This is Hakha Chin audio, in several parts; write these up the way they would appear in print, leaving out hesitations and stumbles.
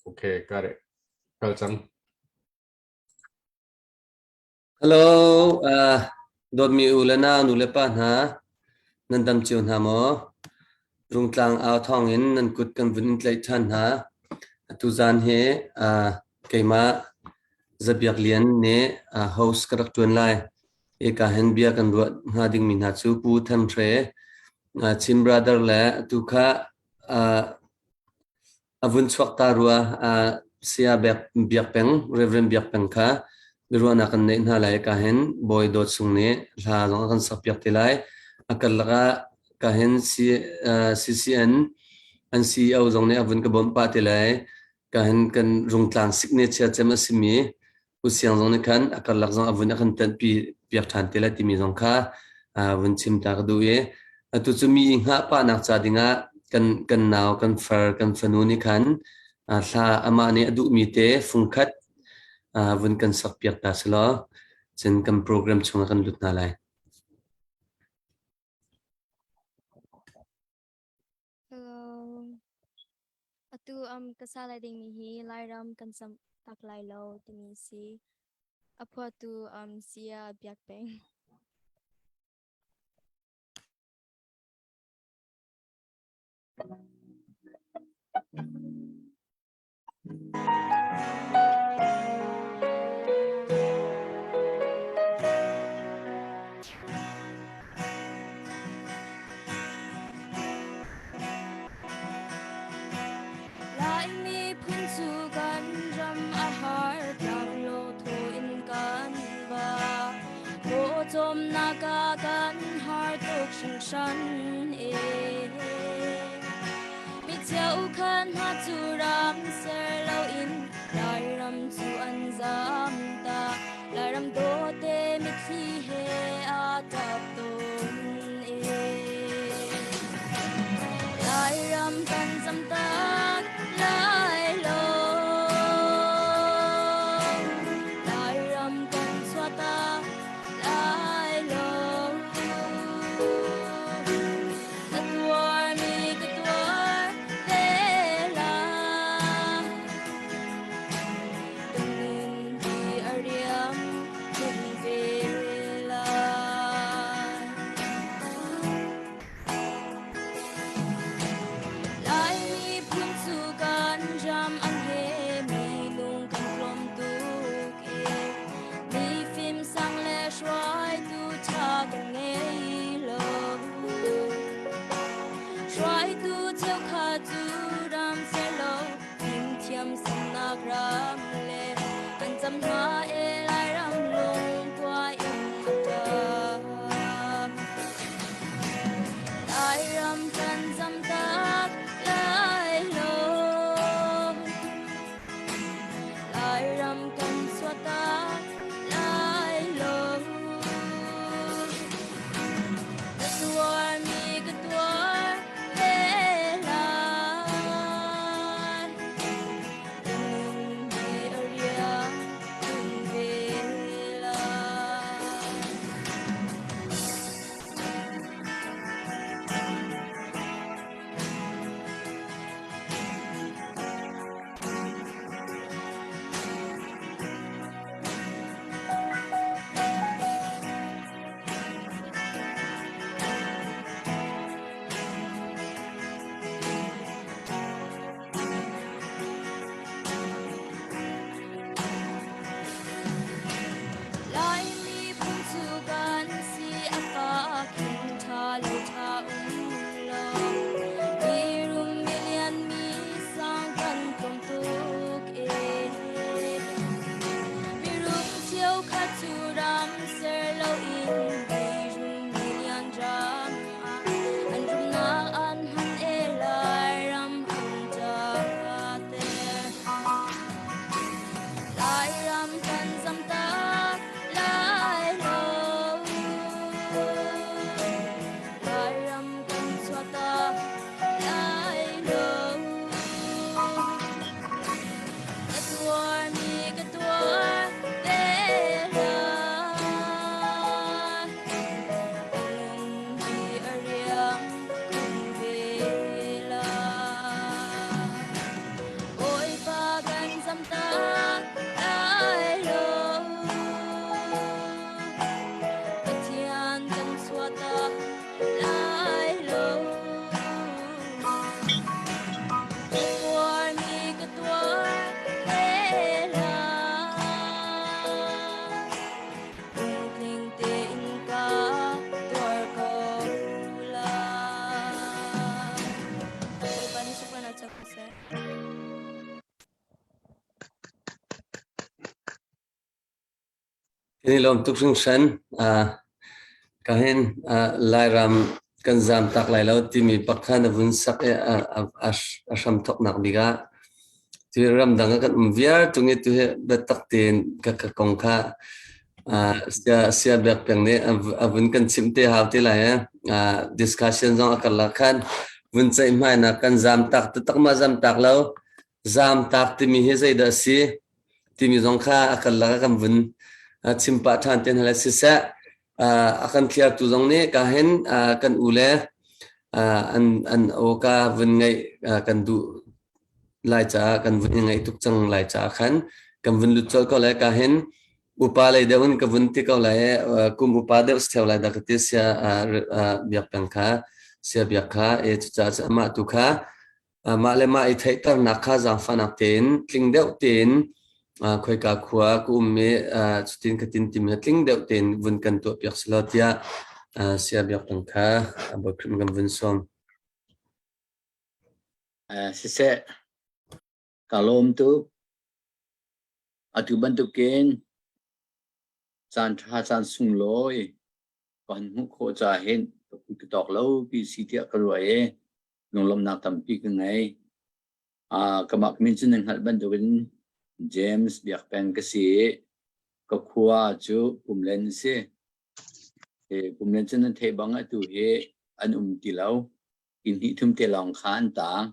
Okay, got it. Kal cang. Hello, dawtmi u le nau nu le pa hna, nan dam cio hna maw? Rungtlang au thawng in nan kut kan vun in tlaih ṭhan hna. Atu zan hi keimah Zabiak Lian nih host ka rak ṭuan lai. Eka hin bia kan ruah hnga dingmi hna cu Pu Than Hre, Chin Brother le atu kha a vun chuak ta rua. Saya Biak Peng, Reverend Biak Peng kha biaruahnak kan neih hna lai. Ka hin Bawi Dawt Sung nih hla zong a kan sakpiak te lai. A karlak ah ka hin CCN an CEO zong nih a vun ka bawmh pah te lai. Ka hin kan Rungtlang signature cem a simi U Siang zong nih khan a karlak zong a vun a kan tanhpi piak ṭhan te lai timi zong kha vun chim ta ka duh i atu cu mi i hngah pahnak ca dingah kan kan nau kan far kan fanu nih khan hla amah nih a duhmi te fungkhat vun kan sak piak ta selaw cun kan program chungah kan lut hna lai. Hello. Atu ka sa lai dingmi hi Lairam kan sam tak lai lo timi si. A phuahtu Sia Biak Peng. Laimi phun cu kan ram a har tlaklo thaw in kan va. Pawcawmnak ah kan har tuk hringhran e. Mi cheukhat hna cu ram ser loin Lairam cu an zam ta. Lairam dawte mitthli he aa ṭap tawn e. Lairam kan zam tak lai lo. Lairam kan chuah tak lai lo. Ka tuarmi ka tuar ve lai. Ka nun hi a riam tuk ve lai. Lai miphun cu kan ram an he minung kan tlawm tuk e. Mifim sang le hruaitu ṭha kan ngei lo. Hruaitu cheukhat cu ram ser lo fimthiam sannak ram le kan cam hna e Lairam lung tua in a ṭap. Lairam kan zam tak lai lo. Lairam kan chuah tak lai lo. Ka tuarmi ka tuar ve lai. Ka nun hi a riang tung ve. co ko seh. Kan i lawm tuk hringhran. Ka hin Lairam kan zaam tak lai lo timi bak kha na vun sak i a hram thawknak bik ah tu ramdang ah kan um viar tung i tu hi biatak tein ka ka kong kha sia sia biak peng nih a vun kan chimh te hau te lai eh. Discussion zong a karlak khan vun ceihmainak kan zaam tak taktak ma zaam tak lo zaam tak timi hi zeidah a si timi zong kha a karlak ah kan vun chim pah ṭhan te hna lai siseh a kan thliartu zong nih ka hin kan u le an an aw ka vun ngaih kan duh lai caah kan vun i ngaih tuk cang lai caah khan kan vun lut colh ko lai ka hin upa lei deuh in ka vun ti ko lai kum upa deuh si theo lai dah ka ti sia biak peng kha sia biak kha e cucaah amah tu kha Mah le mah i theihternak kha zaangfahnak tein tling deuh tein khoika khua ka um i cutin khatin timi kha tling deuh tein vun kan tuahpiak selaw tiah Saya Biak Peng kha Bawi Khrih kan vun sawm. Siseh, ka lawm tuk. Atu bantukin caan ṭha caan sunglawi kan hmuh khawh ca hin ka tawk lo pi si tiah ka ruah i lunglawmhnak tampi ka ngei. Kamah min cu nan hngalh bantukin James Biak Peng ka si i ka khua cu Pumlen a si. Pumlen cu nan theih bang atu hi an um ti lo. Inn hnih thum te lawng kha an taang.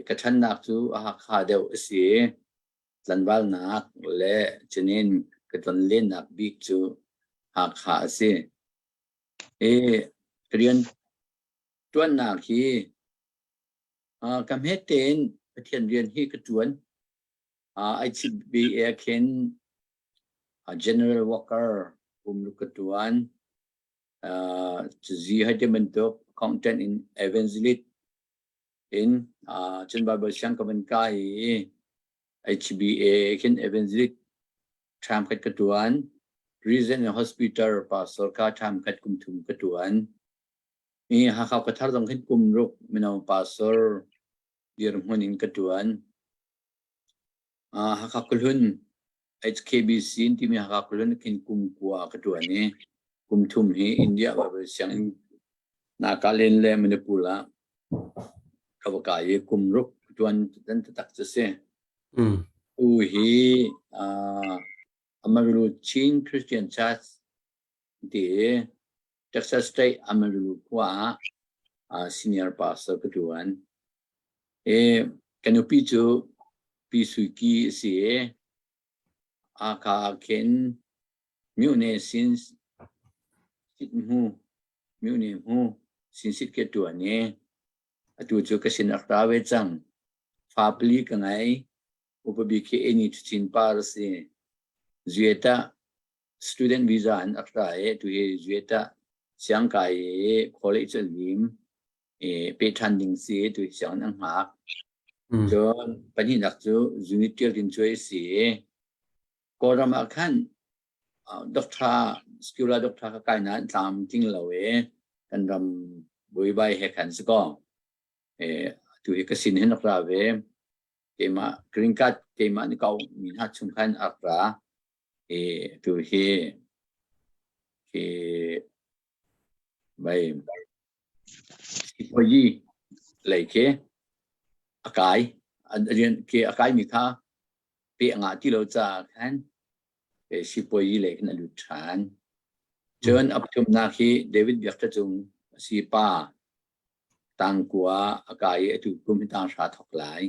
Ka ṭhannak cu a Hakha deuh a si i tlanvalnak le cunin ka tlonlennak bik cu Hakha a si. Ka rian ṭuannak hi ka hmet tein Pathian rian hi ka ṭuan. ICBA khin general worker pumruk ka ṭuan. Cuzi hei ti bantuk accountant in evangelist in cun Bible siang ka van kai i HBA khin evangelist ṭham khat ka ṭuan. Prison and hospital pastor kha ṭham khat kum thum ka ṭuan. I Hakha khuathar zong khin kum ruk mino pastor dirhmun in ka ṭuan. Hakha khuahlun HKBC in timi Hakha khuahlun khin kum kua ka ṭuan i kum thum hi India Bible sianginn Nagaland le Manipur ah ka va kai i kum ruk ka ṭuan dan taktak cu si. Tu hi Amarillo Chin Christian Church ti i Texas State Amarillo khua ah senior pastor ka ṭuan. I ka nupi cu Pi Sui Ki a si i aka ah khin myone sin sit hmu myone hmu sin sit ke ṭuan i atu cu ka sin a ra ve cang. Fa pali ka ngei. Upa bik hi Eni Chin Par a si. Zueta student visa in a ra i atu hi Zueta siangkai i college a lim i pe ṭhan ding si tu hi sianginn an hngak. Cun pahnihnak cu unit ṭial din cuai a si i Kawlram ah khan doctor secular doctor ka kai nain tlam tling lo i kan ram buaibai he khan si kaw tu hi ka sin hin rak ra ve. Keimah green card keimah nih kau mi hna chung khan a rak ra. I tu hi hi mei sipuayi lei khi a kai rian khi a kai mi kha pe a ngah ti lo caah khan sipuayi lei khin a lut ṭhan. Cun a pathumnak hi David Biak Ṭha Cung a si pa tangkua a kai i atu kum hi tanghra thawk lai.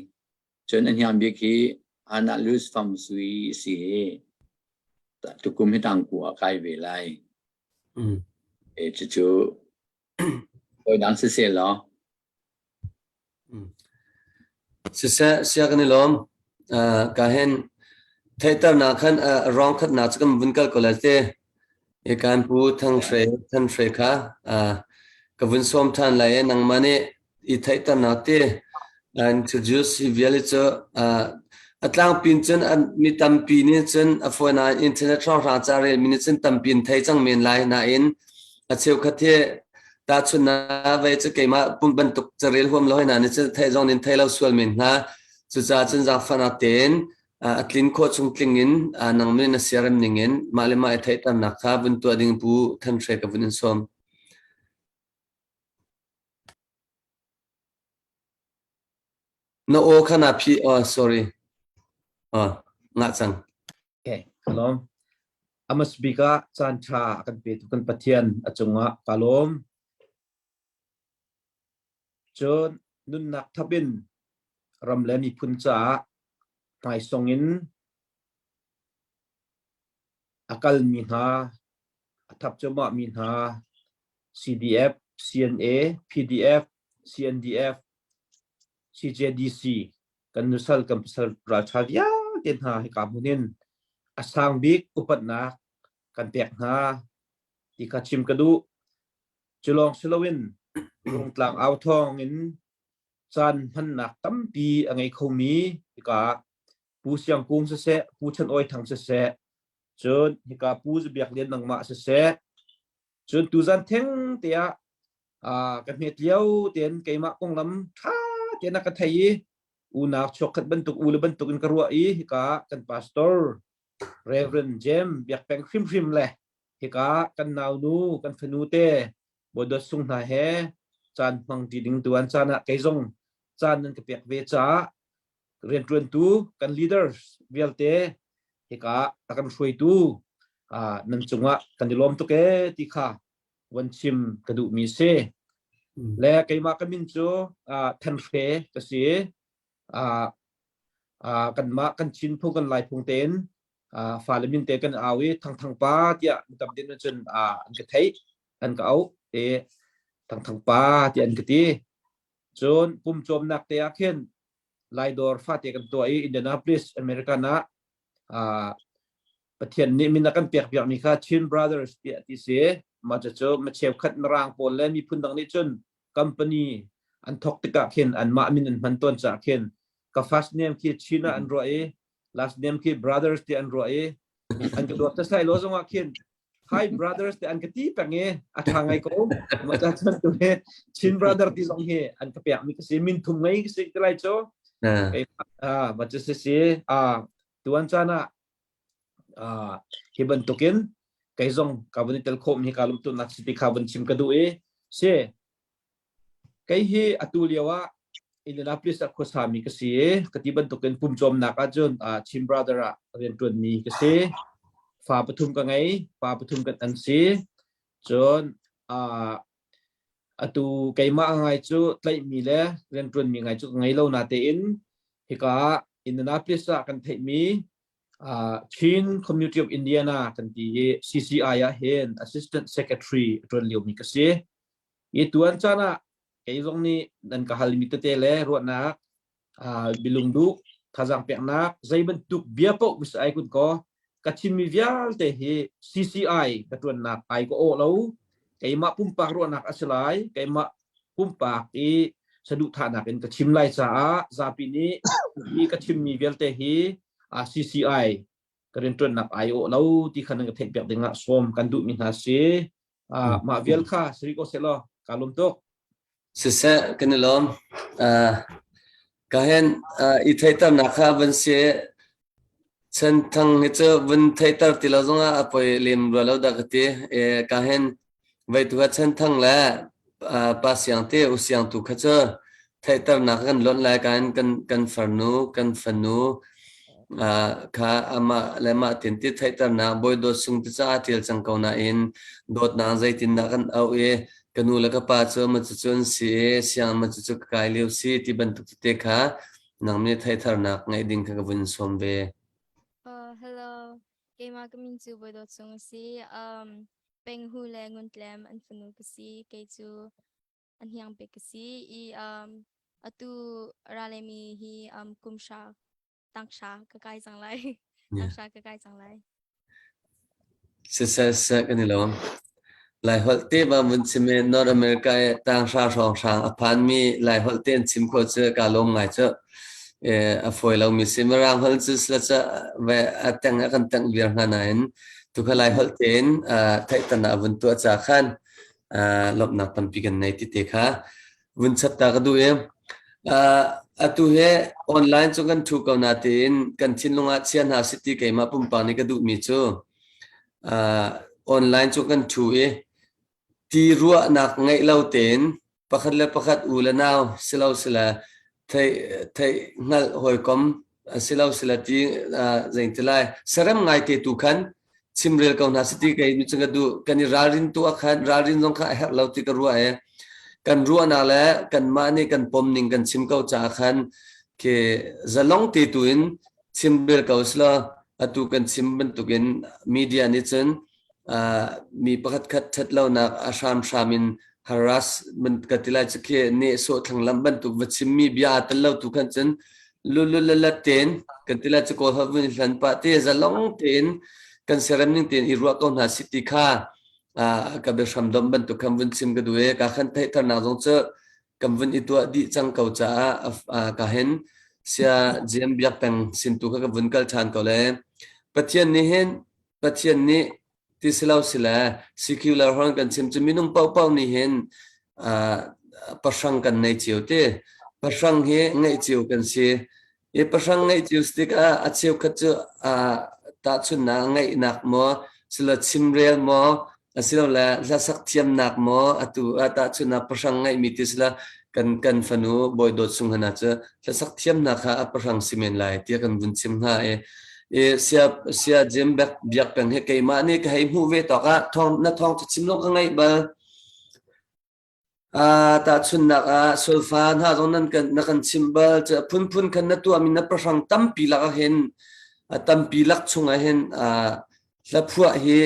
Cun a hniang bik hi Hannah Luz Fam Sui a si i tukum hi tangkua a kai ve lai. E cucu dang siseh law. Siseh sia kan i lawm. Ka hin theihternak khan rong khatnak cu kan vun kal ko lai te. I kan pu Thang Hre Than Hre kha ka vun sawm ṭhan lai i nangmah nih i theihternak ti introduce hi vial hi cu a tlangpi in cun mi tampi nih cun a fawi nain internet hrawnghrang ca relmi nih cun tampi in thei cang men lai nain a cheukhat hi Tahchunhnak vei cu keimah pum bantuk carel huam lo hna nih cun theih zong nin thei lo sual men hna. Cucaah cun zaangfahnak tein a tlin khawh chung tling in nang min na siarem ning in mah le mah i theihternak kha vun tuah ding Pu Than Hre ka vun in sawm. Na aw kha na phih. Oh, sorry. Oh, ngah cang. Okay, ka lawm. A hmasa bik ah caan ṭha a kan petu kan Pathian a cungah ka lawm. Cun nunnak thap in ram le miphun caah hmaisong in a kalmi hna, a thap cuahmahmi hna CDF, CNA, PDF, CNDF, CJDC kan nusal kan pasal ralṭha vialte hna hika hmun in a sang bik upatnak kan pek hna ti kha chim ka duh. Cu lawng si loin Rungtlang au thawng in caan hmannak tampi a ngei khomi hika Pu Siang Kung siseh, Pu Chan Awi Thang siseh, cun hika Pu Zabiak Lian nangmah siseh, cun tuzan theng te ah ka hmet lio tein keimah konglam ṭha tein a ka thei i unau chuakkhat bantuk u le bantuk in ka ruah i hika kan pastor Reverend James Biak Peng hrimhrim le hika kan naunu kan fanu te Bawi Sung hna he caan hmang ṭi ding tuan caan ah kei zong caan nan ka pek ve caah rianṭuantu kan leaders vialte hika a kan hruaitu nan cungah kan i lawm tuk ee ti kha van chim ka duhmi si. Le keimah ka min cu Than Hre ka si. Kanmah kan Chin phung kan Lai phung tein fale min te kan au i Thang Thang Pa tiah mi tam din cun an ka theih an ka auh i Thang Thang Pa tiah an ka ti. Cun pumcawmnak te ah khin Laidawr fate kan tuah i Indianapolis American ah Pathian nih min a kan pek piakmi kha Chin Brothers tiah ti si. Mah cucu mi cheukhat Mirang pawl le miphun dang nih cun company an thawk tikah khin anmah min an hman tawn caah khin ka first name khi Chin ah an ruah i last name khi Brothers tiah an ruah i an ka dawt sai lo zongah khin Hi Brothers ti an ka ti peng i a ṭha ngai ko. Mah ca cun tu hi Chin Brother ti zong hi an ka pek mi ka si min thum ngei ka si ti lai cu. Kei ah ma cu si si ah tuan caan ah ah hi bantukin kei zong ka vun i tel khawh mi ka lungtutnak si ti kha vun chim ka duh i si Kei hi atu lio ah Indianapolis ah khuasami ka si i ka ti bantukin pumcawmnak ahcun Chin Brother ah rianṭuanmi ka si. Fa pathum ka ngei, pa pathum kan an si. Cun atu keimah ngai cu tlaihmi le rianṭuanmi ngai cu ka ngei lo natein hika Indianapolis ah kan theihmi Chin Community of Indiana kan ti i CCI ah hin Assistant Secretary a ṭuan liomi ka si. I tuan caan ah kei zong nih nan ka halmi tete le ruahnak, bilungduh, thazaang peknak, zei bantuk bia paoh mis ai kun kaw ka chimmi vialte hi CCI ka ṭuannak ai ka awh lo. Keimah pumpak ruahnak a si lai. Keimah pumpak i saduhthahnak in ka chim lai caah zapi nih hi ka chimmi vialte hi CCI ka rianṭuannak ai awh lo ti kha nan ka theihpiak dingah sawm kan duhmi hna si. Mah vial kha siri ko seh law kaa lawm tuk. Siseh kan i lawm. Ka hen i theihternak kha van si Chan Thang hi cu vun theihter ti lo zongah a poi lem rua lo dah ka ti. Ka hen vei tu kha Chan Thang le Pa Siang te U Siang tu kha cu theihternak kan lonh lai ka hin kan kan farnu kan fanu kha amah le mah tin ti theihternak Bawi Dawt Sung ti caah tial cang ko nain dawtnak zeitindah kan auh i ka nu le ka pa cu ma cucu an si i siang ma cucu ka kai lio si ti bantuk tete kha nang nih theihternak ngeih ding kha ka vun sawm ve. Hello, keimah ka min cu Bawi Dawt Sung a si. Peng Hu le Ngun Tlem an fanu ka si. Kei cu a hniang bik ka si i atu ralemi hi kum hra tanghra ka kai cang lai. Tanghra ka kai cang lai. Siseh siseh kan i lawm. Laiholh te ba vun chim i North America i tanghra hrawnghrang a phanmi Laiholh te an chim khawh cu kaa lawm ngai cu. A fawi lomi si. Mirang holh cu sila cu ve a teng a kan tengh viar hna nain tukha Laiholh tein theihternak a vun tuah ca khan. Lawmhnak tampi kan nei ti te kha vun chap ta ka duh i atu he online cu kan thu ko na tiin kan thinlung ah chia hna si ti keimah pumpak nih ka duhmi cu online cu kan thu i ti ruahnak ngeih lo tein pakhat le pakhat u le nau silo sila theih theih hngalh hawikom silo sila ti zeiti lai serem ngai te tu khan chimrel ko hna siti kei mi cu ka duh kan i ralrin tu ah khan ralrin zong kha a herh lo ti ka ruah e kan ruahnak le kanmah nih kan pom ning kan chim ko caah khan ke zalong te tu in chimrel ko sila atu kan chim bantukin media nih cun mi pakhat khat ṭhat lonak a hramhram in harass ka ti lai cu khi nehsawh thlanglam bantuk va chimmi bia aa tel lo tu khan cun lululalat tein kan ti lai cu kawl holh vun i hlan pah te zalong tein kan siarem ning tein i ruah ko hna si ti kha ka biahram domh bantuk khan vun chim ka duh i ka khan theihternak zong cu kan vun i tuah dih cang ko caah ka hin sia Jim Biak Peng sin tu kha ka vun kal ṭhan ko le Pathian nih hin Pathian nih ti si lo sile secular hon kan chim cu minung paohpaoh nih hin pahrang kan nei cio ti pahrang hi ngeih cio kan si i pahrang ngeih cio tikah a cheukhat cu tahchunhnak ngeihnak maw silo chimrel maw asilole hlasak thiamnak maw atu ah tahchunhnak pahrang ngeihmi ti sila kan kan fanu Bawi Dawt Sung hana cu hlasak thiamnak kha a pahrang si men lai tiah kan vun chim hnga i i sia sia Jim Bek biak peng hi keimah nih ka hei hmuh ve tawk ah thawng na thawng cu chim lo ka ngaih bal Tahchunhnak ah solfa hna zong nan kan na kan chimh bal. Cu a phunphun khan na tuahmi na pahrang tampi lak ah hin tampi lak chungah hin hlaphuah hi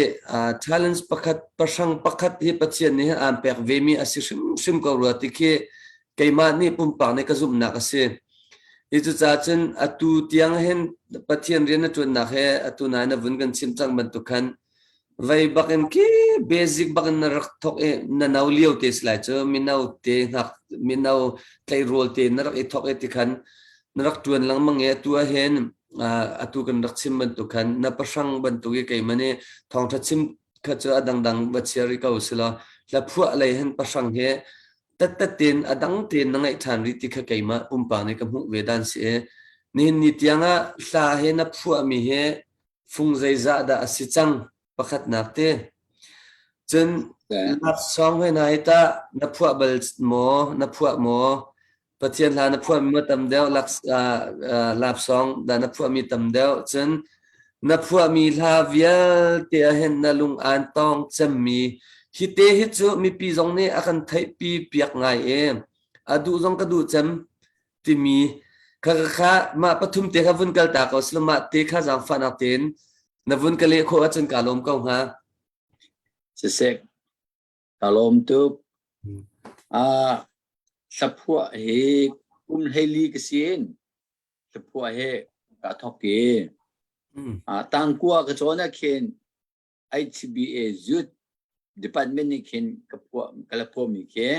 talents pakhat pahrang pakhat hi Pathian nih aan pek vemi a si hrimhrim ko rua ti khi keimah nih pumpak nih ka zumhnak a si. Hi cucaah cun atu tiang hin Pathian rian na ṭuannak he atu nai na vun kan chimh cang bantuk khan Vei bak in khi basic bak in na rak thok i na no lio te si lai cu mino te hngak mino tleirawl te na rak i thok i tikhan na rak ṭuan lengmang i atu ah hin atu kan rak chim bantuk khan na pahrang bantuk i keimah nih thawngṭha chim kha cu a dangdang va chia rih ko sila hlaphuah lei hin pahrang hi tattat tein a dang tein na ngaih ṭhan rih ti kha keimah pumpak nih ka hmuh ve dan si i nihin ni tiang ah hla he na phuahmi he Fung zeizah dah a si cang? Pakhatnak te. Cun laksawng he hna hi tah na phuah bal maw? Na phuah maw? Pathian hla na phuahmi maw tam deuh? Lapsawng dah na phuahmi tam deuh? Cun na phuahmi hla vialte ah hin na lung aan tong cemmi hi te hi cu mipi zong nih a kan theihpi piak ngai i a duh zong ka duh cem timi kha kha mah pathum te kha vun kal ta ko sila mah te kha zaangfahnak tein na vun ka leh khawh ahcun ka lawm ko hnga. Siseh, ka lawm tuk. Ah, hlaphuah hi kum hleili ka sin. Hlaphuah hi ka thok i. Ah, tangkua ka cawn ah khin HBA Youth Department nih khin ka phuah ka la phuahmi khi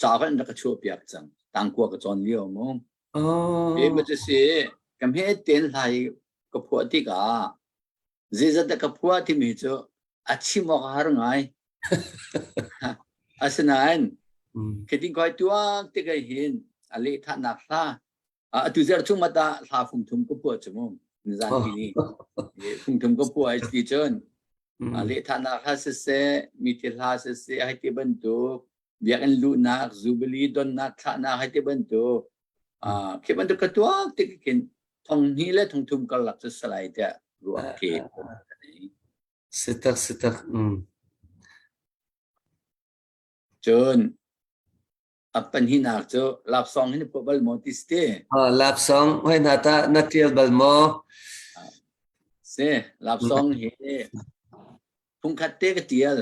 ca kan rak ka chuah piak cang tangkua ka cawn lio mu Oh. e ma cu si ka hme ten hlai ka phuah tikah zeizat dah ka phuah timi cu a chim awk a har ngai asinain khitin koi tuak tikah hin a leh thannak hla atu zer chung mata hla fung thum ka phuah chu mu nizan pi ni fung thum ka phuah ai ti cun Lehthanak hla siseh, mithi hla siseh, hei ti bantuk, biakinn luhnak, jubilee donnak, thlahnak hei ti bantuk, khi bantuk ka tuak tik khin thong hnih le thong thum karlak cu salai tiah ruah khi. Sitak sitak. Mm. Cun A pahnihnak cu lapsawng hi na phuah bal maw ti si te? Lapsawng hoi hna tah na ṭial bal maw? Si, lapsawng hi phungkhat te ka ṭial.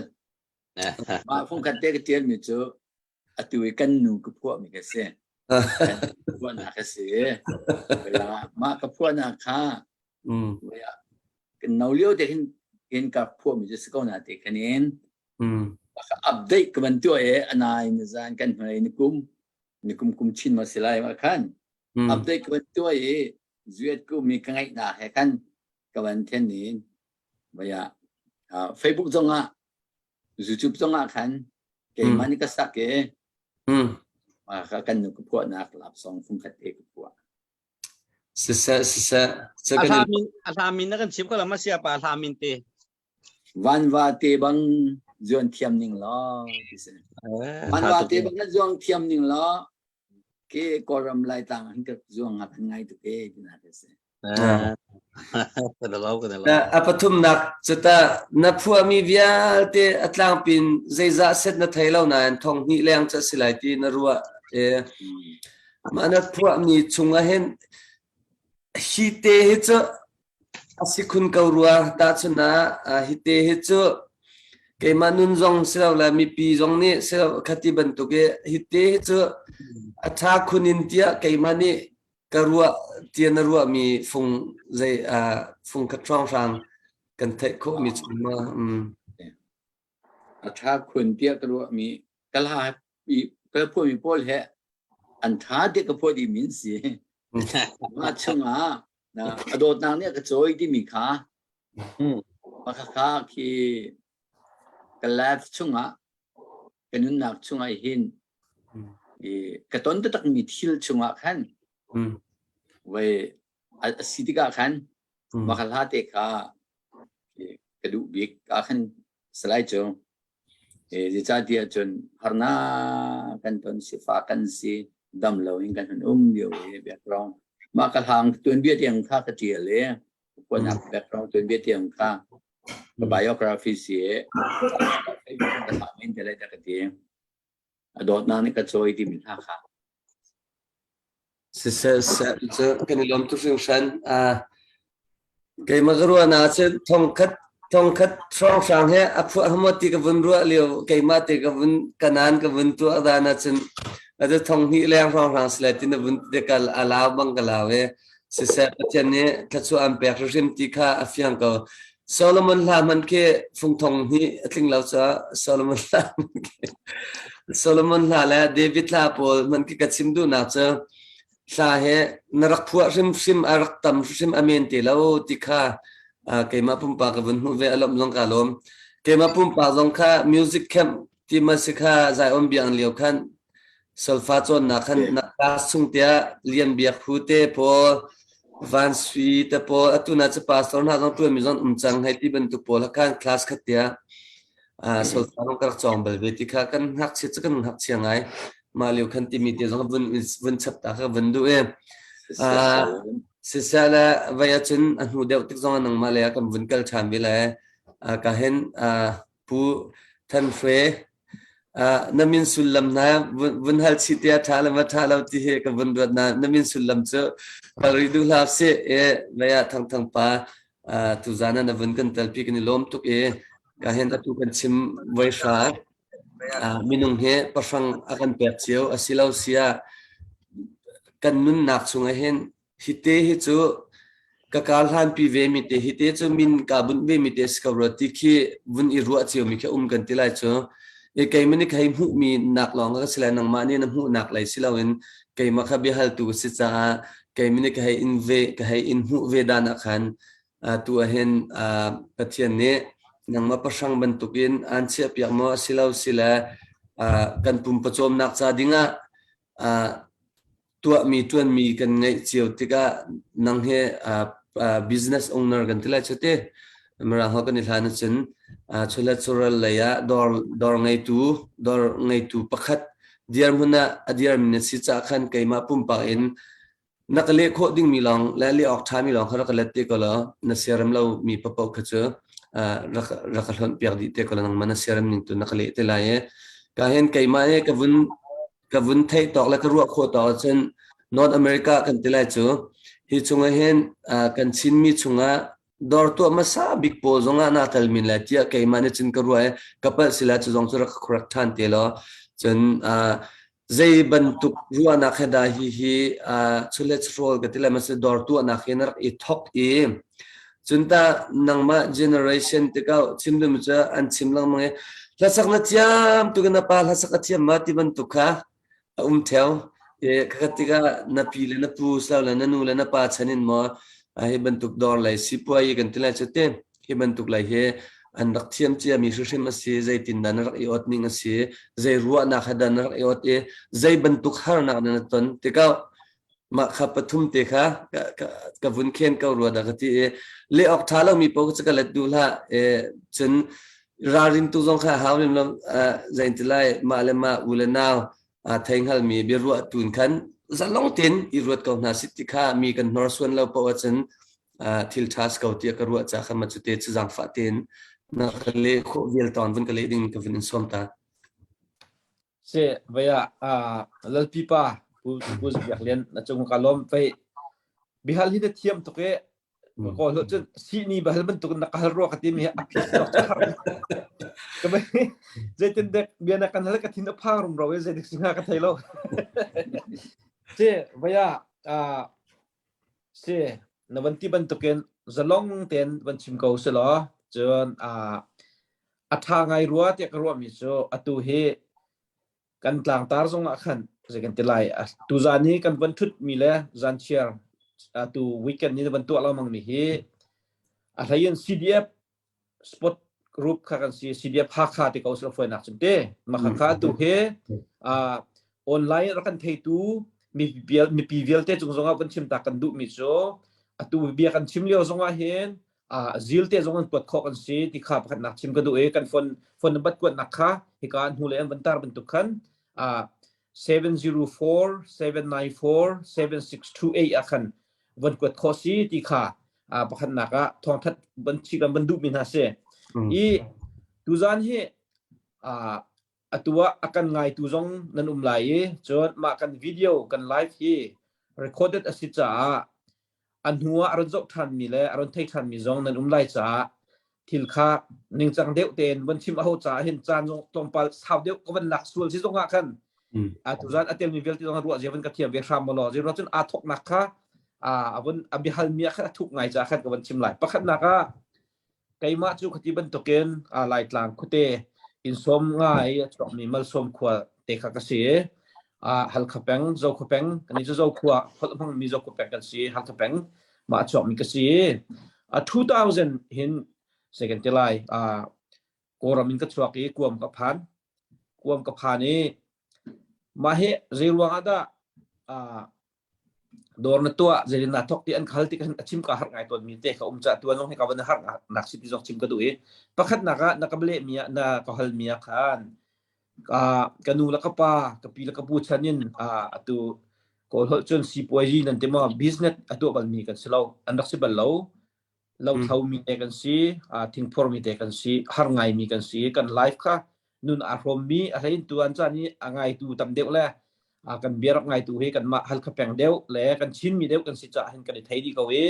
Mah phungkhat te ka ṭialmi cu atu i kan nu ka phuahmi ka si. Phuahnak ka si. Mah ka phuahnak kha kan no lio te hin hin ka phuahmi cu si ko na te khanin ka update ka van tuah i anai ni zan kan hmai ni kum ni kum kum chin ma si lai ma khan update ka van tuah i zuet ku mi ka ngaih na he khan ka van then ni vaya Facebook zong ah. YouTube zong ah khan keimah nih ka sak i ka kan nu ka phuahnak love song fungkhat te ka phuah. Siseh siseh. A hla min a hla min na kan chim ko la ma sia pa a hla min te. Vanva te bang zuan thiam ning law ti si. Vanva te bang na zuang thiam ning law ke Kawlram Laitlang an ka zuang nga kan ngai tuk e tina ka si. A pathumnak cuta na phuahmi vialte a tlangpin zeizah set na thei lo nain thong hnih leng cu a si lai ti na ruah e mah na phuahmi chung ah hin hi te hi cu A si khun ko rua. Tahchunh ah, hi te hi cu keimah nun zong si lo le mipi zong nih si lo khati bantuk i hi te hi cu a ṭha khun in tiah keimah nih ka ruah tia na ruahmi fung zei fung khat hrawnghrang kan theih khawhmi cu ma. A ṭha khun tiah ka ruahmi ka hla i ka phuahmi pawl he an ṭha tiah ka phuah dihmi an si. Mah chungah a dawtnak nih a ka cawi timi kha mah khakha khi ka life chungah ka nunnak chungah hin i ka ton taktakmi thil chungah khan voi a si tikah khan mah ka hla te kha ka duh bik ah khan salai cu zeicahtiah cun harnak kan ton sifak kan si dam lo in kan hun um lio i background mah ka hlang tuanbia tiang kha ka ṭial i kuanak background tuanbia tiang kha ka biography si i ka hlang in te lai ka ti a dawtnak nih ka cawi timi hla kha. Siseh seh cu kan i lawm tuk hringhran. Keimah ka ruahnak ahcun thongkhat thongkhat hrawnghrang he a phuah hamaw ti ka vun ruah lio keimah te ka vun kanan ka vun tuah dan ahcun atu thong hnih leng hrawnghrang si lai ti na vun ti ka a lau bang ka lau i siseh Pathian nih thluachuah an pek hrimhrim ti kha a fiang ko. Solomon hla hmanh khi fungthong hnih a tling lo caah Solomon hla Solomon hla le David hla pawl hmanh khi ka chim duhnak cu hla he na rak phuah hrimhrim a rak tam hrimhrim a men te lo ti kha keimah pumpak ka vun hmuh ve a lawmh zong ka lawm. Keimah pumpak zong kha music camp ti ma si kha Zion biakinn lio khan solfa cawnnak khan na class chung tiah Lian Biak Hu te pawl Van Sui te pawl atu na cu pastor hna zong tuan mi zong um cang hei ti bantuk pawl khan class khat tiah solfa zong ka rak cawng bal ve ti kha kan ngakchia cu kan ngakchia ngai mah lio khan timi te zong vun vun chap ta kha vun duh e siseh le vai ahcun a hnu deuh tik zong nangmah le kan vun kal ṭhan ve le ka hin Pu Than Hre, na min sullam hna vun hal chih tiah ṭha le ma ṭha lo ti hi ka vun ruat na na min sullam cu hal rih duh hlah sih e mei ah Thang Thang pa tuzaan ah na vun kan telpi kan i lawm tuk i ka hin atu kan chim voi hra minung hi pahrang a kan pek cio a si lo sia kan nunnak chungah hin Hi te hi cu ka kar hlanpi ve mi te hi te cu min kaa bunh ve mi te si ko rua ti khi vun i ruah cio mi khi um kan ti lai cu. I keimah nih ka hei hmuhmi nak lawng ka si lai nangmah nih na hmuhnak lei si loin keimah kha biahaltu ka si caah keimah nih ka hei in ve ka hei in hmuh ve dan ah khan tu ah hin Pathian nih nangmah pahrang bantukin aan chiahpiak maw a si lo sile kan pum pawcawmnak ca dingah tuahmi ṭuanmi kan ngeih cio tikah nang hi business owner kan ti lai cu ti Mirang holh kan i hlan ahcun chawlet chawhral lei ah dawr dawr ngeitu dawr ngeitu pakhat dirhmun ah a dirmi na si caah khan keimah pumpak in na ka leh khawh dingmi lawng le leh awk ṭhami lawng kha rak ka let te ko law na siarem lomi paohpaoh kha cu rak rak ka hlonh piak dih te ko law nangmah na siarem ning tu na ka leh te lai i ka hin keimah hi ka vun ka vun theih tawk le ka ruah khawh tawk ahcun North America kan ti lai cu hi chungah hin kan Chinmi chungah dawr tuah hmasa bik pawl zongah naa tel min lai tiah keimah nih cun ka ruah i ka palh si lai cu zong cu rak correct ṭhan te law cun zei bantuk ruahnak he dah hi hi cholesterol ka ti lai mase dawr tuahnak hi na rak i thok i cun ta nangmah generation tikah chim dum cu an chim lengmang i hlasak na thiam tu na pa hlasak a thiam ma ti bantuk kha a um theo e kha tikah na pi le na pu sal le na nu le na pa chan in maw hi bantuk dawr lei sipuai kan ti lai chu te hi bantuk lei hi. an rak thiam ciami hrimhrim a si, zeitindah na rak i ot ning a si, zei ruahnak he dah na rak i ot i zei bantuk harnak na ton tikah mah kha pathum te kha ka vun khen ko rua dah ka ti i leh awk ṭha lomi paoh cu ka let duh hlah. Cun ralrin tu zong kha hau lem lo zein ti lai mah le mah u le nau thei hngalmi biaruah tun khan zalong tein i ruat ko hna sit ti kha mi kan hnorsuan lo paoh ahcun thil ṭha si ko tiah ka ruah ca kha ma cute cu zaangfah tein na ka leh khawh vial tawn vun ka leh ding ka vun in sawm ta. Si vaya lalpi pa pu pu Biak Lian na cung ka lawm fei bihal hi na thiam tuk e ko lo cun sihni bahal bantuk na ka hal rua ka ti mi a phis tok har ka bai zeitin dek bia na kan hal ka thin a phang rum ro e zeidik singa ka thei lo si vaya Si, na van ti bantukin zalong tein van chim ko si law cun a ṭha ngai rua tiah ka ruahmi cu atu hi kan tlangtar zongah khan zei kan ti lai tuzaan i kan van ṭhutmi le zanchiar atu weekend ni na van tuah lengmang mi hi a hlei in CDF spot group kha kan si CDF Hakha ti ko sila fuainak cun te mah kha tu he online rak kan theitu mipi vialte cung zongah kan chim ta kan duh mi cu atu bia kan chim lio zongah hin zil te zong an kuat khawh kan si ti kha pakhat nak chim ka duh i kan phone phone number kuat nak kha hika hnu le an van tar bantuk khan 704 794 7628 ah khan van kuat khawh si ti kha pakhatnak ah thawngthat van chi kan van duhmi hna si. I tuzan hi atu ah a kan ngaitu zong nan um lai i cun mah kan video kan live hi recorded a si caah a hnu ah a ron zoh ṭhanmi le a ron thei ṭhanmi zong nan um lai caah thil kha ningcang deuh tein von chim a ho caah hin caan zong tlawmpal sau deuh ka van lak sual si zong ah khan a tuzan a telmi vialte zong ruah zia van ka thiam ve hram law zei ruah cun aa thoknak kha a von a biahal mi ah khan a thuk ngai caah khan ka van chim lai pakhatnak ah keimah cu khati bantukin Laitlang khuate inn sawm nga i a chuakmi Malsawm khua te kha ka si i Halkha peng Zokhua peng kan cu Zokhua holh hmangmi Zokhua peng kan si Halkha peng mah a chuakmi ka si i 2000 hin sei kan ti lai Kawlram in ka chuak i Guam ka phan Guam ka phan i mah hi zei ruang ah dah Dawr na tuah zeitin naa thawk ti an ka hal tik ahhin a chim kaa harh ngai tawnmi te kha um caah tuan zong hi ka van i harh nak si ti zong chim ka duh i pakhatnak ah na ka lehmi ah na ka halmi ah khan ka nu le ka pa ka pi le ka pu chan in atu Kawl holh cun sipuazi nan ti maw business a tuah balmi kan si lo an rak si bal lo lothlomi te kan si, thingphormi te kan si, har ngaimi kan si. Kan life kha nun aa hrawmmi a hlein tu an caan i a ngaitu tam deuh le kan bia rak ngaitu hi kanmah Halkha peng deuh le kan Chinmi deuh kan si caah hin kan i thei dih ko i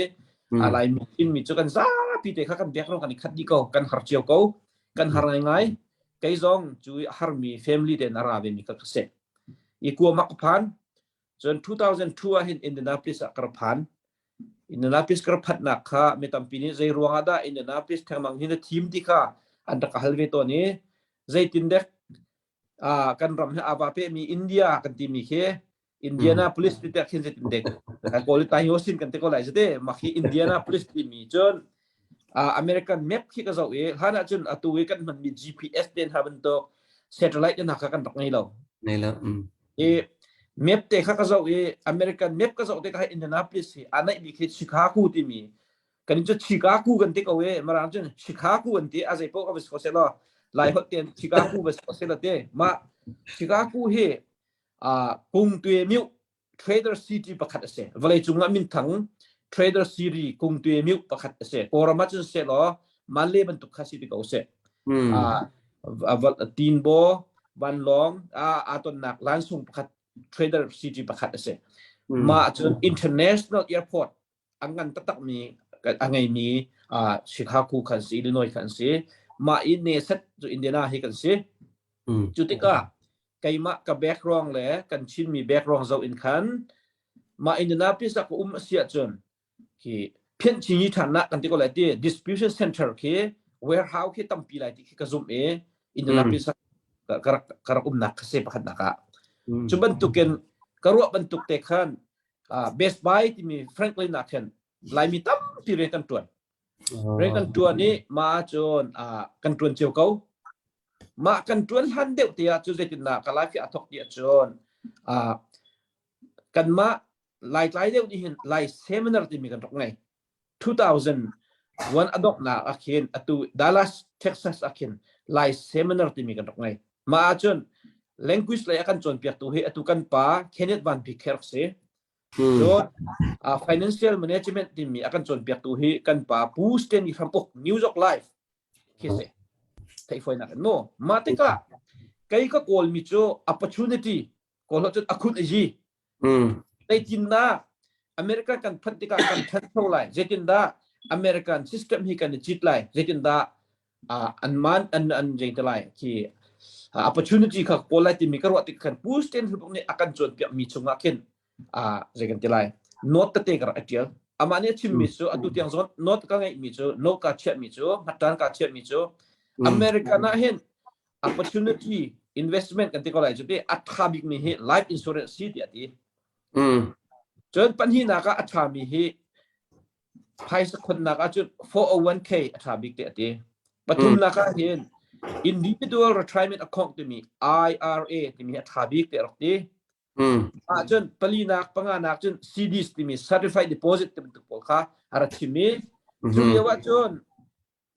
Laimi Chinmi cu kan zapi te kha kan background kan i khat dih ko, kan har cio ko, kan har ngaingai. Kei zong cu a harmi family te in a ra ve mi kha ka si. I kuamak ka phan. Cun 2002 ah hin Indianapolis ah ka ra phan. Indianapolis ka rak phanhnak kha mi tampi nih zei ruang ah dah Indianapolis thengmang hi na thim ti kha an rak ka hal ve tawn i zeitindek kan ram he aa va pehmi India kan timi khi Indianapolis ti tek khin zeitindek kawl i Taiosin kan ti ko lai zate mah khi Indianapolis timi cun American map khi ka zoh i hlan ah cun atu i kan hmanmi GPS te hna bantuk satellite te hna kha kan rak ngei lo. Ngei lo. I map te kha ka zoh i American map ka zoh te kha Indianapolis hi a naih bik hi Chicago timi kan cu Chicago kan ti ko e Mirang cun Chicago an ti a zei paoh ka va si ko seh law Lai holh tein Chicago va si ko seh law te mah Chicago hi kung tue miu trader city pakhat a si vawlei cung ah minthang trader city kung tue miu pakhat a si Kawlram ah cun seh law Male bantuk kha si ti ko seh Tinbaw vanlawng aa tonnak lansung pakhat trader city pakhat a si. Mah cun international airport a ngan taktakmi a ngeimi Chicago khan si Illinois khan si. Mah i neset cu Indiana hi kan si. Cu tikah keimah ka background le kan Chinmi background zoh in khan mah Indianapolis ah ka um a si ahcun khi phianh chinyi ṭhannak kan ti ko lai ti distribution center khi warehouse khi tampi lai ti khi ka zumh i Indianapolis ka rak ka rak umnak kha si pakhatnak ah cu bantukin ka ruah bantuk te khan Best Buy timi Franklin ah khan Laimi tampi rian kan ṭuan. Rian kan ṭuan i mah ahcun kan ṭuan cio ko. Mah kan ṭuan hlan deuh te ah cu zeitindah ka life hi aa thawk ti ahcun kanmah Laitlai deuh nih hin Lai seminar timi kan rak ngei. 2001 a donghnak ah khin atu Dallas, Texas ah khin Lai seminar timi kan rak ngei. Mah ahcun language lei a kan cawnpiaktu hi atu kan pa Kenneth Van Bik khi rak si. Cun financial management timi a kan cawnpiaktu hi kan pa Pu Stanley Hram Uk New York Life khi si. Theih fawinak in mu. Mah tikah kei ka kawlmi cu opportunity kawl cun a khun a yi. Zeitindah America kan phanh tikah kan ṭhancho lai? Zeitindah American system hi kan i cit lai? Zeitindah an man an an zei te lai khi opportunity kha kawl lai timi ka ruah tik khan Pu Sten Hlubuk nih a kan cawnpiak mi chungah khin zei kan ti lai note tete ka rak i ṭial. Amah nih a chimmi cu atu tiang zong note ka ngeihmi cu note ka chiahmi cu hmatṭan ka chiahmi cu American ah hin opportunity investment kan ti ko lai cu ti a ṭha bikmi hi life insurance si tiah a ti. Cun pahnihnak ah a ṭhami hi phaisa khonnak ahcun 401k a ṭha bik tiah a ti. Pathumnak ah hin individual retirement account timi IRA timi a ṭha bik tiah a rak ti. Ahcun palinak panganak cun CDs timi certified deposit ti bantuk pawl kha a ra chim i cu lio ahcun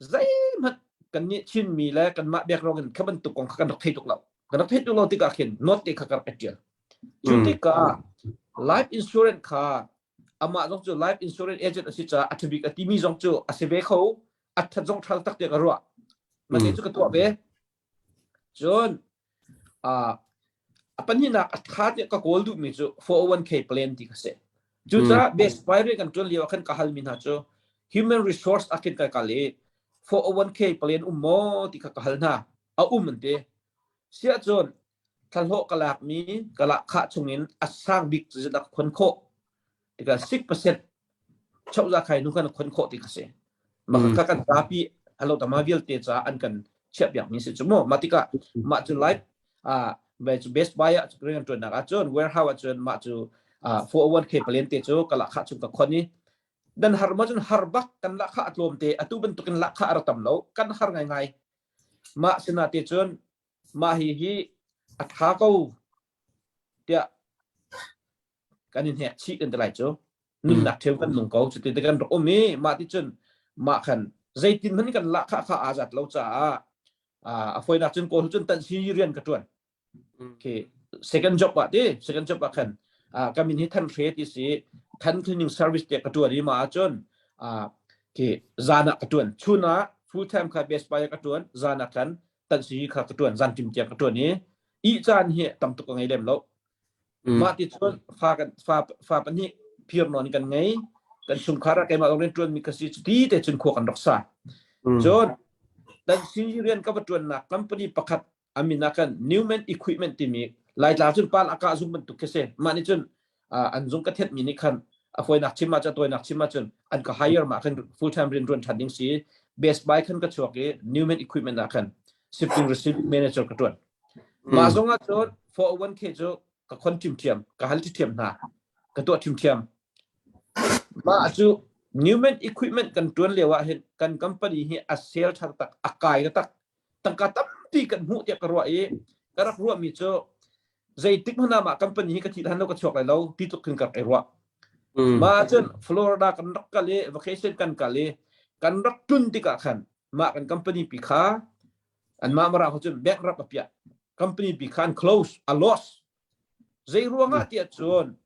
zeihmanh kannih Chinmi le kanmah background in kha bantuk kong kha kan rak thei tuk lo. Kan rak thei tuk lo tikah khin note te kha ka rak ṭial. Cu tikah life insurance kha amah zong cu life insurance agent a si caah a ṭhabik a timi zong cu a si ve kho a ṭhat zong ṭhal tak tiah ka ruah. Mah te cu ka tuah ve. Cun a pahnihnak a ṭha tiah ka kawl duhmi cu 401k plan ti kha si. Cucaah Best Buy rian kan ṭuan lio ah khan ka halmi hna cu human resource ah khin kai kal i 401k plan um maw ti kha ka hal hna. A um an ti. Siah cun thlahlawh ka lakmi ka lahkhah chungin a sang bik cu zeidah ka khon khawh tikah 6% chauhza khai nu kan khon khawh ti kha si. Mah kha kan zapi alo tama vialte ca an kan chiah piak mi si cu mu. Mah tikah mah cu life ah cu Best Buy ah rian ṭuannak ahcun warehouse ahcun mah cu 401k plan te cu ka lahkhah chung ka khon i dan har ma cun har bak kan lahkhah a tlawm te atu bantukin lahkhah a ra tam lo kan har ngaingai mah sina te cun mah hi hi a ṭha ko tiah kan in hnek chih kan ti lai cu nunnak ṭheu kan nung ko cuti te kan rak um i mah ti cun mah khan zeitin hmanh kan lahkhah kha aa zat lo caah a fawinak cun kawl cun tan si rian ka ṭuan okay second job ah ti second job ah khan ka min hi than hre ti si than cleaning service te ka ṭuan i ma ahcun khi zan ah ka ṭuan chun ah full time kha best buy ka ṭuan zan ah khan tan si kha ka ṭuan zan tim tiang ka ṭuan i i caan hi tam tuk ka ngei lem lo Mah ti cun fa kan fa fa pahnih phir nawn kan ngei. Kan chungkhar ah keimah rian ṭuanmi ka si cuti te cun khua kan rak sa. Cun dan si rian ka va ṭuannak company pakhat a min ah khan Newman Equipment timi Laitlang cun pal a kah zung bantuk khi si. Mah nih cun an zung ka thetmi nih khan a fawinak chim ah cun a tawinak chim ah cun an ka hire mah khan full time rian ṭuan ṭhan ding si. Best Buy khan ka chuak i Newman Equipment ah khan shipping receiving manager ka ṭuan. Mah zong ah cun 401k cu ka khon ṭhimṭhiam, ka hal ṭhiam hna, ka tuah ṭhimṭhiam. Mah cu Newman equipment kan ṭuan lio ah hin kan company hi a sale ṭha tak, a kai tak, tangka tampi kan hmuh tiah ka ruah i ka rak ruahmi cu zeitik hmanh ah mah company hi ka thih hlan lo ka chuak lai lo ti tluk khin ka rak i ruah. Mah cun Florida kan rak kal i vacation kan kal i kan rak ṭun tikah khan mah kan company pi kha Anmah Mirang ho cun bankrupt a piah. Company pi kha an close, a loss. Zei ruangah tiah cun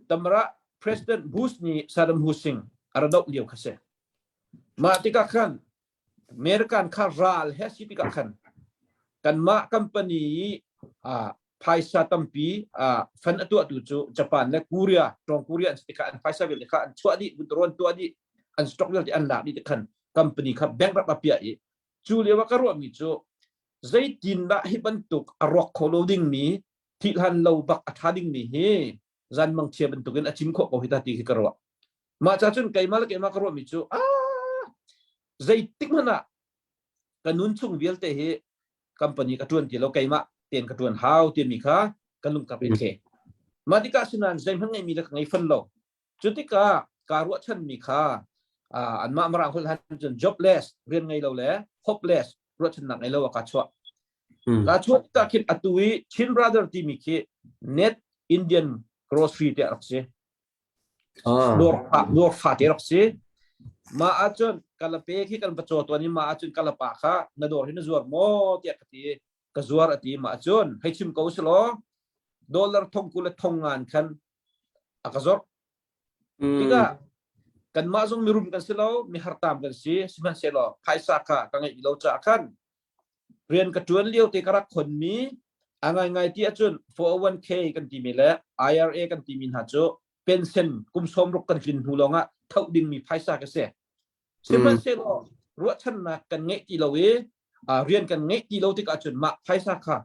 Tamara President Bush nih Saddam Hussein a ra doh lio kha si. Mah tikah khan American kha ral he si tikah khan kanmah company i phaisa tampi fund a tuahtu cu Japan le Korea, Tong Korea an si tikah an phaisa vialte kha an chuah dih, rawn tuah dih, an stock vialte an lak dih tik khan company kha bankrupt a piah i Cu lio ah ka ruahmi cu zeitindah hi bantuk a rawk kho lo dingmi thihhlan lo bak a ṭha dingmi hi zanmang chia bantukin a cim khawh ko hi ta ti khi ka ruah. Mah ca cun keimah le keimah ka ruahmi cu ah zeitik hmanh ah ka nun chung vialte hi company ka ṭuan ti lo keimah tein ka ṭuan hau timi kha ka lungkap in the. Mah tikah sinain zeihmanh ngeihmi le ka ngei fon lo. Cu tikah kaa ruahchanmi kha. Anmah Mirang holh han cun jobless rian ngei lo le hopeless ruahchannak ngei lo ah ka chuah. Ka chuah tikah khin atu i Chin Brother timi khi Net Indian Grocery te rak si. Dawr fa dawr fa te rak si. Mah ahcun kalape khi kan va caw tuan i mah ahcun kalapa kha na dawr hi na zuar maw tiah ka ti. Ka zuar a ti. Mah ahcun hei chim ko selaw dollar thong kul le thong ngan khan a ka zorh. Tikah kanmah zong mirum kan si lo, mi hartam kan si. Sihmanhsehlaw phaisa kha ka ngeih lo caah khan rian ka ṭuan lio te ka rak khonmi a ngaingai ti ahcun 401k kan timi le IRA kan timi hna cu pension kum sawmruk kan tlin hnu lawngah thoh dingmi phaisa ka si. Sihmanhsehlaw ruahchannak kan ngeih ti lo i rian kan ngeih ti lo tikah cun mah phaisa kha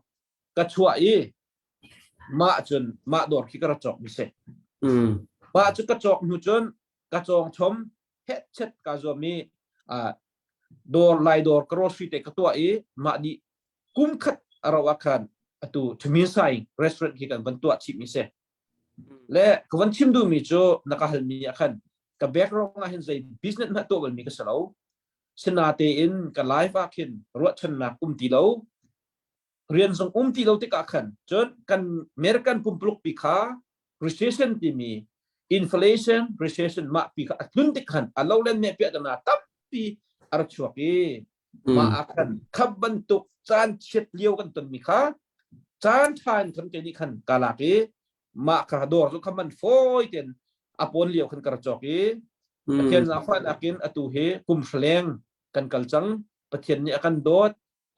ka chuah i mah cun mah dawr khi ka rak cawk mi si. Mah cu ka cawk hnu cun ka cawng chom hetchet ka zuam i dawr lai dawr grocery te ka tuah i mah nih kum khat a rauh ah khan atu Thamin restaurant khi kan van tuah chih mi si. Le ka van chim duhmi cu na ka halmi ah khan ka background ah hin zei business hmanh tuah balmi ka si lo. Sinatein ka life ah khin ruahchannak um ti lo. Rian zong um ti lo tikah khan cun kan American pumpuluk pi kha recession timi inflation recession mah pi kha a tlun tik khan a lo len me piah dana tampi a ra chuak i mah ah khan khap bantuk caan chiat lio kan tonmi kha caan ṭha in khan kei nih khan ka lak i mah kha dawr cu kha man fawi ten a pawn lio khan ka ra cawk i Pathian zaangfahnak in atu hi kum hraleng kan kal cang. Pathian nih a kan dawt.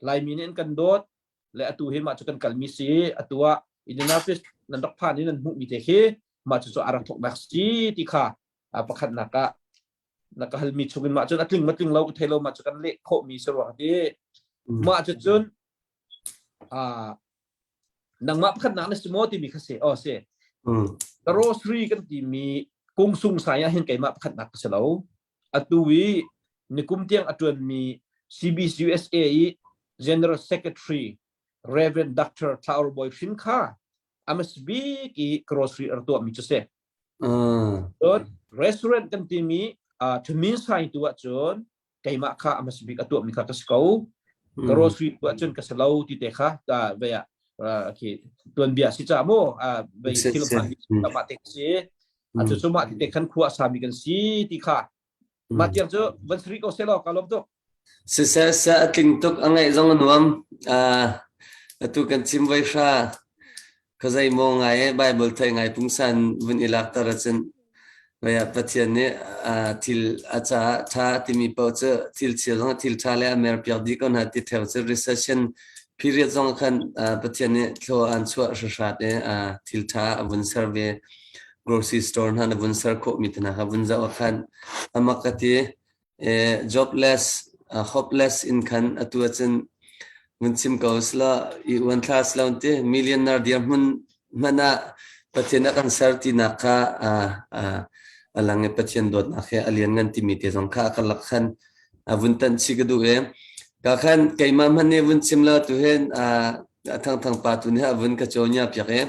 Laimi nih an kan dawt le atu hi mah cu kan kalmi si atu ah Indianapolis nan rak phan i nan hmuhmi te khi mah cu cu a rak thawknak si ti kha pakhatnak ah na ka halmi chungin mah cun a tling ma tling lo ka thei lo mah cu kan leh khawhmi si ruang ti mah cu cun nangmah pakhatnak na si maw timi kha si oh si grocery kan timi kung sung sai ah hin keimah pakhatnak ka si lo Atu i nikum tiang a ṭuanmi CBCUSA i General Secretary Rev. Dr. Thlaur Bawi Hrin kha a hmasa bik i grocery a rak tuahmi cu si. Cun restaurant kan timi uh, Thamin Sai tu ahcun keimah kha a hmasa bik a tuahmi kha ka si ko. Grocery tu ahcun ka si lo ti te kha ta ve ah khi tuanbia si ca mu vei thil hman te si. Atu cu mah ti khan khua a sami kan si ti kha mah tiang cu van sari ko selaw ka lawm tuk. Siseh seh a tling tuk a ngaih zong a nuam. Atu kan chim voi hra khuazei maw ngai e Bible thei ngai pungsan vun i lakter ahcun vei ah Pathian nih thil a caah ṭha timi paoh cu thil chia zong thil ṭha le a mer piak dih ko hna ti ṭheo cu recession period zong khan Pathian nih thlaw an chuah hrahrat i thil ṭha a vun ser ve. Grocery store hna na vun ser khawhmi te hna kha vun zoh ah khan amak ka ti. Jobless, hopeless in khan atu ahcun vun chim ko sila i uan thla silo ti millionaire dirhmun hmanh ah Pathian a kan ser tinak kha a lang i Pathian dawtnak he a lianngan timi te zong kha a karlak khan vun tanh chih ka duh i ka khan keimah hmanh nih vun chim lo tu hin Thangthang pa tu nih a vun ka caw piak i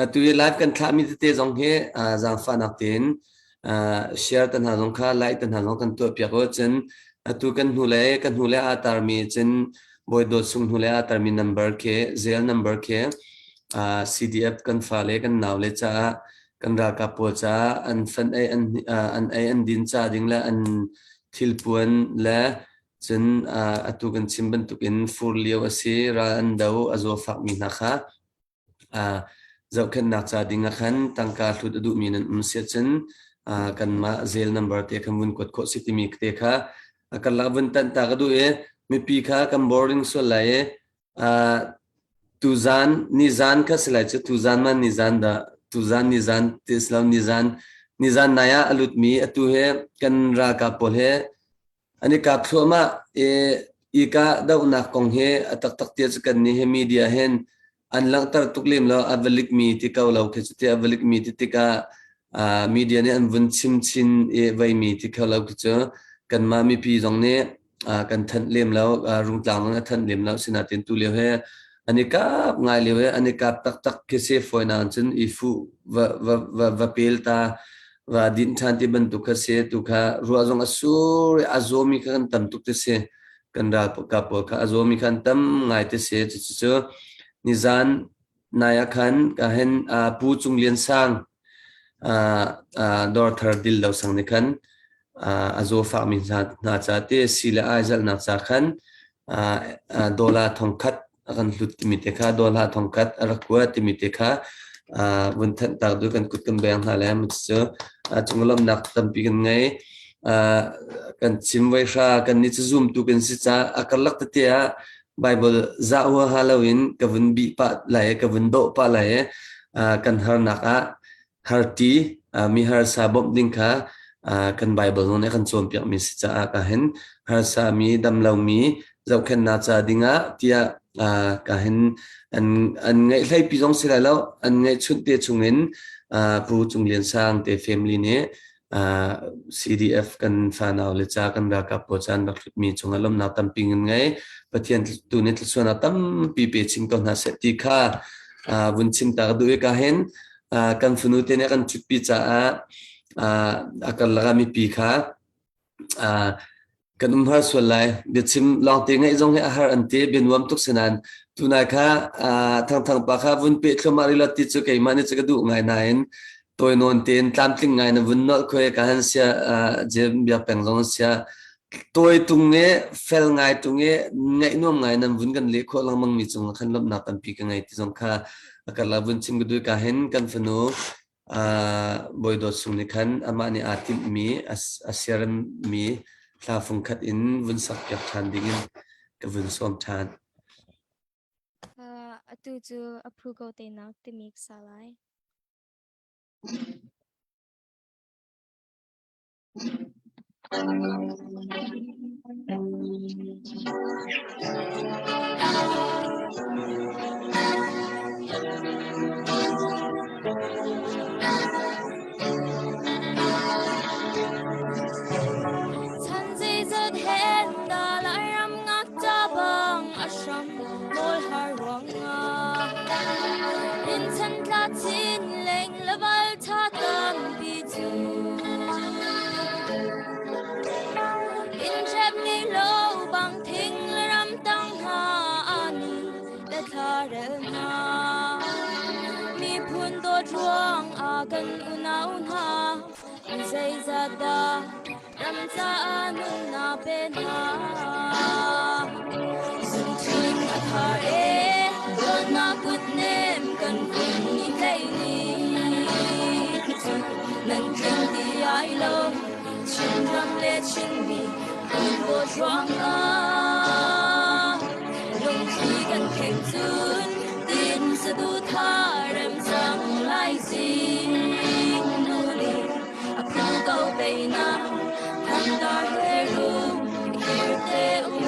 atu i live kan thlahmi tete zong hi zaangfahnak tein share te hna zong kha like te hna zong kan tuah piak u cun atu kan hnu le kan hnu le aa tarmi cun Bawi Dawt Sung hnu le aa tarmi number khi Zelle number khi CDF kan fale kan naule caah kan ralkap pawl caah an fan ei an an ei an din ca ding le an thilpuan le Cun atu kan chim bantukin fur lio a si, ral an do, a zawfakmi hna kha zohkhenhnak ca ding ah khan tangka hlut a duhmi nan um si ahcun kanmah Zelle number te khan vun kuat khawh si timi te kha a karlak vun tanh ta ka duh i mipi kha kan boring sual lai i tuzan nizan kha si lai cu tuzan ma nizan dah tuzan nizan ti si lo nizan nizan nai ah a lutmi atu he kan ralkap pawl he An i kap thluahmah i i kahdohnak kong hi a taktak tiah cu kannih hi media hin an langhter tuk lem lo. A va likmi ti ko lo khi cu tiah a va likmi ti tikah media nih an vun chim chin i veimi ti kho lo khi cu kanmah mipi zong nih kan thanh lem lo. Rungtlang zong a thanh lem lo. Sinain tu lio hi an i kap ngai lio i an i kap taktak khi si fawinak cun i fuh va, va, va, va pel ta. Va din ṭhan ti bantuk kha si. Tu kha ruah zong a sur i a zawmi kha kan tam tuk ti si. Kan ralkap pawl kha a zawmi kha an tam ngai ti si. Cucu nizan nai ah khan ka hin Pu Cung Lian Sang dawrthar dil lo sang nih khan a zawfakmi hna ca te si le ai zalhnak ca khan dollar thongkhat a kan hlut timi te kha dollar thongkhat a rak kuat timi te kha vun thanh tak du kan kut kan beng hna le cu cunglawmnak tampi kan ngei. Kan chim voi hra kan ni cu zoom tu kan si ca a karlak tete ah Bible za huaha loin ka vun bih pah lai ka vun dawh pah lai kan harnak ah harti mi harsa bawmh ding kha kan Bible zong nih a kan cawnpiak mi si caah ka hin harsa mi damlo mi zohkhenhnak ca dingah tiah ka hin an an ngaih hleipi zong si lai lo an ngaihchunh te chungin Pu Cung Lian Sang te family nih CDF kan fanau le ca kan ralkap pawl caan rak hlutmi cungah lawmhnak tampi ngan ngei. Pathian tu nih thluachuahnak tampi pe chin ko hna seh ti kha vun chim ta ka duh i ka hin kan fanu te nih a kan ṭhutpi caah a karlak ah mipi kha kan um har sual lai. Biachim lawngte ngaih zong hi a har an ti, bia nuam tuk si nain tunai kha Thangthang pa kha vun peh thluahmah rih lo ti cu keimah nih cu ka duh ngai nain tawi nawn tein tlamtling ngai na vun nolh khoi ka han sia Jem Biak Peng zong sia tawi tung i fel ngai tung i ngaih nuam ngai nan vun kan leh khawh lengmang mi cung khan lawmhnak tampi ka ngei ti zong kha a karla vun chim ka duh ka hin kan fanu Bawi Dawt Sung nih khan amah nih aa timhmi a siaremmi hla fungkhat in vun sakpiak ṭhan dingin ka vun sawm ṭhan. Atu cu a phu ko tenak timi ka sa lai. Chan zeizat hen dah Lairam ngakṭah bang a hram nawl har ruangah Rinchanh tla chin leng le val ṭha tampi cu Innhrep ngei lo bang thing le ram tang hna ni le thla rel hna Miphun dawt ruang ah kan unau hna mi zeizat dah ram caah nunnak pe hna. Zungthin a thar e, dawtnak kutnem kan kun ni hlei ni. Cu nan tling ti ai lo, Chinram le Chinmi kan dawt ruangah. Lungthli kan kheng cun, tin saduhthah rem cang lai zing nu nih a phu ko peinak thandar he rum hirte u.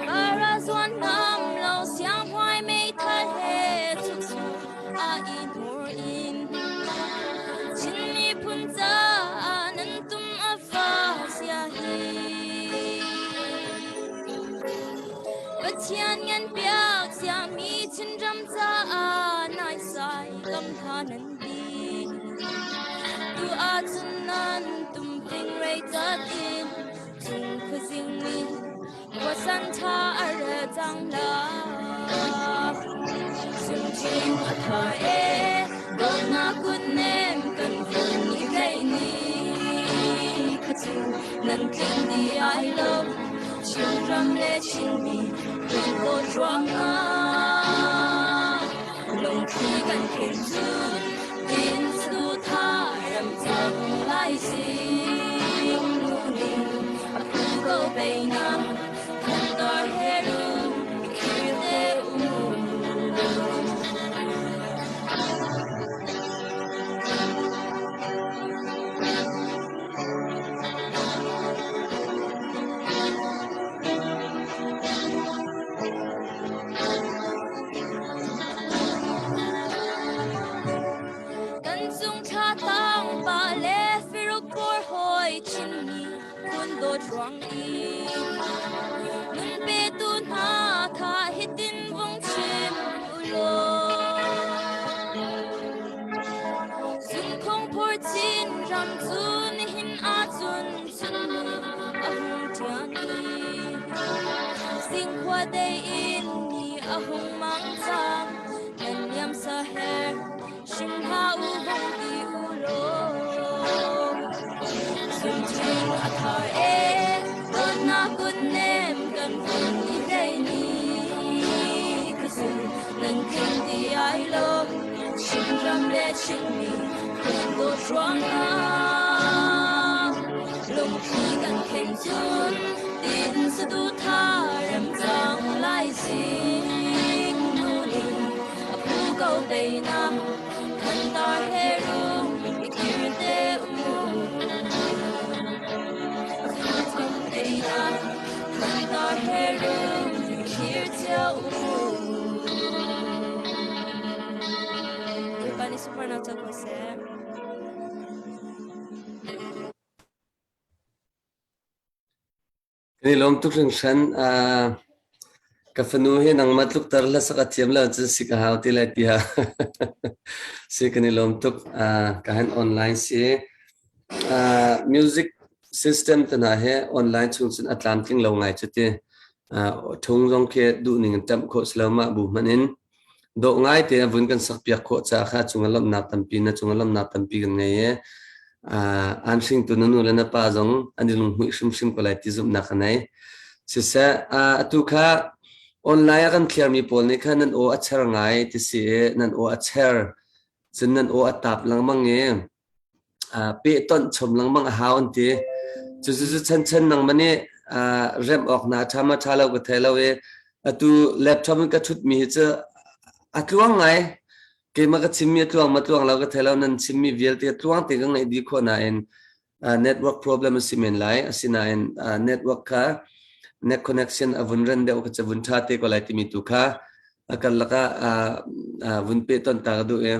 Para zuan nam lo siang huai mei thal he chuk a i hnur in Chin miphun caah nan tum a fa sia hi. Pathian ngan piak siami Chinram caah naisai kam hna nan ti. Tu ahcun nan tumtling rei cat in cung khuazing nih khuasan ṭha a rel cang la. Sungchin a tha e, dawtnak kutnem kan phun i tlaih ni kha cu nan tling di ai lo. Chinram le Chinmi kan dawt ruangah lungthli kan khen cun tin tha ram cang lai sing nu ning a phu ko peinam thantar he rum khir te um. Kan cung thla tang pa le firuk bor hoi Chinmi phun dawt ruang i nun petu hna kha hitin vung chim u law. Our Chin ram cu nihin ahcun chunni a hung ṭian i Zingkhua dei in ni a hung mang cang. Nan niam saher hrim hlah u hung ti u law. Zunṭhing a thar e, dawtnak kutnem kan vun i hlei ni. Ka zun nan khen ti ai lo, Chinram le Chinmi kan dawt ruangah. Lungthli kan khen cun tin saduhthah rem cang lai sing nu ning a phu ko teinak thantar he rum i kir te u. A phu ko teinak thantar he rum i kir cio u. Bawipa nih sunparnak co ko seh. Kan i lawm tuk hringhran. Uh, ka fanu hi nangmah tlukter hlasak a thiam lo cun si ka hau ti lai tiah si kan i lawm tuk. Uh, ka han online si. Uh, music system te hna he online chung cun a tlamtling lo ngai cu ti. Uh, thung zong khi duh ning in ṭamh khawh si lo mah bu hmanh in. Dawh ngaite a vun kan sakpiak khawh caah kha cungah lawmhnak tampi na cungah lawmhnak tampi kan ngei i aan hringtu na nu le na pa zong an i lunghmuih hrimhrim ko lai ti zumhnak ka nei. Siseh, atu kha online ah kan thliarmi pawl nih khan nan aw a cher ngai ti si i nan aw a cher cun nan aw a tap lengmang i pehtonh chom lengmang a hau an ti. Cucu chanchan nangmah nih remh awk hna a ṭha ma ṭha lo ka thei lo i atu laptop in ka ṭhutmi hi cu a tluang ngai. Keimah ka chimmi a tluang ma tluang lo ka thei lo nan chimmi vialte a tluang tein ka ngaih dih khawh nain network problem a si men lai. Asinain network kha net connection a vun ren deuh ka ca vun ṭha te ko lai timi tu kha a karlak ah vun pehtonh ta ka duh i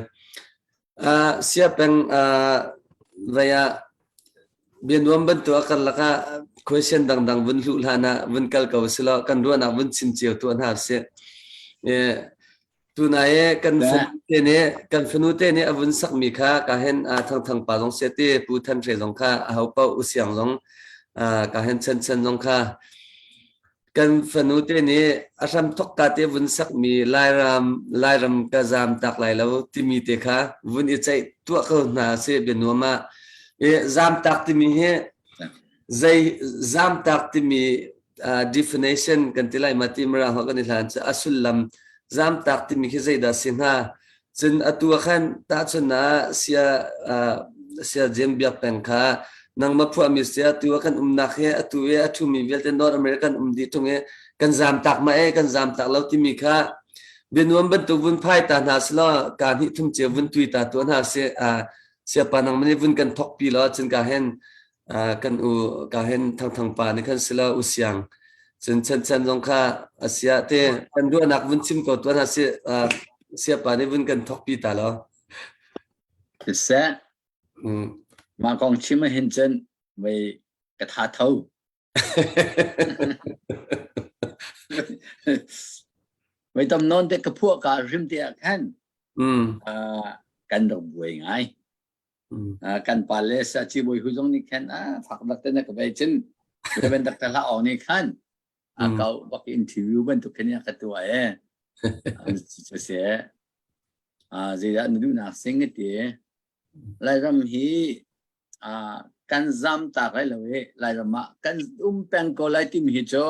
Siapeng vei ah bianuam bantuk a karlak ah question dangdang vun hluh hlan ah vun kal ko silaw kan ruahnak vun chim cio tuah hna usih. Tunai i kan fanu te nih kan fanu te nih a vun sakmi kha ka hen Thangthang pa zong sia ti Pu Than Hre zong kha a ho paoh usiang zong ka hen Chen Chen zong kha Kan fanu te nih a hramthok ka te vun sakmi Lairam Lairam ka zaam tak lai lo timi te kha vun i ceih tuah ko hna sih bianuam ah. I zaamtak timi hi zei zaamtak timi uh, definition kan ti lai ma ti mara ho kan i hlan cu a sullam zaamtak timi khi zeidah si hnga Cun atu ah khan tahchun ah sia uh, sia Jem Biak Peng kha nangmah phuahmi sia atu ah kan umnak hi atu i a ṭhumi vialte North American um dih ṭung i kan zaam tak ma e kan zaam tak lo timi kha bianuam bantuk vun phai ta hna selaw ka hnih thum cio vun tui ta tuah hna si uh, siapa nangmah nih vun kan thok pi law cun ka hen kan u ka hen thangthang pa nih khan sila u siang cun chan chan zong kha a sia te kan ruahnak vun chim ko tuan ha si sia pa nih vun kan thok pi ta lo siseh mah kong chim ah hin cun vei ka tha tho Vei tam non te ka phuah ka rim te ah khan kan rak buai ngai Kan pa le saci bawi hu zong nih khan a fak bak te na ka vei cun Reverend Dr. Hla Aung nih khan a kau bak interview bantuk khin a ka tuah e. Cu zeidah na duhnak sing ti Lairam hi kan zam tak lai lo i Lairam ah kan um peng ko lai timi hi cu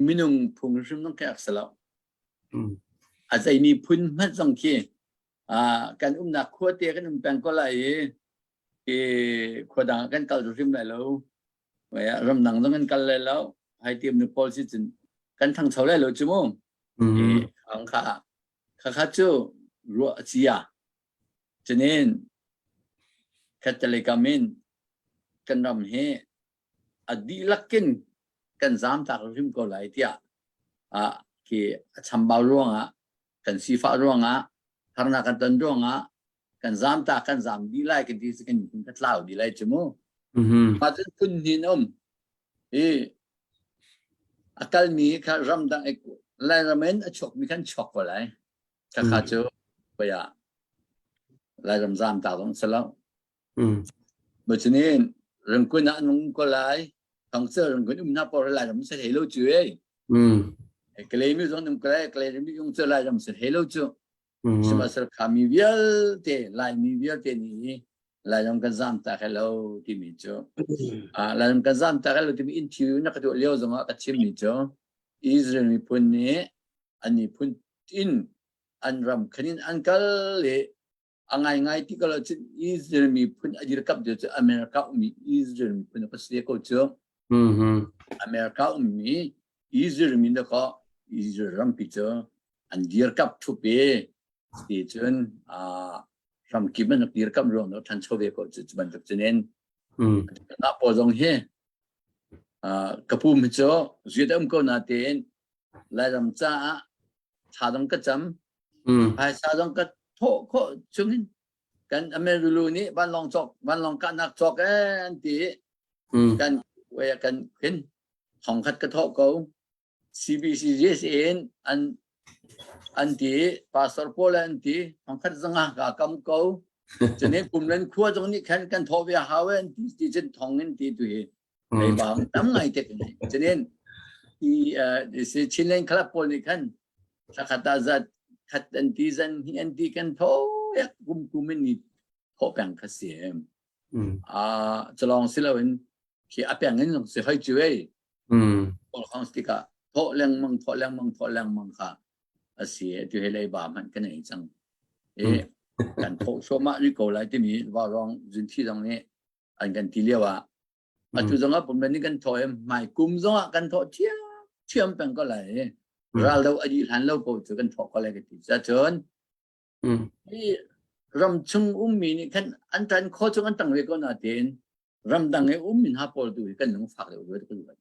minung phung hrim zong khi a si lo. A zeimi phun hmanh zong khi kan umnak khua te kan um peng ko lai i i khua dang ah kan kal hrim lai lo ramdang zong kan kal lai lo hai tiam nu pawl si cun kan thangcho lai lo cu mu i ang kha kha kha cu ruah cia cunin Catholic in kan ram hi a dihlak in kan zam tak hrim ko lai tiah khi a chambau ruangah kan sifah ruangah harnak kan ton ruangah kan zam ta kan zam dih lai kan ti kan kan tlau dih lai cu mu ma cun phun hnin um i a kalmi kha ramdang Lairam in a chuakmi khan chuak ko lai kha kha cu paya. Lairam zam ta zong si lo. Macinin rangkun ah an um ko lai. Thongse rangkun um na por Lairam se hlei lo cu ei. Kalay mi zong um ko lai, Kalay mi zong cu Lairam se hlei lo cu. Sihmanhsehlaw khami vialte, Laimi vialte nih Lairam kan zam ta he lo timi cu. Lairam kan zam ta he lo timi interview na ka tuah lio zongah ka chimmi cu Israel miphun nih an miphun in an ram khan in an kal i a ngaingai ti ko lo cun Israel miphun a dirkamh tu cu America ummi Israel miphun a si ko cu. America ummi Israel min dakaw Israel rampi cu an dirkamh thup i ti cun ramkip an dirkamh ruang no ṭhancho ve ko cu cu bantuk cun in na pawl zong hi ka pum hi cu zuit um ko na tein Lairam caah thla zong ka cam phaisa zong ka thawh khawh chungin kan Amerulu nih vanlawng cawk vanlawng kahnak cawk eh an ti kan kan khin thongkhat ka thawh ko CBCJS in an an ti pastor pawl an ti thongkhat zanga ka kam ko cune kumlen khua zong nih khan kan thawh ve hau an ti ti cun thong in ti tu hi Ei bang tam ngai te kan nei. Cunin i si Chinland Club pawl nih khan thakhat ah zat khat an ti zan hi an ti kan tho yak kum kum in ni tho peng kha si em. Ah chalong si lo in khi a peng in si hoi chu ei. Pawl khong tikah tho lengmang tho lengmang tho lengmang kha a si tu he lei ba man kan ei cang. E kan tho thluahmah ri ko lai timi wa rong zun thi zong nih an kan ti lio ah atu zong ah pumren kan thawh i hmai kum zong ah kan thawh thiam thiam peng ko lai ral do a dih hlan lo ko cu kan thawh ko lai ka ti cun hi ram chung ummi nih khan an tan kho chung an tang ve ko na tein ramdang i ummi hna pawl tu hi kan lung fak deuh rua ka ruat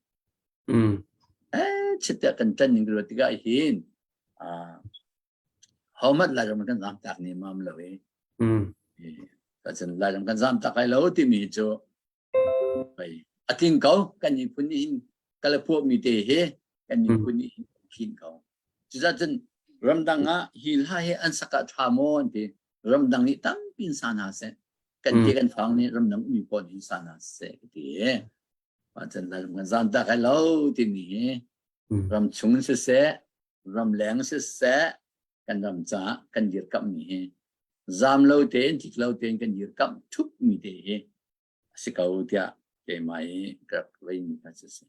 eh chitte kan tan ning ruat tikah hin Hohmanh Lairam kan zaam tak ni mam lo i. Cun Lairam kan zaam tak lai lo timi cu pei a tling ko kan miphun nih hin kalapuah mi te hi kan miphun nih hin khin ko. Cucaah cun ramdang ah hi hla hi an sak ah ṭha maw an ti. Ramdang nih tampi in sa hna seh. Kan te kan fang nih ramdang ummi pawl nih sa hna seh ka ti. Mah cun Lairam kan zaam tak lai lo timi hi ram chung siseh ramleng siseh kan ram caah kan dirkamhmi hi zam lo tein tlik lo tein kan dirkamh thupmi te hi a si ko tiah keimah i ka rak veimi kha si si.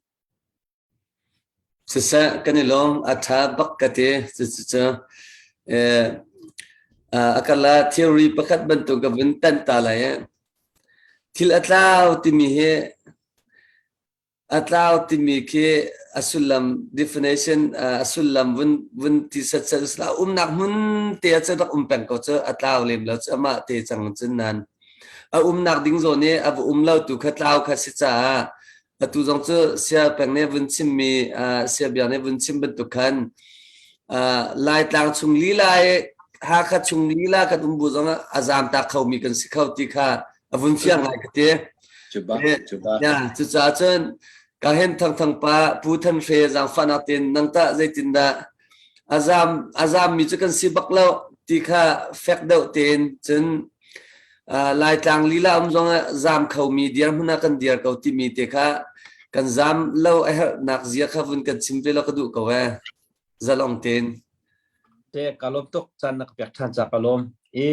Siseh kan i lawm a ṭha bak ka ti cucu eh a kala theory pakhat bantuk ka vun tan ta lai eh thil a tlau timi hi A tlau timi khi a sullam definition a sullam vun vun ti setsat usila umnak hmun te ah cun rak um peng ko cu a tlau lem lo cu amah te cang cun nan a umnak ding zawn i a va um lo tu kha tlau kha si caah atu zong cu sia peng nih vun chimmi sia biak nih vun chim bantuk khan Laitlang chung lila i Hakha chung lila kan um bu zong ah a zaam ta khomi kan si kho ti kha a vun fiang ngai ka ti. Cuba, cuba. Ya, cucaah cun ka hen thang thang pa Pu Than Hre zaangfahnak tein nang tah zeitindah a zam a zammi cu kan si bak lo ti kha fek deuh tein cun Laitlang lila um zong ah zam khomi dirhmun ah kan dir ko timi te kha kan zam lo a herhnak zia kha vun kan chim ve lo ka duh ko eh zalong tein te ka lawm tuk caan na ka pek ṭhan ca ka lawm i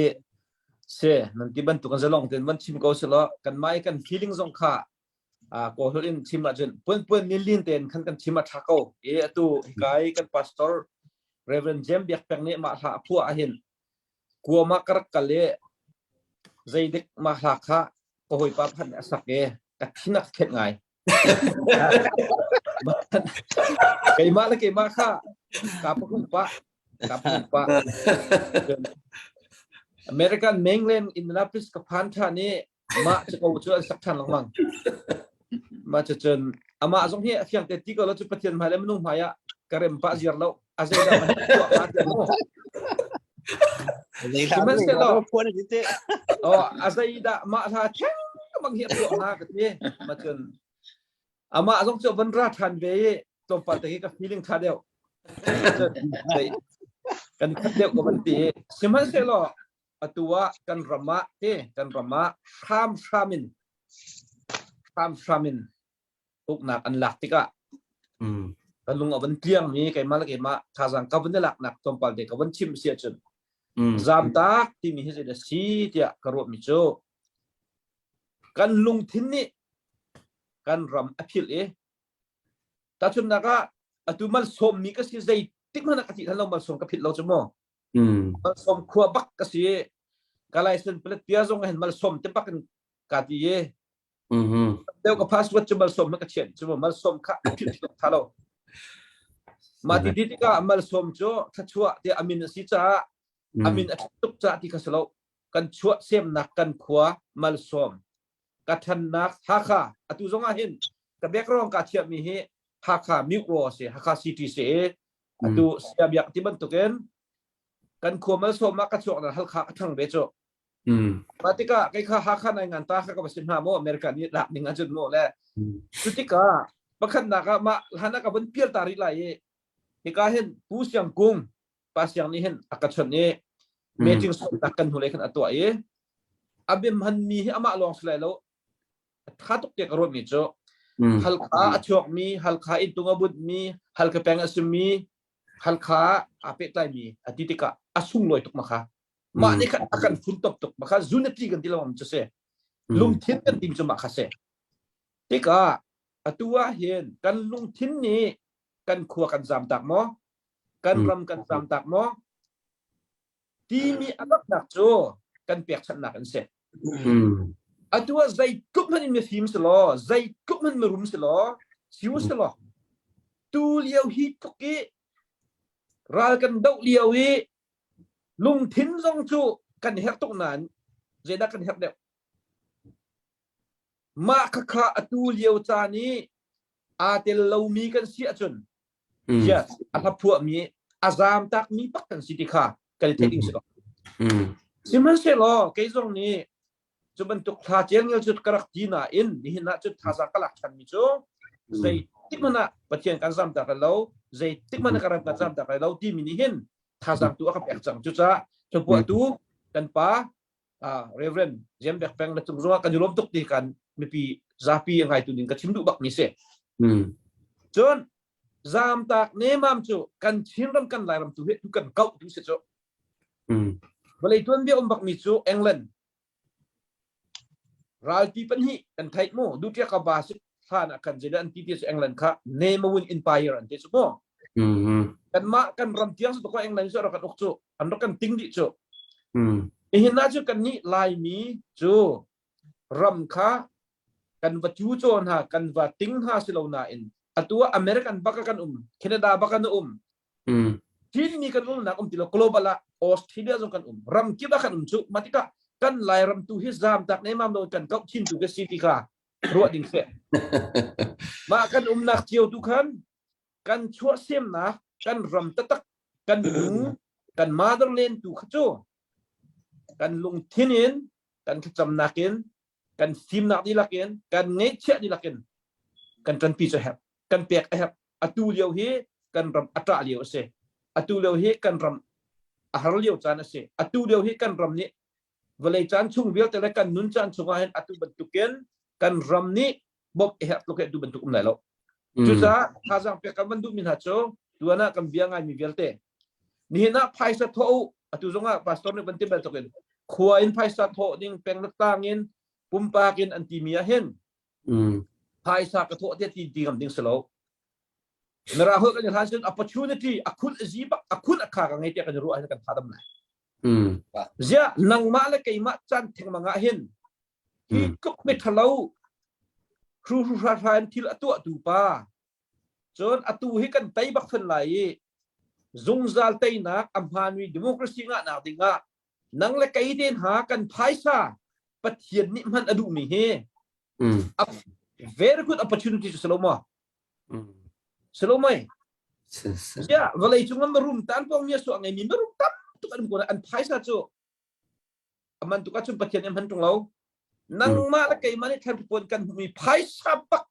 Si, nan ti bantuk in zalong tein van chim ko selaw kanmah i kan feeling zong kha Kawl in chim ahcun puan puan lin tein khan kan chim a ṭha ko. I atu hika i kan pastor Reverend James Biak Peng nih mah hla a phuah ahhin kuam ah ka rak kal i zeidik mah hla kha ka hawipa pakhat nih a sak i ka thin a ka khenh ngai. Keimah le keimah kha kaa pahum pah. Kaa pahum pah. American mainland Indianapolis ka phan ṭhan i mah cu ko cu an sak ṭhan lengmang. Mah cu cun amah zong hi a fiang te ti ko lo cu Pathian hmai le minung hmai ah ka rem pah ziar lo. A zeidah man tuah hnga ti mu. Sihmanhsehlaw oh a zeidah mah hla theng bang hi a tuah hnga ka ti. Mah cun amah zong cu van ra ṭhan ve i tlawmpal te hi ka feeling ṭha deuh. Kan khat deuh ka van ti. Sihmanhsehlaw. Atu ah kan ram ah te kan ram ah hramhram in hramhram in uknak an lak tikah ka lung a van tliang mi keimah le keimah thazaang ka van i laknak tlawmpal te ka van chim si ahcun zamtak timi hi zeidah si tiah ka ruahmi cu kan lungthin nih kan ram a philh i tahchunhnak ah atu malsawmmi ka si zeitik hmanh ah ka thih than lo malsawm ka philh lo cu mu malsawm khua bak ka si ka license plate pia zong hin malsawm te bak in ka ti i deuh ka password cu malsawm ka chian cu malsawm kha a philh philh tha lo mah ti ti tikah malsawm cu thluachuah tiah amin a si caah amin a tuk caah ti kha si lo kan chuah semnak kan khua malsawm ka thannak Hakha atu zong ah hin ka background ka thiam mi hi Hakha Mukro si Hakha City si atu sia biak ti bantukin kan khua malsawm ah ka chuak na Halkha ka thang ve cu Mah tikah kei kha Hakha nai ngan ta kha ka va si hna maw America nih lak ning ahcun maw le cu tikah pakhatnak ah mah hlan ah ka vun pial ta rih lai i hika hin Pu Siang Kung Pa Siang nih hin a ka chawnh i meeting sawmnak kan hnulei khan a tuah i a bia hmanmi hi amah lawng si lai lo tha tuk te ka ruahmi cu Halkha a chuakmi Halkha inntung a bunhmi Halkha peng a simi Halkha aa pehtlaimi a ti tikah a sunglawi tuk ma kha mah nih khan a kan funtom tuk mah kha unity kan ti lo cu si lungthin kan tim cu mah kha si tikah atu ah hin kan lungthin nih kan khua kan zam tak maw kan ram kan zam tak maw timi a laknak cu kan pekchanhnak an si atu ah zeitluk hmanh in mifim si law zeitluk hmanh mirum si law siu si law tu lio hi tluk i ral kan doh lio i Lungthin zong cu kan herh tuk nain zeidah kan herh deuh? Mah khakha atu lio caan i aa tel lomi kan si ahcun yes, a hla phuahmi a zaam takmi bak kan si ti kha kan i theih ding si ko. Sihmanhsehlaw kei zong nih Cu bantuk thla celngel cu ka rak ti nain nihin ah cun thazaang ka lak ṭhanmi cu zeitik hmanh ah Pathian kan zamtak lai lo, zeitik hmanh ah ka ram kan zamtak lai lo timi nih hin thazaang tu a ka pek cang. Cucaah hlapuahtu kan pa Reverend Ziam Bek Peng na cung zongah kan i lawm tuk ti kan mipi zapi a ngaitu ning ka chim duh bak mi si. Cun zamtak nemam cu kan Chinram kan Lairam tu hi tu kan kauh tu si cu. Vawlei tuanbia um bak mi cu England Ralpi pahnih kan theih mu. Duṭiak a ba si hlan ah khan zeidah an ti ti cu England kha Nemawin Empire an ti cu mu. Kanmah kan ram tiang cu ko England cu rak kan uk cu an rak kan ting dih cu. Nihin ah cu kannih Laimi cu ram kha kan va cu caw hna kan va ting hna si lo nain atu ah American bak ah kan um Canada bak kan um Chinmi kan umnak um ti lo global ah Australia zong kan um ram kip ah kan um cu mah tikah kan Lairam tu hi zam tak ne mam lo kan kau chin tu ka si ti kha ruah ding se mah kan umnak cio tu khan kan chuah semnak kan ram tatak kan nu kan motherland tu kha cu kan lungthin in kan thlacamnak in kan fimnak dihlak in kan ngeihchiah dihlak in kan ṭanpi cu herh kan pek a herh atu lio hi kan ram a ṭah lio a si atu lio hi kan ram a har lio caan a si atu lio hi kan ram nih vawlei caan chung vialte le kan nun caan chungah hin atu bantukin kan ram nih bawmh a herh tluk hi atu bantuk um lai lo cucaah thazaang pek kan van duhmi hna cu tuan ah kan bia ngaimi vialte nihin ah phaisa thawh u atu zongah pastor nih van ti bantukin khua in phaisa thawh ding peng le tlang in pumpak in an timi ah hin phaisa ka thawh tiah ti ti ngam ding si lo Mara hol kan hlan cun opportunity a khun a zi bak a khun a kha ka ngei tiah kan ruah hin kan tha dam lai zia nangmah le keimah caan thengmang ah hin hi tluk mi thalo hru hru hra hra in thil a tuah tu pa cun atu hi kan tei bak fen lai i zungzal teinak a hmaanmi democracy ngahnak ding ah nang le kei te hna kan phaisa Pathian nih hman a duhmi hi a very good opportunity cu si lo maw si lo mei ya vawlei cung ah marum tan pong mi su ngei mi marum tam tuk an ko an phaisa cu aman tuk ahcun Pathian nih hman ṭung lo nangmah le keimah nih thlan puan kan hmuhmi phaisa bak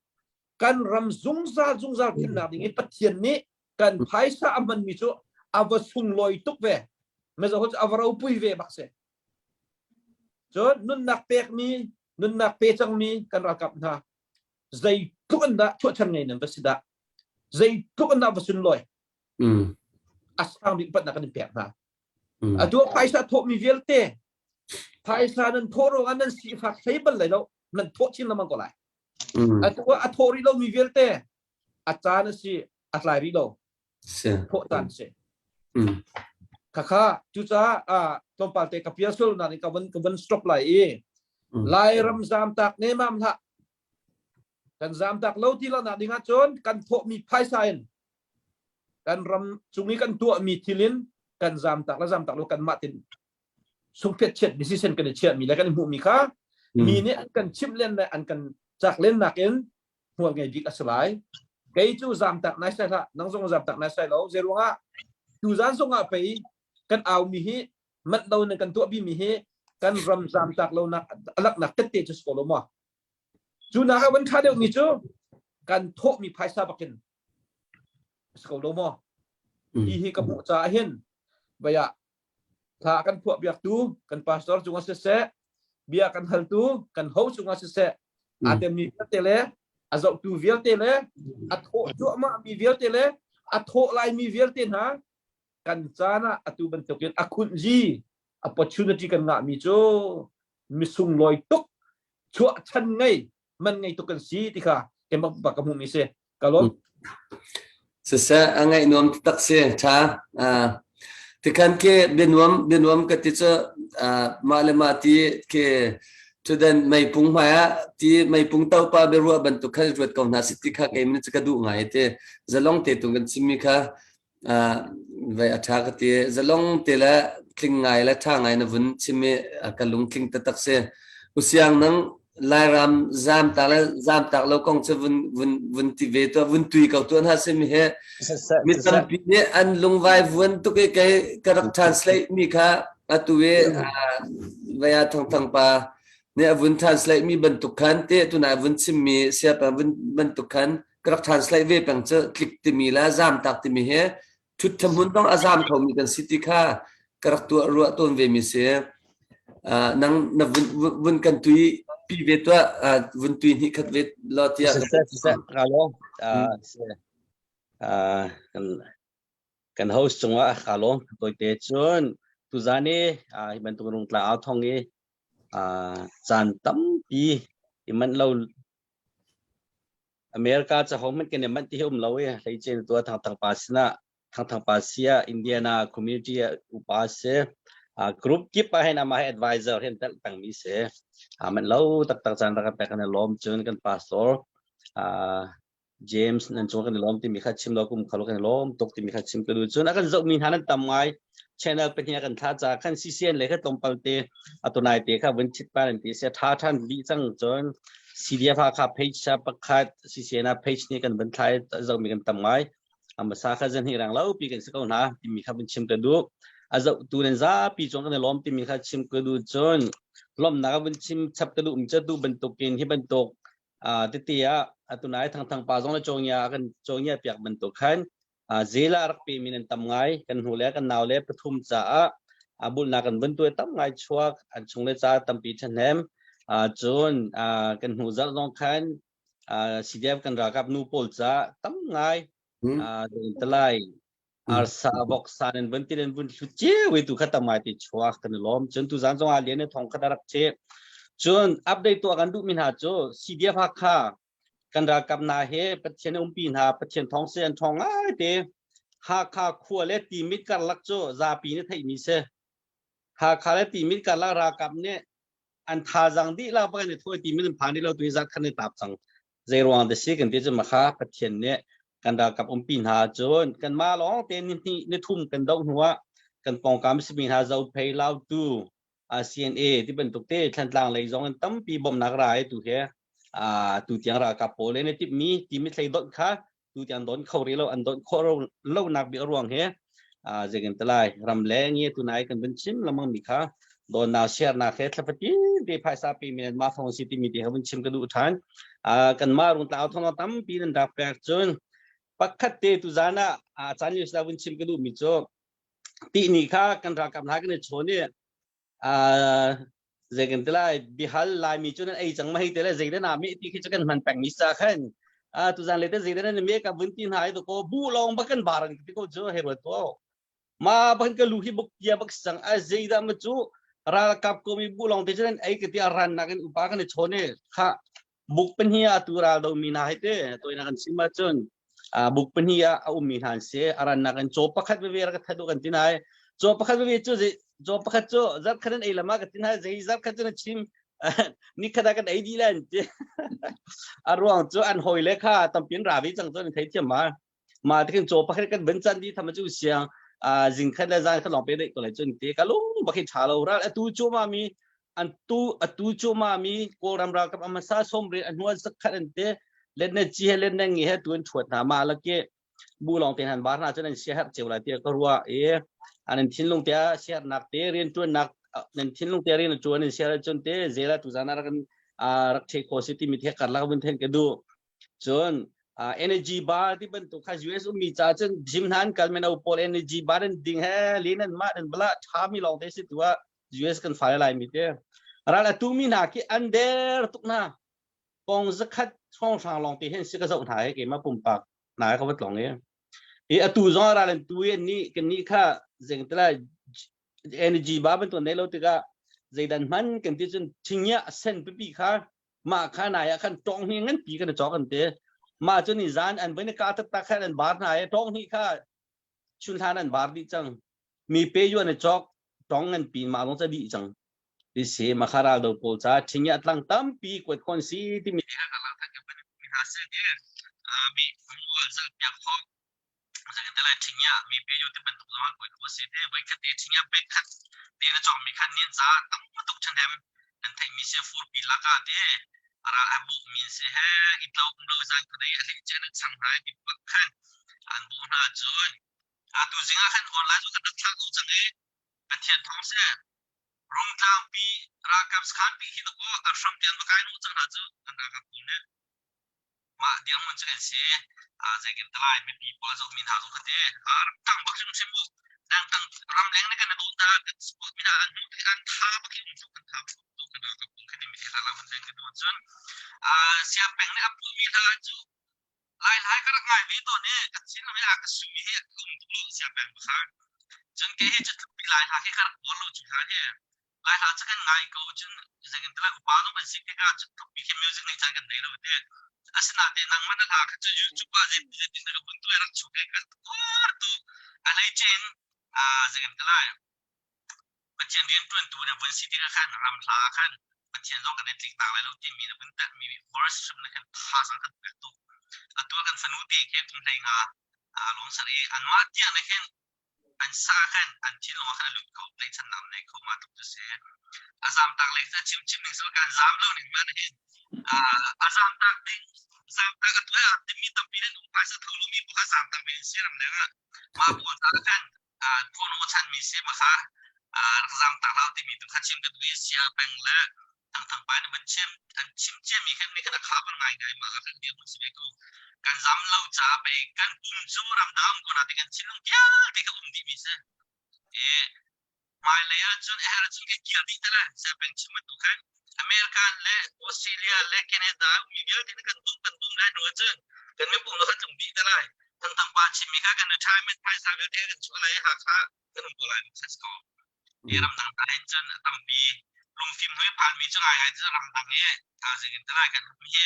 kan ram zungzal zungzal thimnak ding i Pathian nih kan phaisa a hmanmi cu a va sunglawi tuk ve mizo cu a va ropui ve bak si. Cun nunnak pekmi, nunnak pe cangmi kan ralkap hna zeitluk in dah chuahchan ngei nan va si dah? Zeitluk in dah va sunlawi? A sang bik upatnak kan in pek hna. Atu phaisa thawhmi vialte phaisa nan thawh ruangah nan sifak hlei bal lai lo, nan thawh chin lengmang ko lai. Atu ah a thawh rih lomi vialte a caan a si, a tlai rih lo. Thawh caan a si. Khakha cucaah tlawmpal te ka pial sual nain ka van ka van stop lai i Lairam zamtak nemam hlah. Kan zamtak lo ti lo nak ding ahcun kan thawhmi phaisa in kan ram cung i kan tuahmi thil in kan zamtak le zamtak lo kanmah tin sungphet chiat decision kan i chiahmi le kan i hmuhmi kha mi nih an kan chimh len le an kan cak len nakin hmual ngei bik a si lai. Kei cu zamtak nai sai hlah, nang zong zamtak nai sai lo. Zei ruangah tuzan zongah pei kan aumi hi manh lo in kan tuahpi mi hi kan ram zamtak lo nak alaknak tette cu si ko lo maw? Cu nak ah van ṭha deuh mi cu kan thawhmi phaisa bakin si ko lo maw? Hi hi ka hmuh caah hin vaya thla kan phuah biaktu kan pastor cungah siseh bia kan haltu kan ho cungah siseh aa temmi vialte le a zohtu vialte le a thawh cuahmah mi vialte le a thawh laimi vialte hna kan caan ah atu bantukin a khunh zi opportunity kan ngahmi cu misunglawi tuk chuah chan ngei man ngei tuk kan si ti kha keimah bak ka hmuhmi si ka lawm. Siseh a ngaih nuam tak si tha tikhan ke bianuam bianuam ka ti cu mah le mah ti ke tudan meipung hmai ah ti meipung topa biaruah bantuk khan ruat ko hna si ti kha kei min cu ka duh ngai te zalong te tung kan chimmi kha Vei a ṭha ka ti. Zalong te le tling ngai le ṭha ngai na vun chim i ka lungtling taktak si. Usiang nang Lairam zaamtak le zaamtak lo kong cu vun vun vun ti ve tuah vun tui ko tuah hna si mi hi mi tampi nih an lungvai vuan tuk i kei ka rak translate mi kha atu i vei ah Thangthang pa nih a vun translate mi bantuk khan te tunai vun chim mi siapa vun bantuk khan ka rak translate ve peng cu tlik timi le zamtak timi hi thut hmun dong a zam khomi kan si ti kha ka rak tuah ruah tawn ve mi si. Nang na vun vun kan tui pi ve tuah vun tui hnih khat ve lo tiah. Siseh siseh ka lo kan kan host cungah ka lawm toite cun tuzan i hi bantuk rungtla au thong i caan tampi i manh lo America cu hohmanh kan i manh ti hi um lo i hleice in tua Thangthang pa sinah Thangthang pa sia Indiana community ah upa si group kip ah hin amah hi advisor hin telh pengmi si manh lo taktak caan rak pek kan i lawm cun kan pastor James nan cung kan i lawm timi kha chim lo kum khalo kan i lawm tuk timi kha chim ka duh cun a kan zohmi hna nan tam ngai channel pahnih kan thla ca khan CCN le kha tlawmpal te atunai te kha vun chit pa nan ti sia tha than dih cang cun CDF Hakha page sa pakhat CCN page nih kan vun thlai zohmi kan tam ngai amasa kha zan hi rang lo pi kan si ko hna timi kha vun chim ka duh a zohtu nan zapi cung kan i lawm timi kha chim ka duh cun lawmnak vun chim chap ka duh mi cu tu bantukin hi bantuk tete ah atunai thangthang pa zong le cawngya kan cawngya piak bantuk khan zela rak pe mi nan tam ngai kan hnu le kan nau le pathum caah bulnak kan vun tuai tam ngai chuak an chung le ca tampi ṭhahnem cun kan hnu zarh zong khan CDF kan ralkap nu pawl ca tam ngai talai arsa voksa nan vun ti nan vun hlut cio tu kha tam ngai ti chuak kan i lawm cun tu zan zong ah lian thong khat rak che cun update tuah kan duh mi hna cu CDF Hakha kan ralkap hna he Pathian umpi hna Pathian thawng se an thawng ngai te Hakha khua le Timit karlak cu zapi nih theihmi si Hakha le Timit karlak ralkap nih an thazaang dihlak bak in i thawi Timit an phan lo tu hi zat khan i tap cang zei ruang da si kan ti cu makha Pathian nih kan ralkap umpi hna cun kan mah lawng te ni hnih ni thum kan doh hnu ah kan pawngkam simi hna Zophei Lautu CNA ti bantuk te Thlantlang lei zong in tampi bawmhnak ra i tu he tu tiang ralkap pawl le na timhmi timi thlei donh kha tu tiang don kho rih lo an don khawh lo nak bik ruang he zeikan talai ram le nge tu nai kan vun chim lamang mi kha don na share na he thlafatin te phaisa pe mi ma thong si timi te ha vun chim ka duh than kan ma rung tlau thong tampi nan dak pek cun pakhat te tu zana a chan news la vun chim ka duh mi cu ti ni kha kan ralkap hna kan i chawn i. Zei kan ti lai bihal Laimi cu nan ei cang ma hei te le zei dah na meh ti khi cu kan hman peng mi sa khan. A tuzan le te zei dah nan meh ka vun ti hna i ko bu lawng bak kan bar an ti ko cu hei ruat ko. Ma bak ka lu hi buk tia bak sang a zei dah ma cu ralkap ko mi bu lawng te cu nan ei ka ti a ran nak in upa kan i chawn i kha buk pahnih ah tu ral do mi hna hi te toina kan sim ahcun buk pahnih ah a ummi hna an si. A rannak in caw pakhat veve rak that kan ti nai. Caw pakhat veve cu caw pakhat cu zarh khat an ei lama ka ti nai. Zei zarh khat cu na chim ni khat ah kan ei dih lan ti. A ruang cu an hawi le kha tampin ravi cang cu an thei thiam ma. Ma tikin caw pakhat kan ben chan di tham cu siang zing khat le zan khat lawng pe dei ko lai cun ti ka lung bak hi tha lo ral atu cu ma mi an tu atu cu ma mi Kawlram ralkap amasa somri a hnuan sakhat an te let ne chi he let ne ngi he tu an thuat hna ma la ke bu long te han bar na cun an sia her cheu lai ti ka rua e an thinlung te siar nak te rian tuan nak nan thinlung te rian tuan in siar cun te zela tu zana rak rak the kho si ti mi the kar lak bun then ka du Cun energy bar ti bantuk kha US ummi ca cun gym hna an kal meno pawl energy bar an ding he lin an mah an bala ṭhami lawng te si tu ah US kan fale lai mi te ral atu mi hna khi an der tuk hna pong zakhat hrawnghrang lawng te hin si ka zoh hna he keimah pumpak hna ka va tlong i i atu zong ral an tu i ni kan ni kha zeng tala energy bar bantuk nei lo tikah zeidan hman kan ti cun thingya sen pipi kha mah kha nai ah khan tawng hni ngan pi kan cawk an ti. Mah cu ni zan an voi ka taktak khan an bar hna i tawng hni kha chun hlan an bar dih cang. Mi pe yu an i cawk tawng ngan pi mah lawng ca dih cang. Ti si makharal do pawl ca thingya tlang tampi kuat khon si timi te kha lang than ka ban mi hna se ti mi mual zal piak khok Zeitintiah ṭhingya mi pe yo ti bantuk zong ah kawi ko si te voi khat te ṭhingya pe khat te na cawk mi khan nin za tam tuk ṭhahnem kan theih mi si furpi laka te ara a buk mi si he i tlo um lo zan khuadei a hlei chen chang hna i bak khan an bu hna cun atu zing ah khan online cu kan rak thlah ko cang i Pathian thawng si Rungtlang pi ralkap sakhan pi hi dakaw a hram tiang va kai nu cang hna cu an ralkap pawl nih Mah dirhmun cu kan si. Zeitin talai mipi pawl zoh mi hna zong kha ti. Tang bak hrimhrim u. Dang tang ramleng ne kan dawt hna, kan support mi hna an hmuh tik an tha bak hi um tuk kan tha bak tuk kan ralkap pawl kha mi thla la hun kan tuan cun siangpeng nih a puh mi hna cu lai lai ka rak ngai ve tawn i ka thin lam a ka sumi hi um tuk lo siangpeng kha cun ke hi cu tluk lai hla khi ka rak uar lo cu hla hi Lai hla cu kan ngai ko cun zeitin ti lai upa zong kan si tikah tlukpi khi music nei caan kan nei lo te. Asinain nangmah na hla kha cu YouTube ah zeitin zeitin na ka vun tuah rak chuk i ka uar tu a hleice in zeitin ti lai Pathian rianṭuantu na vun si tikah khan ram hla ah khan Pathian zong kan i tlik tak lai lo timi na vun telhmi verse hrim na khan thazaang kan pek tuk. Atu ah kan fanu te khi kum 15 lawng ser i anmah tiang na khin an sa khan an thinlung ah khan a lut kho tlaihchannak nei kho ma tuk cu si a zam tak lei a chim chim ning sil kan zam lo ning man hin a zam tak ding zam tak a tuah timi tampi nan um phaisa tho lo mi pakha zam tak mi siram leng ah ma pawl ta khan phone o chan mi si ma kha rak zam tak lo timi tu kha chim ka tu sia peng le Thang Thang pa nih van chim an chim ciami khan mi khan a kha bal ngaingai mah ah khan dir mun si ve ko. Kan zam lo ca pei kan pum cu ramdang ko na ti kan thinlung vialte kha um dih mi si. E hmailei ah cun a her cun kan kir dih te lai sa peng chim bantuk khan American le Australia le Canada mi vialte nih kan bawm kan bawm lai hnu cun kan mipum lo kan tlung dih te lai. Thang Thang pa chimmi kha kan retirement phaisa vialte kan chuah lai Hakha kan um ko lai let's go. Hi ramdang ta hin cun a tampi lungfim hnuai phanmi cu ngaingai cu ramdang i thaizing in talai kan um hi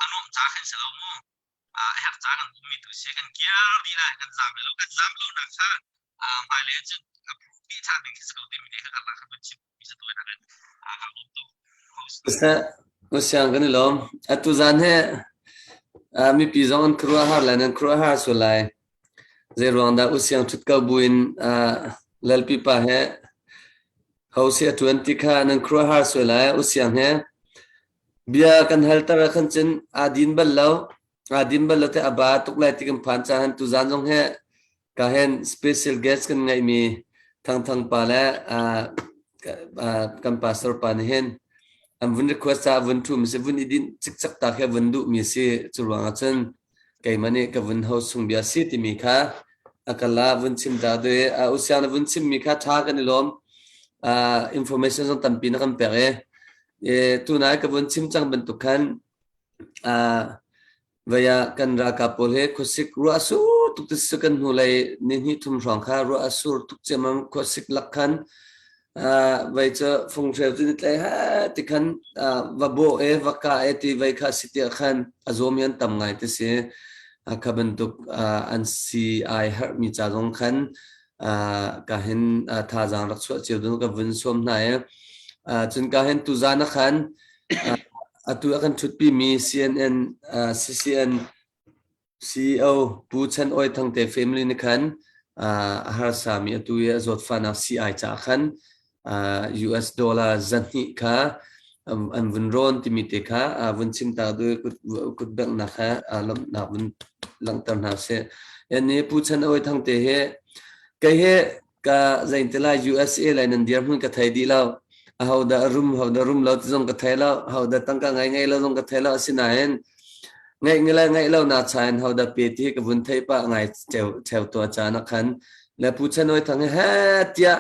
a nuamh ca khan si lo mu. A herh ca kan ummi tu si kan kir dih lai kan zam lo kan zam lo nak kha hmailei cun a phu ṭhan ding khi si ko timi te kha kan rak kan chim mi sa tuai nak in a kan lawm tuk. Siang kan i lawm. Atu zan he mipi zong an khuaruahhar lai nan khuaruahhar sual lai. Zeiruang dah usiang ṭhut ko buin Lalpi pa he hosi a ṭuan ti kha nan khuaruahhar sual lai. Usiang he bia kan halter ah khan cun aa din bal lo. Aa din bal lo te a ba tuk lai ti kan phan caah tuzaan zong he ka hen special guest kan ngeihmi Thang Thang pa le kan pastor pa nih hin an vun request caah vun ṭhu mi si vun i dinh cikcek ta khi vun duh mi si. Cu ruangah cun keimah nih ka vun ho chung bia si timi kha a ka la vun chim ta dui. Usiang na vun chim mi kha ṭha kan i lawm. Information zong tampi na kan pek i tunai ka vun chim cang bantuk khan Vei ah kan ralkap pawl hi khuasik ruah a sur tuk ti si kan hnulei ni hnih thum hrawng kha ruah a sur tuk ciammam khuasik lak khan vei cu funghreu cu ni tlai he ti khan va bawh e va ka e ti vei kha si tiah khan a zawmi an tam ngai ti si. Kha bantuk an si ai herhmi ca zong khan ka hin thazaang rak chuah cio ding ka vun sawm hna i cun ka hin tuzaan ah khan atu a kan ṭhutpimi CNN CCN CEO Pu Chan Awi Thangte family nih khan a harsami atu i a zawtfahnak sii-ai caah khan US dollar 200 kha an vun rawn timi te kha vun chim ta du kut benghnak kha lawmhnak vun langhter hna sih. Yan ni Pu Chan Awi Thangte hi kei hi ka zein te lai USA lai nan dirhmun ka thei dih lo. Aho dah rum ho dah rum lo ti zong ka thei lo. Ho dah tangka ngai ngei lo zong ka thei lo. Asinain ngaih ngai ngaih lo na cha in ho dah pe ti ka vun thei pa ngai cheu cheu to caan ah khan le Pu Chan Awi Thang hi he tiah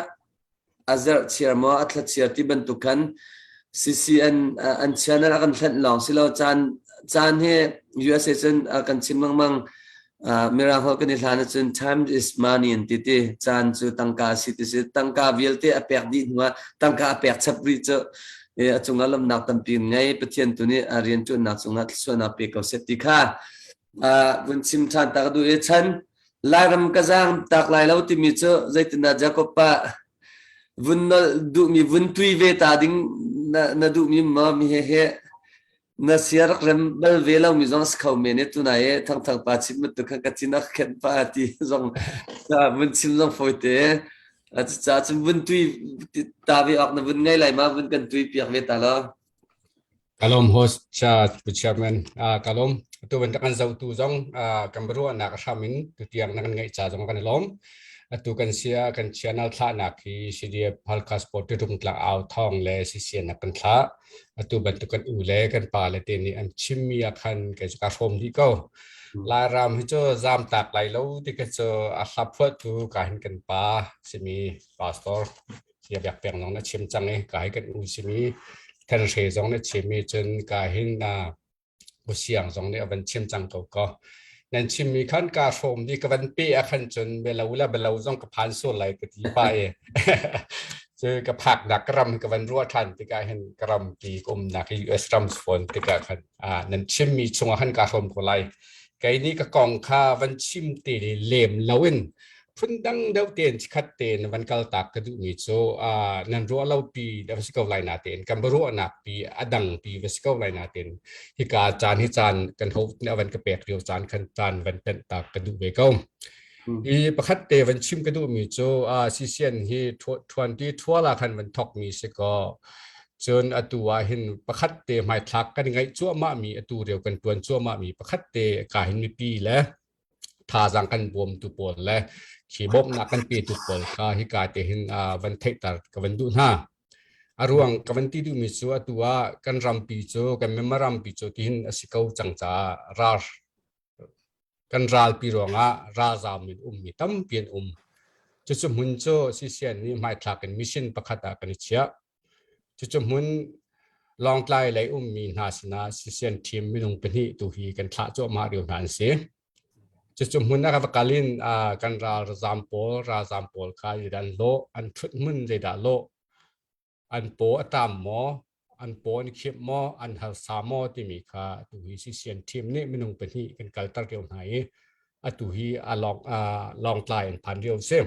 a zerh chiar maw a thla chiar ti bantuk khan CCN an channel a kan hlenh lawng si lo caan caan hi USA cun kan chim lengmang mirang holh kan i hlan ahcun time is money an ti ti caan cu tangka si ti si tangka vialte a pek dih hnu ah tangka a pek chap rih cu a cungah lawmhnak tampi ngei Pathian tu nih a rian ṭuannak cungah thluachuahnak pe ko seh ti kha vun chim ṭhan ta ka duh i chan Lairam ka zaang tak lai lo timi cu zeitindah Jacob pa vun nolh duhmi vun tui ve ta ding na, na duhmi maw mi he he na sia rak rem bal ve lo mi zong a si kho men i tunai i thangthang pa chim bantuk khan ka thin a khen pa ti zong vun chim zong fawi te cucaah cun vun tui ta ve awk na vun ngei lai ma vun kan tui piak ve ta lo. Kalom host cha pu chairman kalom tu ban kan zohtu zong kan ruahnak a hram in tutiang na kan ngaih ca zong kan i lawm atu kan sia kan channel thlahnak hi CDF Halkha Sport Tutung tlang au thong le CCN kan thlah atu bantuk kan u le kan pa le te nih an chimmi ah khan kei cu ka hrawm dih ko Lairam hi cu zam tak lai lo ti ka cu a hla phuahtu ka hin kan pa simi pastor sia biak peng zong na chim cang i ka hi kan u simi than hre zong na chim i cun ka hin na siang zong nih a van chim cang ko ko nan chimmi khan ka hrawm di ka van pe a khan cun belo la belo zong ka phan sual lai ka ti pa e cu ka phak nak ka ram ka van ruah than tikah hin ka ram pi ka umnak hi US ram phone tikah khan nan chimmi chungah khan ka hrawm ko lai kei nih ka kong kha van chim te lem loin phundang deuh tein chikhat tein van kal tak ka duhmi cu nan ruah lo pi va si ko lai na tein kan ruahnak pi a dang pi va si ko lai na tein hika caan hi caan kan ho a van ka pek lio caan khan caan van tenh tak ka duh ve ko. Hi pakhat te van chim ka duhmi cu CCN hi 20 thuala khan van thok mi si ko cun atu ah hin pakhat te hmaithlak kan ngaih cuahmah mi atu reu kan tuan cuahmah mi pakhat te ka hin mipi le thazaang kan bawmtu pawl le khi bawmhnak kan petu pawl kha hika te hin van theihter ka van duh hna. A ruang ka van ti duhmi cu atu ah kan rampi cu kan Myanmar rampi cu tihin a si ko cang caah ral kan ralpi ruangah ralzaam in ummi tampi an um. Cucu hmun cu CCN nih hmaithlak in mission pakhat ah kan i chiah. Cucu hmun Lawngtlai lei ummi hna sinah CCN team minung pahnih tu hi kan thlah cuahmah lio hna an si. Cucu hmun ah ka va kal in kan ralzaam pawl ralzaam pawl kha zeidah an lawh, an ṭhut hmun zeidah lawh, an paw a ṭam maw, an paw an khimh maw, an harsa maw timi kha atu hi CCN team nih minung pahnih kan kalter lio hna i atu hi a Lawngtlai an phan lio a si.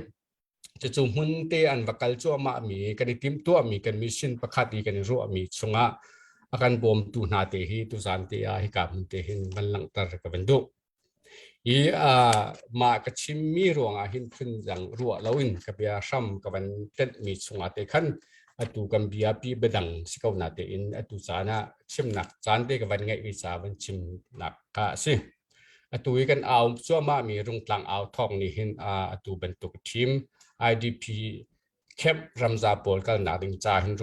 Cucu hmun te an va kal cuahmahmi kan i timhtuahmi kan mission pakhat i kan i ruahmi chungah a kan bawmtu hna te hi tuzan te ah hika hmun te hin van langhter ka van duh. I mah ka chimmi ruangah hin phundang ruah loin ka bia hram ka van tenhmi chungah te khan atu kan bia pi biadang si ko na tein atu caan ah chimnak caan te ka van ngeih mi ca van chimnak kha a si. Atu i kan au cuahmahmi Rungtlang au thawng nih hin atu bantuk team IDP camp ramza pawl kalnak ding ca hin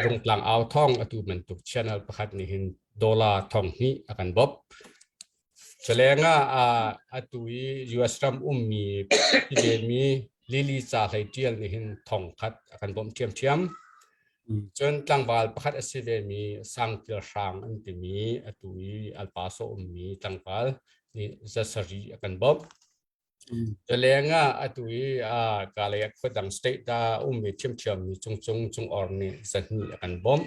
Rungtlang au thawng atu bantuk channel pakhat nih hin dollar thong hnih a kan bawmh. Culeng ah atu i US ram ummi mi. Lily Ca Hlei Ṭial nih hin 1000 a kan bawmh ṭhiamṭhiam. Cun tlangval pakhat a si vemi Sangtil Hrang an timi atu i El Paso ummi tlangval nih 700 a kan bawmh. Culeng ah atu i kalay ah khuadang state ah ummi ṭhiamṭhiammi Cungcung Cungor nih 200 a kan bawmh.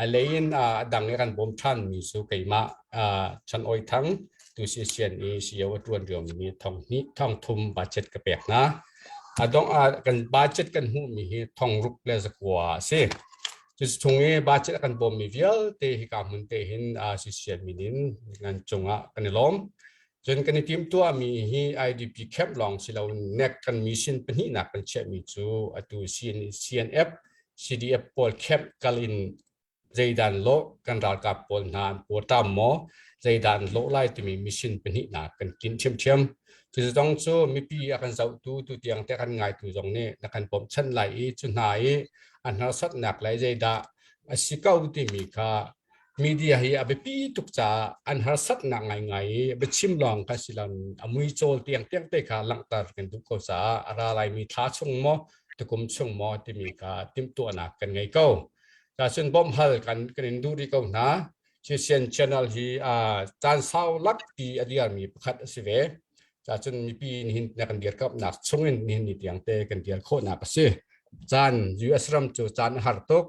A lei in a dang i kan bawm ṭhanmi cu keimah Chan Awi Thang tu CCN i CEO a ṭuan liomi 2000 3000 budget ka pek hna. A dongh ah kan budget kan hmuhmi hi 6900 a si. Cu chung i budget a kan bawmmi vialte hika hmun te hin CCN min in nan cungah kan i lawm. Cun kan i timhtuahmi hi IDP camp lawng si loin NEC kan mission pahnihnak kan chiahmi cu atu CNF, CDF pawl camp kal in zeidan lawh kan ralkap pawl hna an pawṭam maw zeidah an lawh lai timi mission pahnihnak kan tlinh ṭhiamṭhiam. Cu zong cu mipi a kan zohtu tutiang te kan ngaitu zong nih na kan bawmhchanh lai i cu hna i an harsatnak le zeidah a si ko timi kha Media hi a biapi tuk caah an harsatnak ngaingai i biachim lawng kha si loin a muicawl tiangtiang te kha langhter kan duh ko caah a ra laimi thla chung maw tukum chung maw timi kha timhtuahnak kan ngei ko. Cun bawmhhal kan kan in duh rih ko hna. Christian Channel hi caan sau lakpi a dirmi pakhat a si ve. Cun mipi nihin na kan dirkamhnak chungin nihin ni tiang te kan dir khawhnak a si. Caan US ram cu caan a har tuk.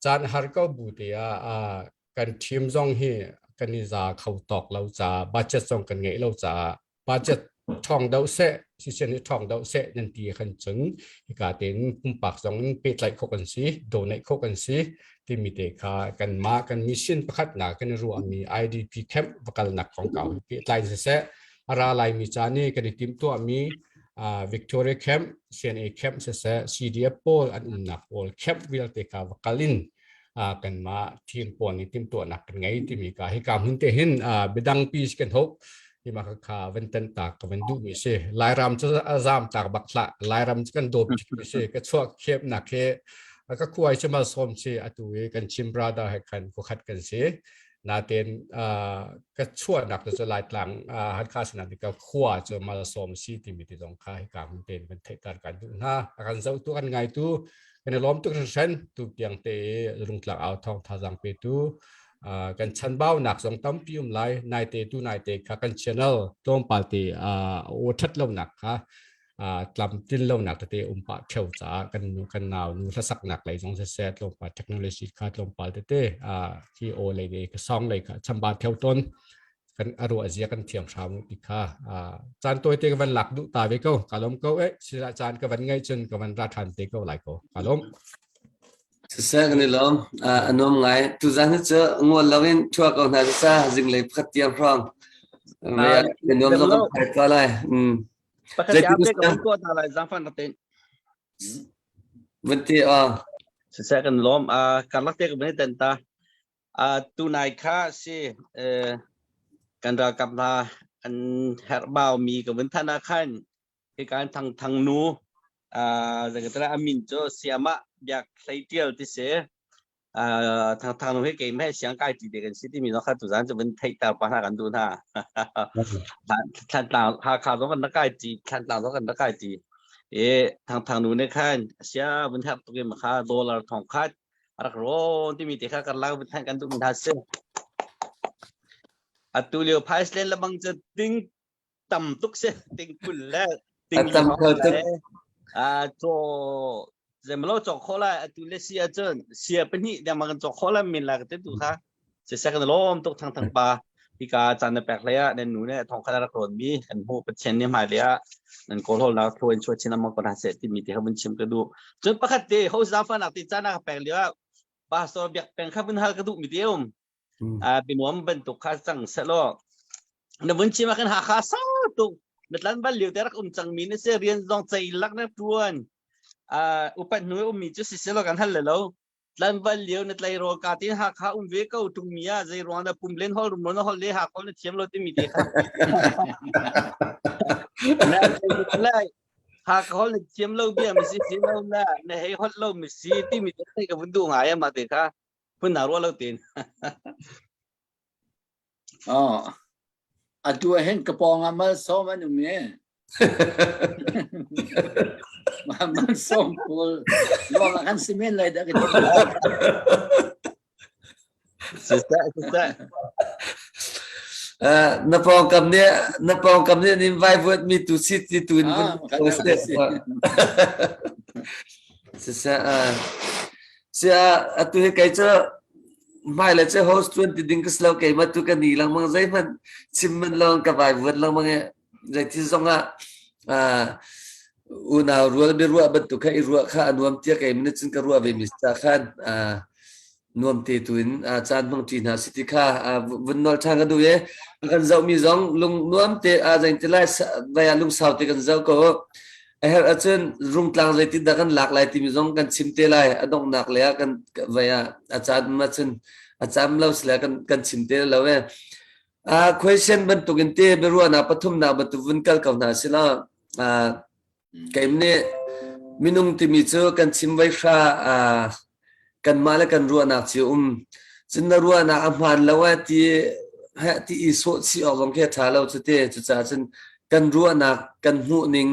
Caan a har ko bu te ah kan team zong hi kan i za kho tawk lo caah budget zong kan ngeih lo caah budget ṭhawng deuh seh siseh nih ṭhawng deuh seh nan ti khan cun hika tein pumpak zong in pehtlaih khawh kan si donate khawh kan si timi te kha kanmah kan mission pakhatnak kan i ruahmi IDP camp va kalnak kongkau hi pehtlai siseh a ra laimi caan i kan i timhtuahmi Victoria Camp, CNA Camp siseh CDF pawl an umnak pawl camp vialte kha va kal in kanmah team pawl nih timhtuahnak kan ngei timi ka hika hmun te hin biadang pi kan hope ima kha kha van tan ta ka van duh mi si Lairam cu a zam tak bak hlah Lairam cu kan dawt mi si ka chuak khep nak he ka khuai chu mal som si atu i kan Chin brother he khan ku khat kan si naten ka chuahnak cu Laitlang Hakha sinah ka khua cu malsawm si timi ti zong kha hika hmun tein kan theihter kan duh hna. A kan zohtu kan ngaitu kan i lawm tuk hringhran tu tiang te i rungtlak au thawng thazaang petu kan chanbaunak zong tampi um lai naite tu naite kha kan channel tlawmpal te aw that lonak kha tlamtlin lonak tete um pah theo caah kan nu kan nau nu hlasaknak lei zong siseh tlawmpal technology kha tlawmpal tete hi aw lei le ka song lei kha chamba theo ton kan aruah zia kan thiam hram ti kha caan tawi te ka van lak duh ta ve ko ka lom ko eh sila caan ka van ngai cun ka van ra than te ko lai ko ka lom Siseh kan i lawm. A nuam ngai. Tuzan hi cu ngol loin thua ko hna sisa zinglei pakhat tiang hrawng. Ka nuam zong kan phai ta lai. Pakhat te ap ka ko ta lai zangfan ka ten. Van ti a. Siseh kan lawm. Karlak te ka van ten ta. Tunai kha si kan ralkap hna an herhbau mi ka vun than ah khan hika in Thang Thang nu zeikatala a min cu Siamah Biak Hlei Tial ti si. Thang Thang nu hi keimah he siang kai ti te kan si timi zong kha tuzan cu vun theihter pa hna kan duh hna. Thlantlang Hakha zong kan rak kai ti, Thlantlang zong kan rak kai ti. E Thang Thang nu nih khan sia vun herh tuk in kha dollar 1000 a rak rawn timi te kha kan lak vun thanh kan duh mi hna si. Atu lio Phaislen le bang cu ting tam tuk si ting 20 le ting tam kho tuk. A caw zemlo cawk kho lai atu le si ahcun sia pahnih deng ma kan cawk kho lai min la ka te tu kha si se kan lawm tuk thang thang pa hika caan na pek hlei ah nan nu ne thong khat rak rawn mi kan hmu Pathian nih hmai le ah nan kawl hol nak thluain chuah chin amang ko hna seh timi te kha vun chim ka duh cun pakhat te ho zafa nak te caan ka pek lio ah pastor biak peng kha vun hal ka duh mi te um a binuam bantuk kha cang selaw na vun chim ah khan Hakha sau tuk na tlan bal lio te rak um cang mi na si rian zong cei lak na tuan upat hnu um mi cu si selaw kan hal le lo Tlanval lio na tleirawl ka tin Hakha um ve ko tung mi ah zei ruang dah pum len hol rum na hol le Hakha na thiam lo timi te kha. Na lai Hakha hol na thiam lo bia mi si si lo na na hei hol lo mi si timi te ka vun du ngai ma te kha phun na ruah lo tin. Oh. Atu ah hin ka pawng ah malsawm an um e. Man song pawl luang ah kan si men lai dah ka ti. Siseh, siseh. Na pawngkam nih na pawngkam nih an in vaivuat mi tu si ti tu in vun siseh sia atu hi kei cu hmai le cu host tuan ti ding ka si lo keimah tu ka ni lengmang zeihmanh chim man lawng ka vaivuat lengmang i zeithil zongah unau rual biaruah bantuk kha i ruah kha a nuam tiah kei nih cun ka ruah ve mi ca khan nuam te tu in caan hmang ṭi hna si ti kha vun nawl ṭhan ka duh i a kan zohmi zong lung nuam te a zein ti lai vai ah lungsau te kan zoh ko a herh ahcun rungtlang zeitin dah kan lak lai timi zong kan chim te lai a donghnak le ah kan vai ah a caan ahcun a cam lo sile kan kan chim te lo e Uh, question bantuk in te biaruahnak pathumnak bantuk vun kal ko hna sila uh, keim nih minung timi cu kan chim vai hra uh, kanmah le kan ruahnak cio um cun na ruahnak a hmaan lo eh ti he ti i sawh chih awk zong khi a ṭha lo cu te cucaah cun kan ruahnak kan hmuh ning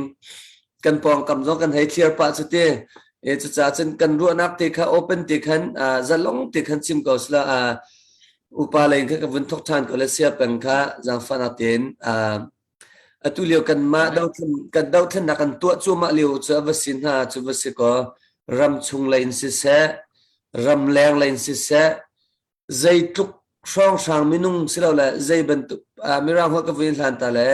kan pawngkam zong kan hei thliar pah cu te e cucaah cun kan ruahnak te kha open te khan uh, zalong te khan chim ko sila uh, Upa lei in kha ka vun thawk ṭhan ko le sia peng kha zaangfahnak tein uh, atu lio kanmah dothlen kan dothlennak kan tuah cuahmah lio cu a va si hna cu va si kaw ram chung lei in siseh ram leng lei in siseh zeitluk hrawnghrang minung silole zei bantuk uh, mirang holh ka vun hlan ta le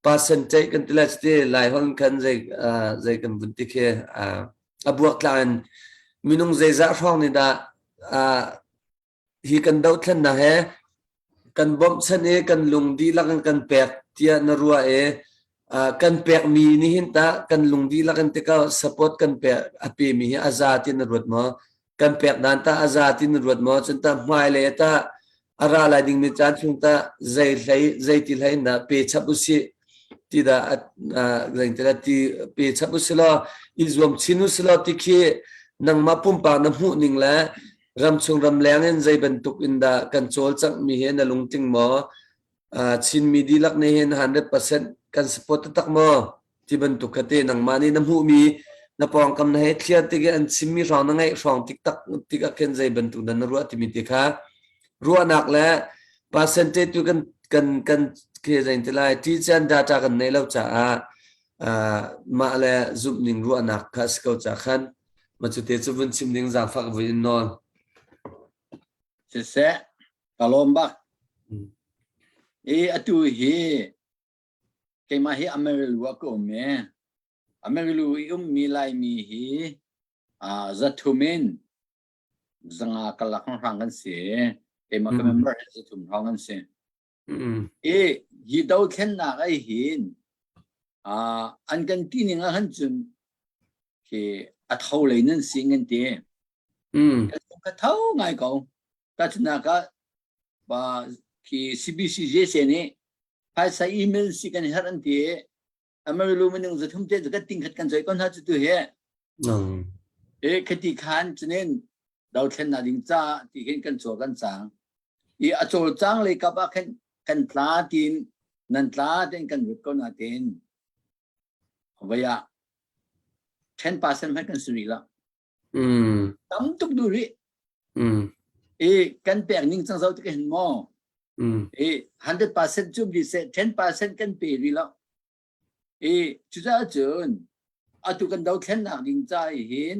percentage kan ti lai cuti lai holh khan zei uh, zei kan vun ti khi uh, a buak tlang in minung zeizah hrawng nih dah uh, Hi kan dothlennak he kan bawmhchanh i kan lung dihlak in kan pek tiah na ruah i kan pekmi nih hin tah kan lung dihlak in tikah support kan pek a pemi hi a za ti na ruat maw? Kan pek dan tah a za ti na ruat maw? Cun tah hmailei ah tah a ra lai dingmi caan chung tah zei hlei zei ti hlei in dah pe chap usih ti dah zeitindah ti pe chap usih law i zuam chin usih law ti khi nangmah pumpak na hmuh ning le Ramchung ramleng in zei bantuk in dah kan cawlcanghmi hi na lungtling maw? Chinmi dihlak nih hin 100% kan support taktak maw? Ti bantuk kha te nangmah nih na hmuhmi na pawngkam na hei thliar tik i an chimmi hrawng na ngaih hrawng tik tak tik ah khin zei bantuk dah na ruah timi ti kha ruahnak le percentage tu kan kan kan khi zein ti lai teacher data kan nei lo caah mah le zumh ning ruahnak kha si ko ca khan Ma cute cu vun chim ding zaangfak vui in nawl. Siseh, ka lawm bak. I atu hi keimah hi Amarillo ah ka um i Amarillo i ummi Laimi hi zathum in zanga kalak hrang kan si. Keimah ka member hi zathum hrawng kan si. I hi dothlennak ai hin an kan ti ning ah han cun khi a tho lei nan si ngan ti. Ka tho ngai ko. Ka chunak ah ba khi CBCJC nih phaisa email si kan herh an ti. Amarillo minung zathum te zakat ting khat kan choi kon ha chu tu he. E khati khan chunin dothlennak ding ca ti hin kan chaw kan cang. I a cawlcang lei kap ah khan kan tla tiin nan tla tiin kan rut ko na tiin voi ah 10% hmanh kan si rih lo. Tam tuk duh rih. I kan pek ning cang zo tik hin maw? I 100% cu bi seh 10% kan pe rih lo. I cucaah cun atu kan dothlennak ding ca i hin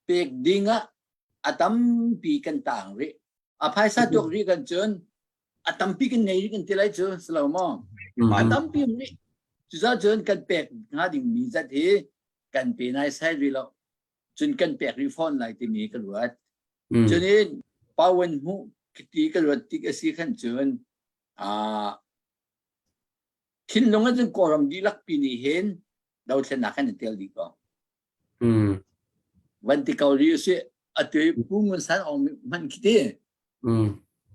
pek ding ah a tampi kan tang rih. A phaisa tuak rih kan cun a tampi kan ngei rih kan ti lai cu si lo maw? A tampi um rih. Cucaah cun kan pek hnga ding mi zat hi kan pe nai sai rih lo. Cun kan pek rih fawn lai timi ka ruat. Cun in pawan hmuh ti ka ruat tik a si khan cun Thinlung ah cun Kawlram dihlak pi nih hin dothlennak kan i tel dih ko. Van ti ko rih usih atu i Pu Ngun San Aung hmanh khi ti.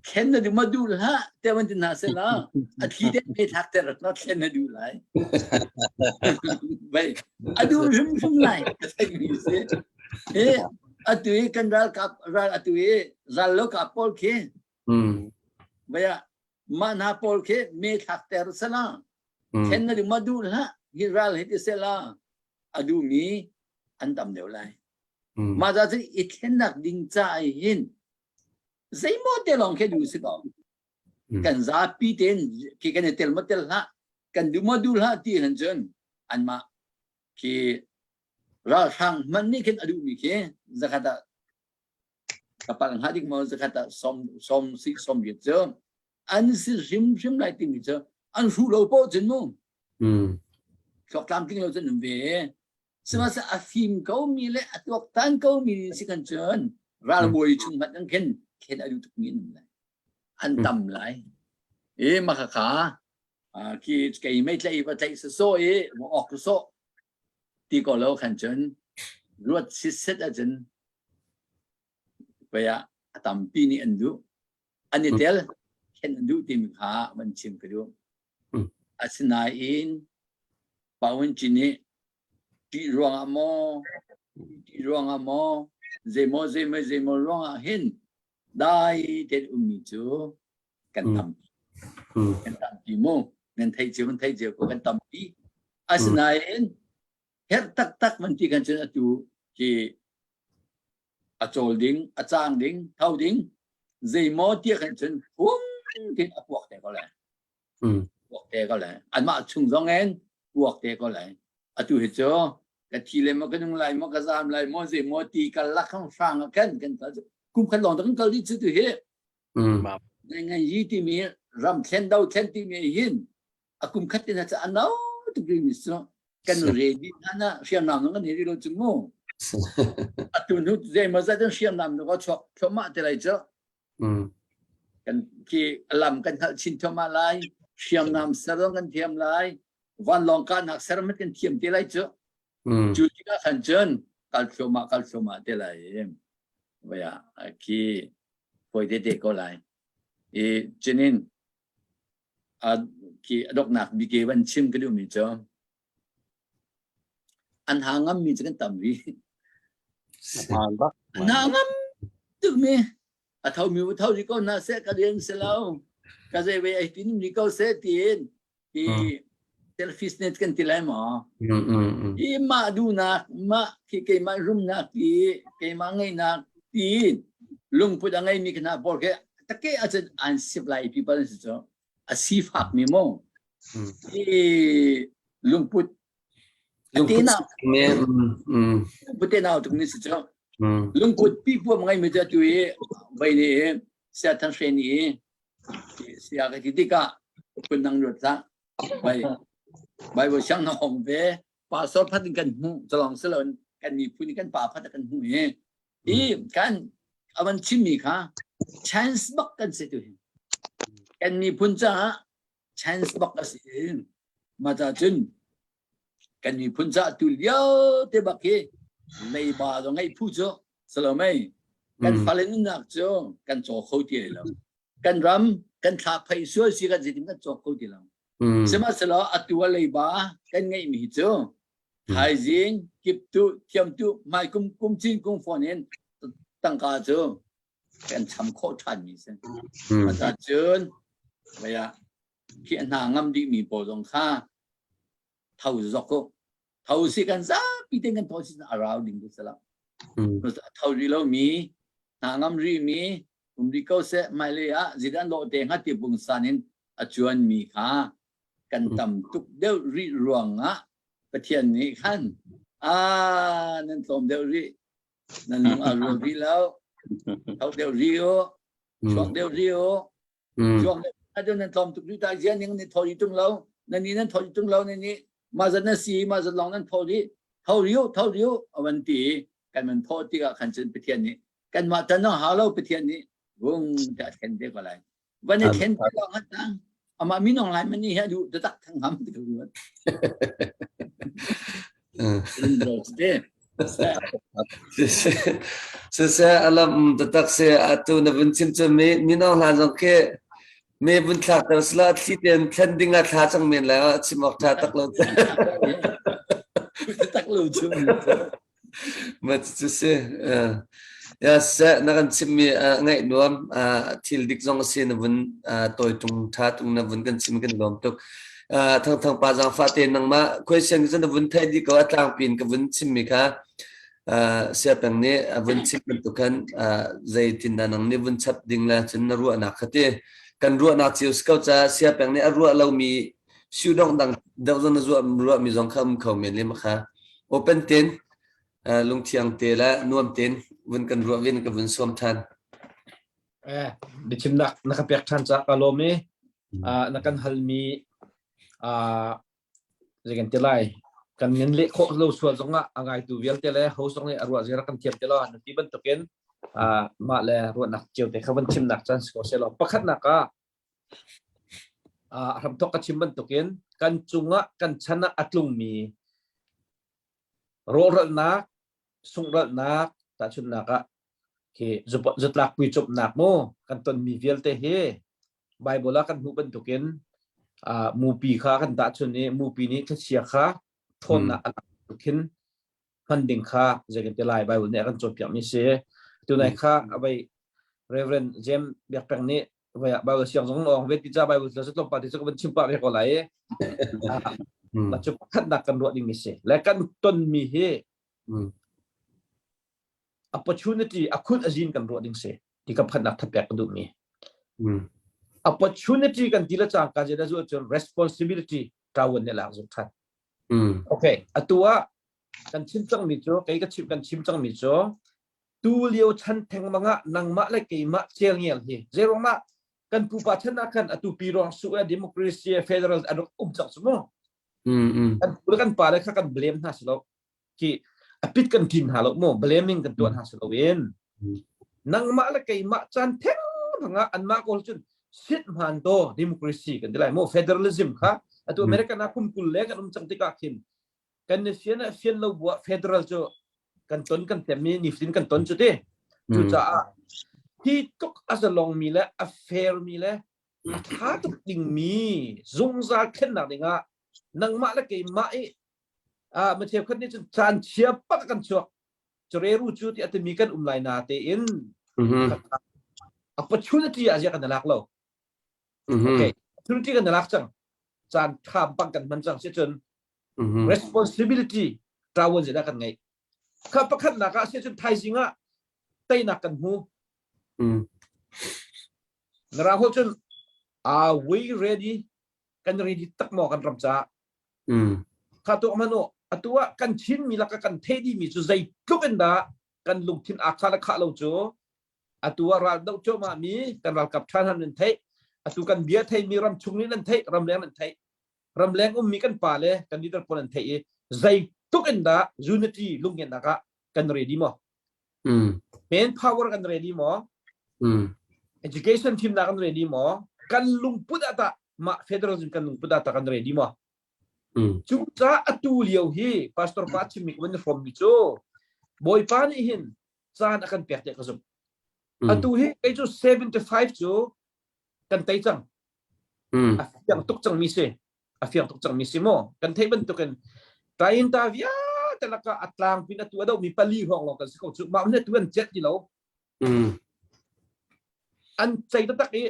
Thlen na duh ma duh hlah te van ti hna seh law a thli te me thlak te rat no thlen na duh lai. Vai a duh hrimhrim lai ka theih mi si. Hi atu i kan ralkap ral atu i ral lo kap pawl khi Vai ah mah hna pawl khi me thlak ter sala. Thlen na duh ma duh hlah. hi ral hi ti sela a duhmi an tam deuh lai. Mah ca cu i thlennak ding ca hin zeimaw te lawng khi duh si ko. Kan zapi tein khi kan i tel maw tel hlah, kan duh maw duh hlah ti han cun anmah khi ralhrang hmanh nih khin a duhmi khi zakhat ah ka palh hnga dik maw zakhat ah som som si som riat cu an si hrimhrim lai timi cu an hruh lo poh cun mu thluak tlamtling lo cun um ve sihmanhsehlaw a fim ko mi le a tuaktan ko mi si kan cun ralbawi chung hmanh an khin khen a duh tuk mi an um lai an tam lai e ma kha kha khi kei mei tlaih va tlaih so i ok so ti ko lo khan cun ruat sitset ahcun pei ah a tampi nih an duh an i tel khen an duh timi kha van chim ka duh asinain Pawin Cin nih ṭih ruangah maw ṭih ruangah maw zeimaw zeimaw zeimaw ruangah hin dai tein ummi cu kan tampi kan tampi mu nan theih cio kan theih cio ko kan tampi asinain herh taktak van ti kan cun atu khi a cawl ding a cang ding tho ding zeimaw tiah kan cun phung tin a puak te ko lai puak te ko lai anmah chung zong in puak te ko lai atu hi cu ka thi le maw ka nung lai maw ka zam lai maw zeimaw ti kal lak hrang ah khan kan kal kum khat lawng kan kal dih cu tu hi Ngai yi timi ram thlen do thlen timi hin a kum khat tin ha a no tuk ri mi cu kan ready hna hriamnam zong kan hei lo cu mu atu nu zeimaw zat in hriamnam nu ka chuak thluahmah te lai cu kan khi lam kan hngalh chin thluahmah lai hriamnam ser zong kan thiam lai vanlawng kahnak ser met kan thiam te lai cu cu tikah khan cun kal thluahmah kal thluahmah te lai vaya khi fawi te te ko lai i cinin a khi a doknak bike van chim ka duhmi cu an ha ngammi cu kan tam rih an ha ngam tukmi a thomi u tho ri ko na seh ka rian si lo ka zei ve ai tin ri ko seh tiin hi selfishness kan ti lai maw hi mah duhnak mah khi keimah rumnak ti keimah ngeihnak ti lungput a ngeimi khana pawl khi take ahcun an sip lai people an si cu a sifak mi mo hi lungput lungput te nau tuk ni si cu lungput pi puam ngai mi cu tu i vai ni sia than hre ni sia ka ti tikah phun dang ruat hlah bai Bible siang na hong ve pastor phat in kan hmuh calong siloin kan miphun in kan pa phat kan hmuh hi hi kan avan chimmi kha chance bak kan si tu hi kan miphun caah chance bak a si ma ca cun kan miphun caah tu lio te bak hi leiba zong ngeih phu cu salomei kan fale nunnak cu kan caw kho ti lo kan ram kan thla phei sual si kan zeitin kan cawk kho ti lo sihmanhsehlaw atu a leiba kan ngeihmi cu thaizing kiptu thiamtu hmai kum kum cin kum fawn in tangka cu kan cham khawh ṭhan mi si mata cun vaya khi hna ngam dih mi pawl zong kha tho zok ko tho si kan zapi ten kan tho si a rau ding tu sala tho ri lo mi hna ngam ri mi um ri ko seh hmailei ah zidan lawh te hnga ti pungsan in a cuan mi kha kan tam tuk deuh rih ruangah Pathian nih khan a nan tlawm deuh rih nan lung a rual rih lo tho deuh rih u chuak deuh rih u chuak deuh nan tlawm tuk rih ta zian ning nan tho rih tung lo nan ni nan tho rih tung lo nan ni mah zat nan si mah zat lawng nan tho rih tho rih u tho rih u a van ti kan man tho tikah khan cun Pathian nih kanmah tan hau lo Pathian nih vung te a thlen te ko lai van i thlen te lawng han tang amah minung lai man hi a duh taktak thang ham ti ko ruat Siseh alam taktak se atu na vun chim cu mi minong hlan zong khi me vun thlak ter sila thli ten thlen ding ah thla cang men lai chim awk tha tak lo tak lo chu Ma cu si ya seh na kan chimmi ngaih nuam thil dik zong a si na vun tawi tung tha tung na vun kan chim kan lawm tuk. Thang Thang pa zaangfah te nangmah question cu na vun theih dih ko a tlangpi in ka vun chimmi kha Sia Peng nih a vun chim bantuk khan zeitin dah nang nih vun chap ding le cun na ruahnak kha ti kan ruahnak cio si ko caah Sia Peng nih a ruah lomi siudongh dang deuh zong na ruahmi zong kha um kho men le kha open ten lungthiang te le nuam ten vun kan ruah vin ka vun sawm than. Eh, biachimnak na ka pek ṭhan caah ka lawm i na kan halmi zei kan ti lai kan ngan leh khawh lo sual zongah a ngaitu vialte le ho zong nih a ruah zia kan thiam te lo na ti bantukin mah le ruahnak cio te kha van chimnak caan si ko seh law pakhatnak ah hramthok ka chim bantukin kan cungah kan chan ah a tlungmi rawhralhnak sungralhnak tahchunhnak ah khi zutlak puicumhnak mu kan tonmi vialte hi Bible ah kan hmuh bantukin uh, mupi kha kan tahchun i mupi nih thlichia kha ṭhawnnak a lak khin hman ding kha zei kan ti lai Bible nih a kan cawnpiak mi si tunai kha avei Reverend James Biak Peng nih vai Bible siang zong ong ve ti ca Bible cu tlawmpal ti cu ka van chim pah ve ko lai i cu pakhatnak kan ruah ding mi si le kan ton mi hi opportunity a khun azin kan ruah ding si ti ka phatnak thapek ka duh mi opportunity kan ti la cang ka je da zu cun responsibility tawon ne lak zung than okay atu ah kan chim cang mi cu kei ka chim kan chim cang mi cu tu lio chan theng manga nangmah le keimah cel ngel hi zeirong ma kan pupa chan ah khan atu pi rong su a democracy federal an um cang su mu kan pu kan pa le kha kan blame hna si lo khi a pit kan tin hna lo mu blaming kan tuah hna si lo in nangmah le keimah chan theng manga anmah kawl cun sit hman to democracy kan ti lai mu federalism kha atu American ah kum kul le kan um cang tikah khin kan ni fian ah fian lo buah federal cu kan ton kan tem mi nifatin kan ton cu ti cucaah hi tuk a zalong mi le a fair mi le a tha tuk ding mi zungzal thlennak ding ah nangmah le keimah i ah ma cheukhat nih cun caan chia pak kan chuak cureru cu ti atimi kan um lai na tein opportunity a zia kan lak lo okay opportunity kan lak cang caan tha bang kan hman cang si cun responsibility ṭawan zeidah kan ngeih kha pakhatnak ah si cun thaizing ah teinak kan hmu na ra ho cun are we ready kan ready tak maw kan ram caah kha tu manu atu ah kan Chin mi laka kan thei dih mi cu zeitluk in dah kan lungthin aa khah le khah lo cu atu ah ral doh cuahmah mi kan ralkap ṭhan han nan theih atu kan bia thei mi ram chung nih nan theih ramleng nan theih ramleng ummi kan pa le kan leader pawl an theih i zeitluk in dah unity lungngennak ah kan ready maw man power kan ready maw education fimnak kan ready maw kan lungput ah tah mah federalism kan lungput ah tah kan ready maw cu caah atu lio hi pastor pa chimmi ka van hrawm mi cu bawipa nih hin caan a kan pek tiah ka zumh atu hi kei cu 75 cu kan tei cang a fiang tuk cangmi si a fiang tuk cangmi si maw kan theih bantukin tain ta vialte lakah a tlang pin atu a dohmi pali hrawng lawng kan si ko cu mah nih tu an cet ti lo an cei taktak i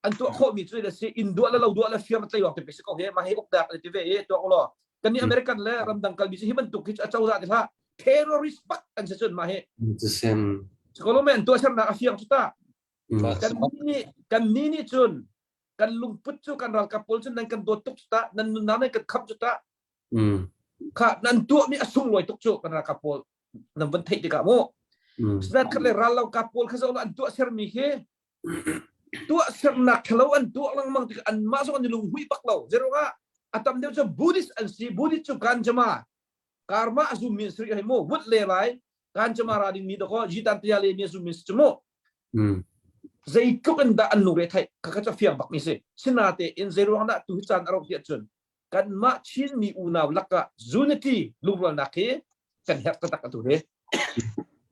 an tuah khawhmi cu le si inn duah le lo duah le fiang tlei wang te pe si ko he mah hi ukdak le ti ve i tuah law kan nih American le ramdang kalmi cu hi bantuk hi a cozah ti hlah terrorist bak an si cun mah hi Kolome an tuah sernak a fiang cu ta kan nih kan ni nih cun kan lungput cu kan ralkap pawl cu nan kan dawt tuk cu ta nan nunnak nan kan khamh cu ta kha nan tuahmi a sunglawi tuk cu kan ralkap pawl nan van theih tikah mu sinain khat le rallokap pawl kha zoh an tuah sermi khi tuah sernak thalo an tuah lengmang tikah anmah zong an i lunghui bak lo zeruangah a tam deuh cu Buddhist an si Buddhist cu ganjama karma a zummi an si rih hei mu vut le lai kanchama ra ding mi dako jitan tia le mi zum mi si mu zeitluk in dah an lungre theih kha kha fiang bak mi si sinate in zeiruang dah tu hi caan a rauh tiah cun kanmah Chin mi unau lakah unity lungrualnak hi kan herh taktak atu hi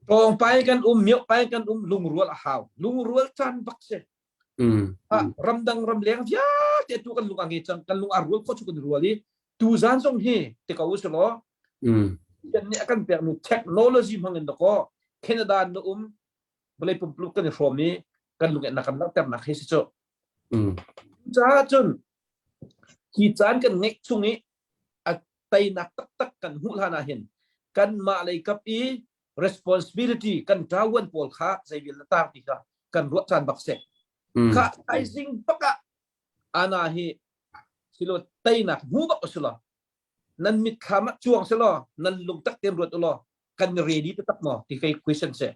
tawng pai kan um miok pai kan um lungrual a hau lungrual caan bak si ramdang ramleng vialte tu kan lung a nge cang kan lung a rual kho chu kan rual i tu zan zong hi te ko usih law kan nih a kan pekmi technology hmang in dakaw Canada na um vawlei pumpuluk kan i hrawm i kan lung na kan langhternak hi si cu. Caah cun. Hi caan kan ngeih chung i a teinak taktak kan hmuh hlan ah hin kanmah lei kap i responsibility kan ṭavuan pawl kha zei vial na tar ti kha kan ruah caan bak si. Kha thaizing bak ah ana hi silo teinak hmu bak usilo nan mitthlam ah cuang selaw nan lungtak tein ruat ulaw kan ready taktak maw ti kai question si.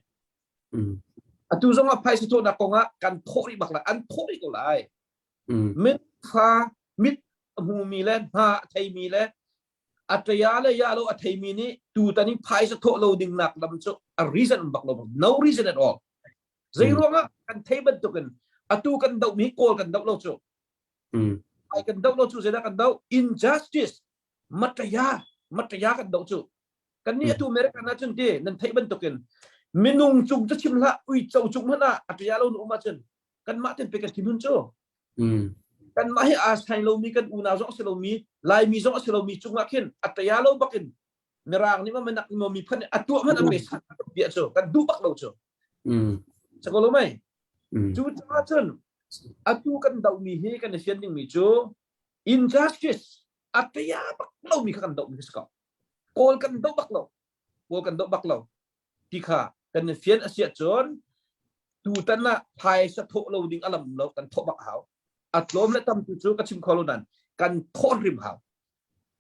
Atu zong ah phaisa thawhnak kong ah kan thawh rih bak lai an thawh rih ko lai. Mit kha mit a hmumi le hna a theimi le a ṭaya le ya lo a theimi nih tutan i phaisa thawh lo ding nak lam cu a reason um bak lo no reason at all. Zei ruangah kan thei bantukin atu kan doh mi kawl kan doh lo cu. Ai kan doh lo cu zeidah kan doh? Injustice mataya mataya kan doh cu. Kan nih atu American ah cun ti nan theih bantukin minung cung cu chim hlah uico cung hmanh ah a ṭaya lo na um ahcun kanmah ten pe kan thinhun cu. Kanmah hi aa sai lomi kan unau zong a si lomi Laimi zong a si lomi cungah khin a ṭaya lo bakin Mirang nih ma minak nih ma miphun nih a tuah hmanh a pe san bia cu kan duh bak lo cu. Sako lo mei? Cu caah cun atu kan dohmi hi kan i fian dingmi cu injustice a ṭaya bak lomi kha kan dohmi kha si ko. Kawl kan doh bak lo. Kawl kan doh bak lo. Ti kha kan i fian a si ahcun tutan ah phaisa thawh lo ding a lam lo kan thawh bak hau. A tlawm le tam tu cu ka chim kho lo nan kan thawh hrim hau.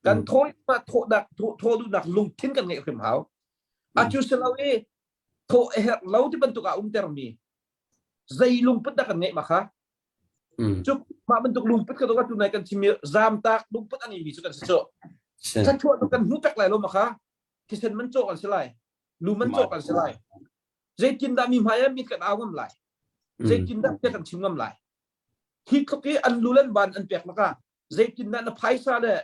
Kan thawh thawhnak thawh duhnak lungthin kan ngeih hrim hau. A cu si lo i thawh a herh lo ti bantuk ah umtermi zei lungput dah kan ngeih ma kha cu mah bantuk lungput ka tu nai kan chimi zamtak lungput a ngeimi cu kan si cu thathuah tu kan hmu pek lai lo ma kha thisen man cawk an si lai lu man cawk an si lai zeitin dah mi hmai ah mit kan au ngam lai zeitin dah bia kan chim ngam lai hi tluk i an lu lan ban an pek laka zeitin dah na phaisa le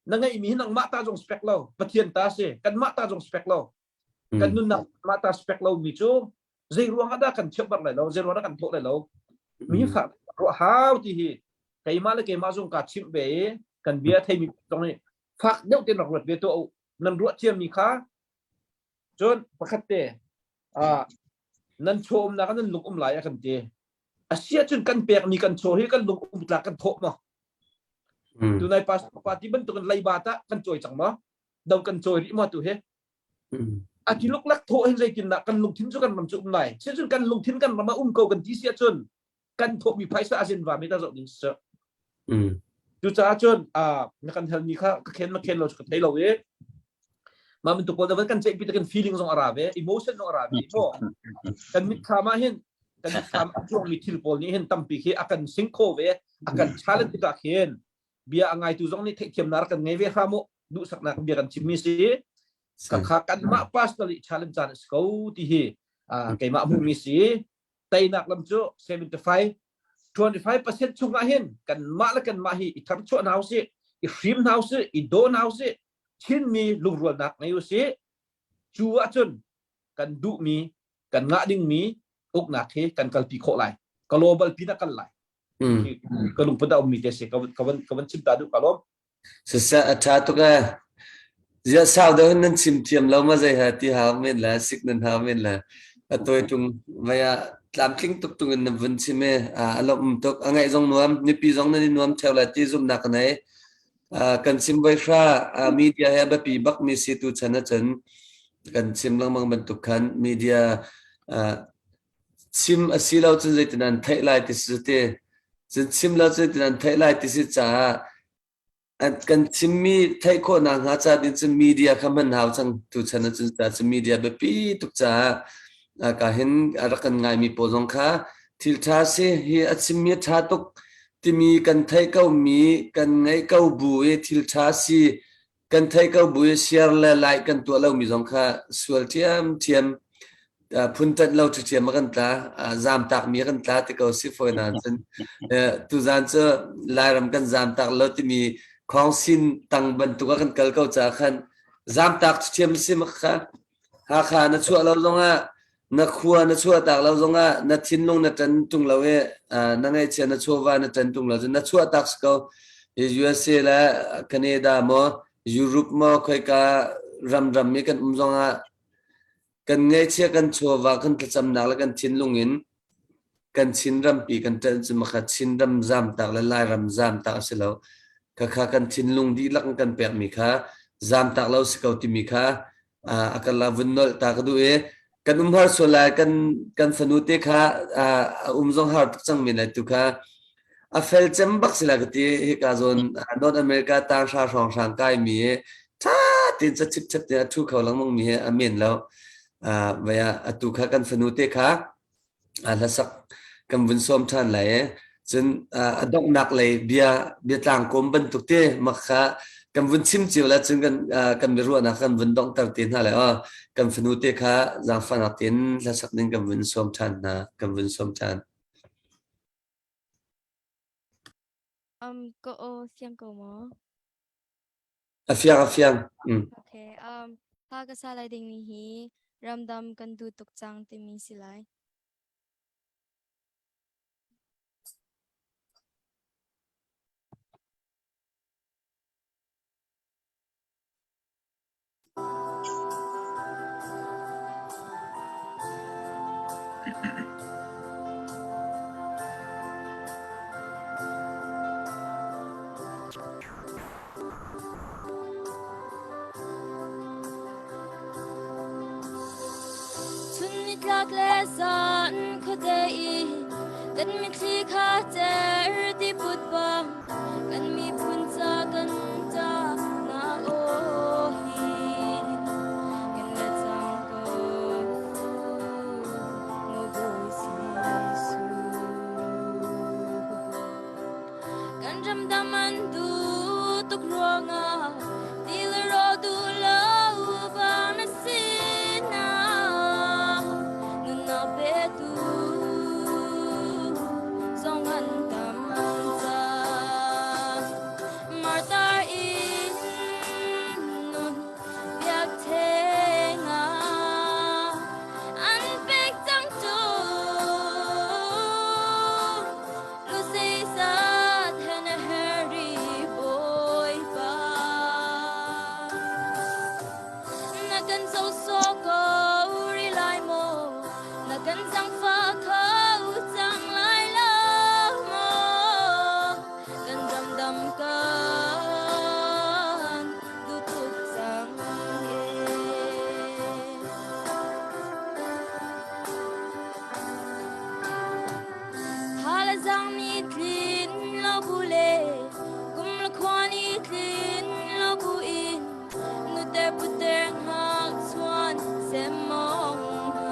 na ngeihmi hi nangmah ta zong spek lo pathian ta si kanmah ta zong spek lo kan nunnak mah ta spek lo mi cu zei ruang ah dah kan cheuh bar lai lo zei ruang dah kan thawh lai lo mi fa ruah hau ti hi keimah le keimah zong ka chimh ve i kan bia theimi zong nih fak deuh ten rak ruat ve tuah u nan ruah thiam mi kha cun pakhat te nan chaw umnak nan lung um lai a kan ti asia cun kan pek mi kan chaw hi kan lung um tlak kan thawh maw tunai pastor party bantukin leiba ta kan cawi cang maw do kan cawi rih maw tu hi a ti luklak thawh hin zeitindah kan lungthin cu kan ram cu um lai cun kan lungthin kan ram ah um ko kan ti si ahcun kan thawhmi phaisa a zin va mi ta zoh ding si cucaah cun na kan halmi kha ka khen ma khen lo cu ka thei lo i mah bantuk pawl kan ceih pi kan feeling zong a ra ve emotion zong a ra ve maw kan mitthlam ah hin kan mitthlam a cuangmi thil pawl nih hin tampi khi a kan sing kho ve a kan challenge tikah khin bia a ngaitu zong nih theihthiamnak kan ngei ve hram u duhsaknak bia kan chimmi si kha kanmah personally challenge caan a si ko ti hi keimah hmuhmi si teinak lam cu 75 25% chung ah hin kanmah le kanmah hi i tharchuah hna usih i hrim hna usih i daw hna usih Chinmi lungrualnak ngei usih cu ahcun kan duhmi kan ngah dingmi uknak hi kan kalpi khawh lai global pin a kal lai ka lungput a ummi te si ka van ka van chim ta duh ka lawm Siseh a ṭha tuk ee. Ziah sau deuh in nan chim thiam lo ma zei ha ti hau men le sik nan hau men le a tawi ṭung vai ah tlamtling tuk tung in na vun chim i a lawmh tuk a ngaih zong nuam mipi zong nan i nuam ṭheo lai ti zumhnak ka nei. Kan chim voi hra media he a biapi bak mi si tu chan ahcun kan chim lengmang bantuk khan media chim a si lo cun zeitin an theih lai ti si te cun chim lo cun zeitin an theih lai ti si caah kan chimmi theih khawhnak hnga ca ding cun media kha hman hau cang tu chan ahcun ca cun media biapi tuk caah ka hin a rak kan ngaimi pawl zong kha thil ṭha si hi a chimmi a ṭha tuk timi kan theih ko mi kan ngaih ko bu i thil ṭha si kan theih ko bu i share le like kan tuah lomi zong kha sual ṭhiamṭhiam phun ṭanh lo ṭhiamṭhiam a kan tla zamtak mi a kan tla ti ko si fawi na cun tuzan cu Lairam kan zamtak lo timi khawngsin tang bantuk a kan kal ko ca khan zamtak ṭhiamṭhiam si mak kha Hakha na chuah lo zongah na khua na chuah tak lo zongah na thinlung na ṭan ṭung lo i na ngaihchia na chawva na ṭan ṭung lo cun na chuah tak si ko USA le Canada maw Europe maw khoika ramram i kan um zongah kan ngaihchia kan chawva kan thlacamnak le kan thinlung in kan Chin rampi kan ṭanh cu makha Chin ram zamtak le Lairam zamtak a si lo. Khakha kan thinlung dihlak in kan pekmi kha zamtak lo si ko timi kha a kan la vun nolh ta ka duh i kan um har sual lai kan kan fanu te kha a um zong har tuk cang men lai tu kha a fel cem bak si la ka ti hika zawn North America tang hra hrawng hrang kai mi tha tin cha chip chap te a thu kho lengmang mi he a men lo vaya atu kha kan fanu te kha hlasak kan vun sawm ṭhan lai i cun a donghnak lei bia biatlang kawm bantuk te mak kha kan vun chim cio la cun kan kan biaruahnak kan vun donghter te hna lai aw kan fanu te kha zaangfahnak tein hlasak ding kan vun sawm ṭhan hna kan vun sawm ṭhan. Ka aw fiang ko maw? A fiang a fiang. Okay. Hla ka sa lai dingmi hi ramdam kan duh tuk cang timi si lai. Chun nitlak le zan khuate i kan mitthli kha cer ti put bang kan miphun ca kan ta na aw hi kan la cang ko maw Bawi Jesuh. Kan ramdam an duh tuk ruangah ti le rawl duh lo vang na sinah nunnak petu zong an tam cang. Martar in nun biakṭheng ah an pek cang cu. Luseisat hen Harry Bawipa. Na kan zo so ko ri lai maw? Na kan zangfah kho cang lai lo maw? Kan ramdam kan duh tuk cang e. Thalazang ni tlin lo bu le kum le khua ni tlin lo bu in nute puter ngak chuan semmong ha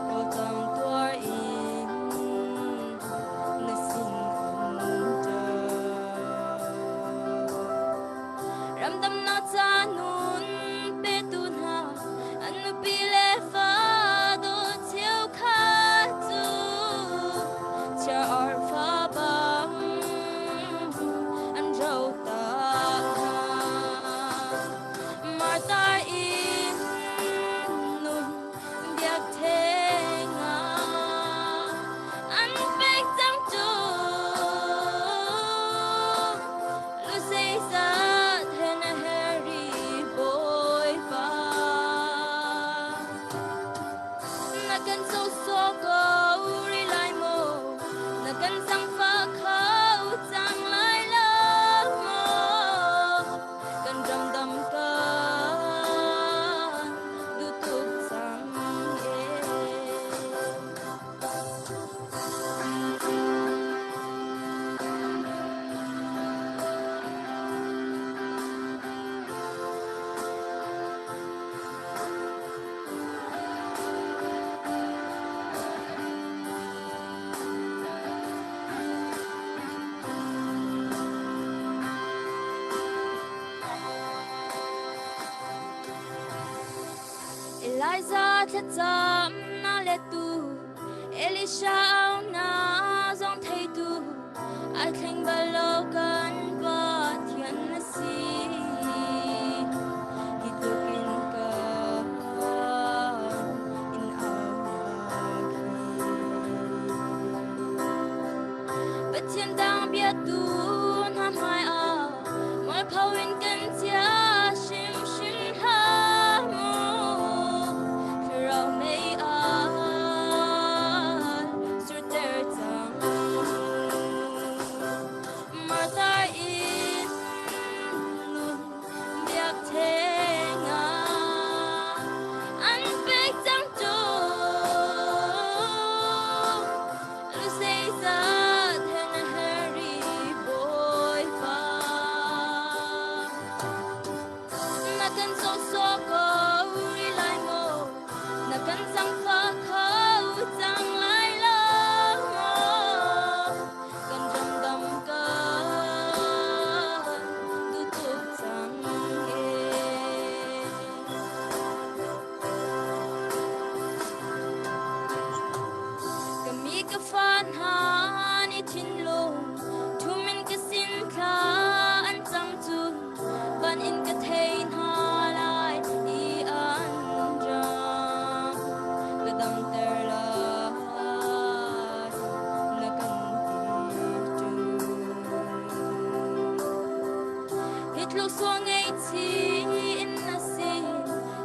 rawltam tuar in na sin um Ramdamnak ca nun petu hna an nupi le fa dawt cheukhat cu chia ar fa bang an ro ta hna. Martha in nun biakṭheng ah an pek cang cu. Luseisat hen a Harry Bawipa. Na kan so so ko ri lai maw? Na kan zangfah kho cang lai lo maw? Kan ramdam kan duh tuk cang e. Elijah thlacam na lettu Elisha na zong theitu ai thleng bal lo kan Pathian na si. Hi tluk in kan in aunak hi. Pathian dang biatu hna hmai ah mualpho in kan chia hrimhrim hlah mu. Thlarau mei ah surter cang. Martha. fa hna nih thinlung thum in ka sin thla an cam cu van in ka thei hna lai i an ram ka damter lai na kan ti Hi tluk sual ngaihchih in na si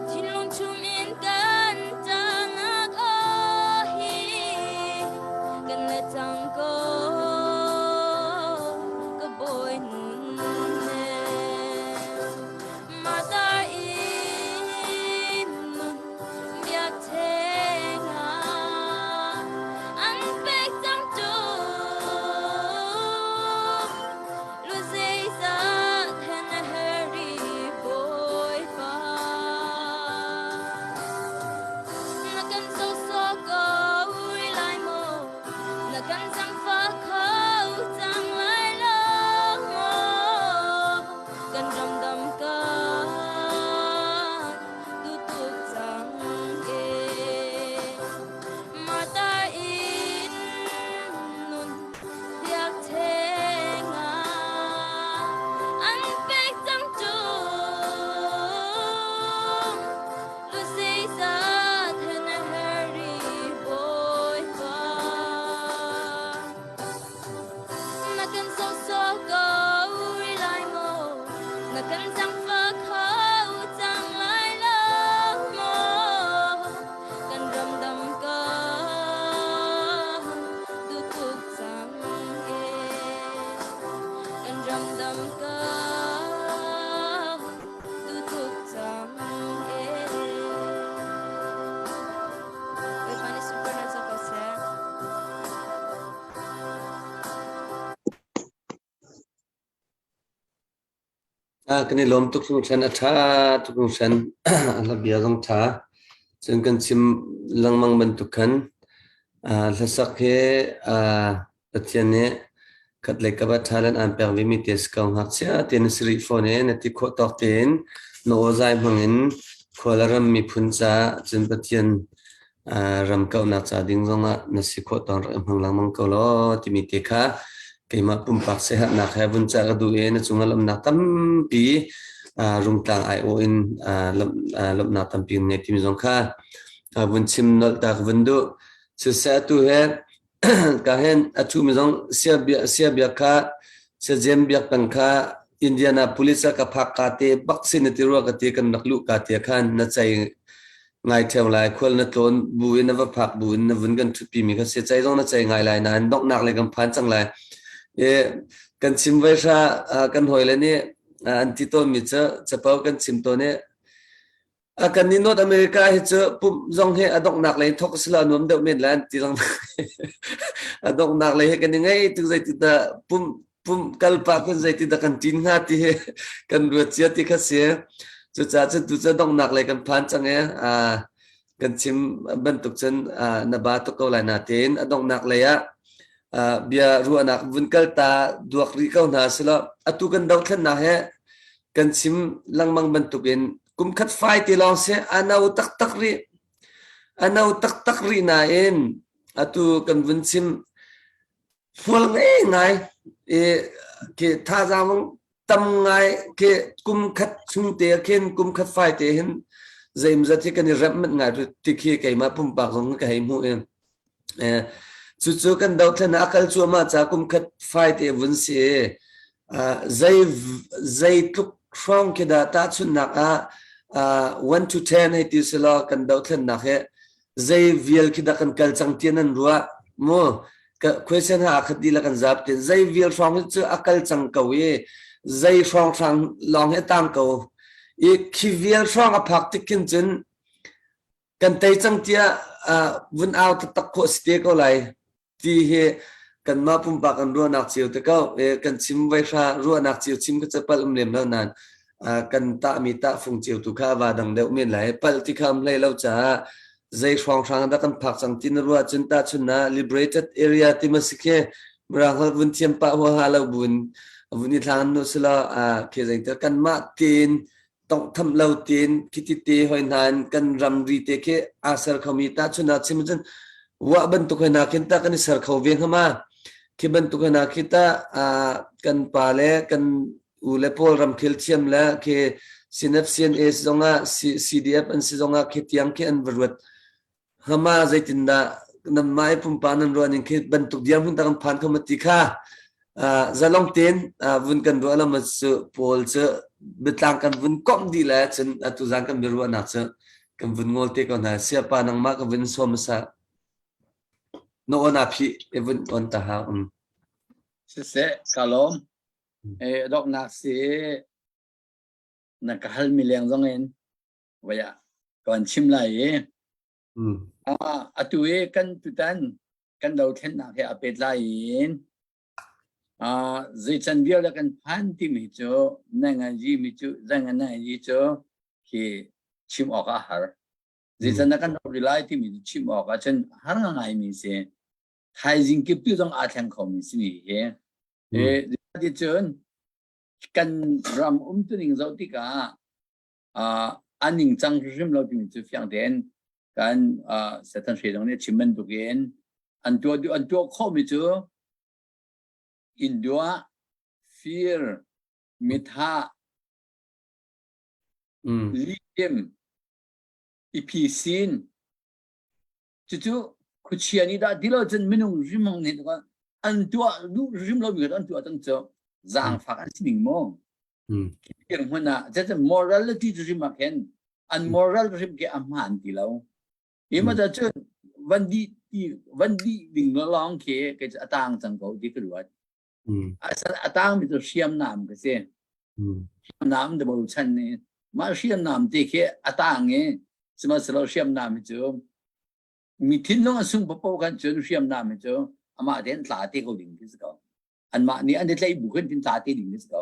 thinlung chung in kan ṭahnak aw hi kan le cang ko ka bawi nun he Martha in nun biakṭheng ah an pek cang cu Lu zeizat he na herh i Bawipa. Na kan sawsawh ko rih lai maw? Na kan zaangfah kho cang lai lo maw? Kan ramdam kan duh tuk cang ee. Martha in nun biakṭheng ah an pek cang cu. Lu zeizat he na herh rih Bawipa. Na kan sawsawh ko rih lai maw? Na kan zaangfah kho cang lai lo maw? Kan ramdam kan duh tuk cang ee. Kan ramdam kan duh tuk cang ee. Bawipa nih sunparnak co ko seh. Kan i lawm tuk hringhran, a ṭha tuk hringhran. Hla bia zong ṭha. Cun kan chim lengmang bantuk khan hlasak hi Pathian nih khatlei kap ah talent aan pek vemi te si ko. Ngakchia te na si rih fawn i na ti khawh tawk tein na aw zai hmang in khua le ram miphun caah cun Pathian ram kauhnak ca ding zongah na si khawh tawk rak i hmang lengmang ko law timi te kha keimah pumpak siaherhnak he vun cah ka duh i na cungah lawmhnak tampi rungtlang aiawh in lawmhnak tampi ngei timi zong kha vun chim nolh ta ka vun duh. Siseh atu he ka hen a ṭhumi zong sia biak kha sia biak peng kha Indianapolis ah ka phak ka te bak sin na ti rua ka ti kan rak luh ka te khan na cei ngai ṭheo lai khual na tlawn bu in na va phak bu in na vun kan ṭhutpi mi kha si cei zong na cei ngai lai nain donghnak le kan phan cang lai e kan chim vai hra kan hawi le nih an ti tawn mi cu capo kan chim tawn i A kan nih North America hi cu pumh zong hi a donghnak lei thawk sila nuam deuh men lai an ti lang. A donghnak lei hi kan i ngei tuk zeiti dah pumh pumh kal pah kun zeiti dah kan ṭin hnga ti hi kan ruat cia ti kha si. Cucaah cun tu cu donghnak lei kan phan cang i kan chim bantuk cun na ba tuk ko lai natein a donghnak lei ah bia ruahnak vun kal ta duak rih ko hna silo atu kan dothlennak he kan chim lengmang bantukin kumkhat fai ti lawng si a no taktak rih a no taktak rih nain atu kan vun chim hmual ngei ngai i khi thazaang tam ngai khi kum khat chung te khin kum khat fai te hin zeimzat hi kan i remh manh ngai ti khi keimah pumpak zong ka hei hmuh i Cucu kan dothlen ah a kal cuahmah ca kum khat fai te vun si i zei zeitluk hrawng khi dah tahchunhnak ah 1 to 10 hei ti selaw kan dothlennak hi zei vial khi dah kan kal cang ti nan ruah mu question ha khat dih la kan zap tin zei vial hrawng hi cu a kal cang ko i zei hrawng hrang lawng hi a tang ko i khi vial hrawng a phak tik khin cun kan tei cang tiah vun au taktak khawh si te ko lai ti hi kanmah pumpak kan ruahnak cio te ko kan chim vaihra ruahnak cio chim ka capal um lem lo nan kan tahmi tahfung cio tu kha va dang deuh men lai pal ti kha um hlei lo caah zei hrawng hrang dah kan phak cang ti na ruah cun ta chun na liberated area ti ma si khe mirang hol vun thiam pa hua ha lo bun vun i thlang nu sila khe zei kan mah tin tonghtham lo tein khiti te hoi hna in kan ramri te khi aa ser khomi tahchun ah chim cun. Wah bantuk he nakin ta kan i ser kho ve hnga ma? Khi bantuk he nakhi ta kan pa le kan u le pawl ramkhel thiam le khi CNF CNA zongah CDF an si zongah khi tiang khi an va ruat hnga zeitindah nanmah i pumpa nan ruah ning khi bantuk dirhmun ta kan phan kho ma ti kha zalong tein vun kan ruah lam cu pawl cu biatlang kan vun komh dih le cun atu zan kan biaruahnak cu kan vun ngol te ko hna siapa nangmah ka vun sawm sa na on a phi e vun on ta ha um Siseh ka lawm e doknak si na ka hal mi leng zong in vaya kan chim lai i atu i kan tutan kan dothlennak he a pehtlai in zei can vial kan phan timi cu nanganyi mi cu zanganyi cu khi chim awk a har. Zei can kan ro lai timi cu chim awk ah cun har ngai mi si. Thaizing kip tu zong aa thleng kho mi si ni hi. E cun kan ram umtuning zoh tikah a ningcang hrimhrim lo timi cu fiang tein kan Satan hre zong nih a chim bantukin an tuah duh an tuah khawhmi cu induah fir mithah lihchim i phisin cucu khuachia nih dah ti lo cun minung rimong nih an tuah duh hrim lo mi an tuah cang cu zaangfak an si ning maw Dirhmun ah cucu morality cu hrim ah khin an moral hrim khi a hmaan ti lo. Hi ma cun van dih ti van dih ding lawng khi kei cu a tang cang ko ti ka ruat. A tang mi cu hriamnam ka si. Hriamnam da bochan ni. Mah hriamnam te khi a tang i sihmanhsehlaw hriamnam hi cu mi thinlung a sung papo kan cun hriamnam hi cu amah tein tla te ko ding khi si ko. Anmah nih an i tlaih bu khin tla te ding si ko.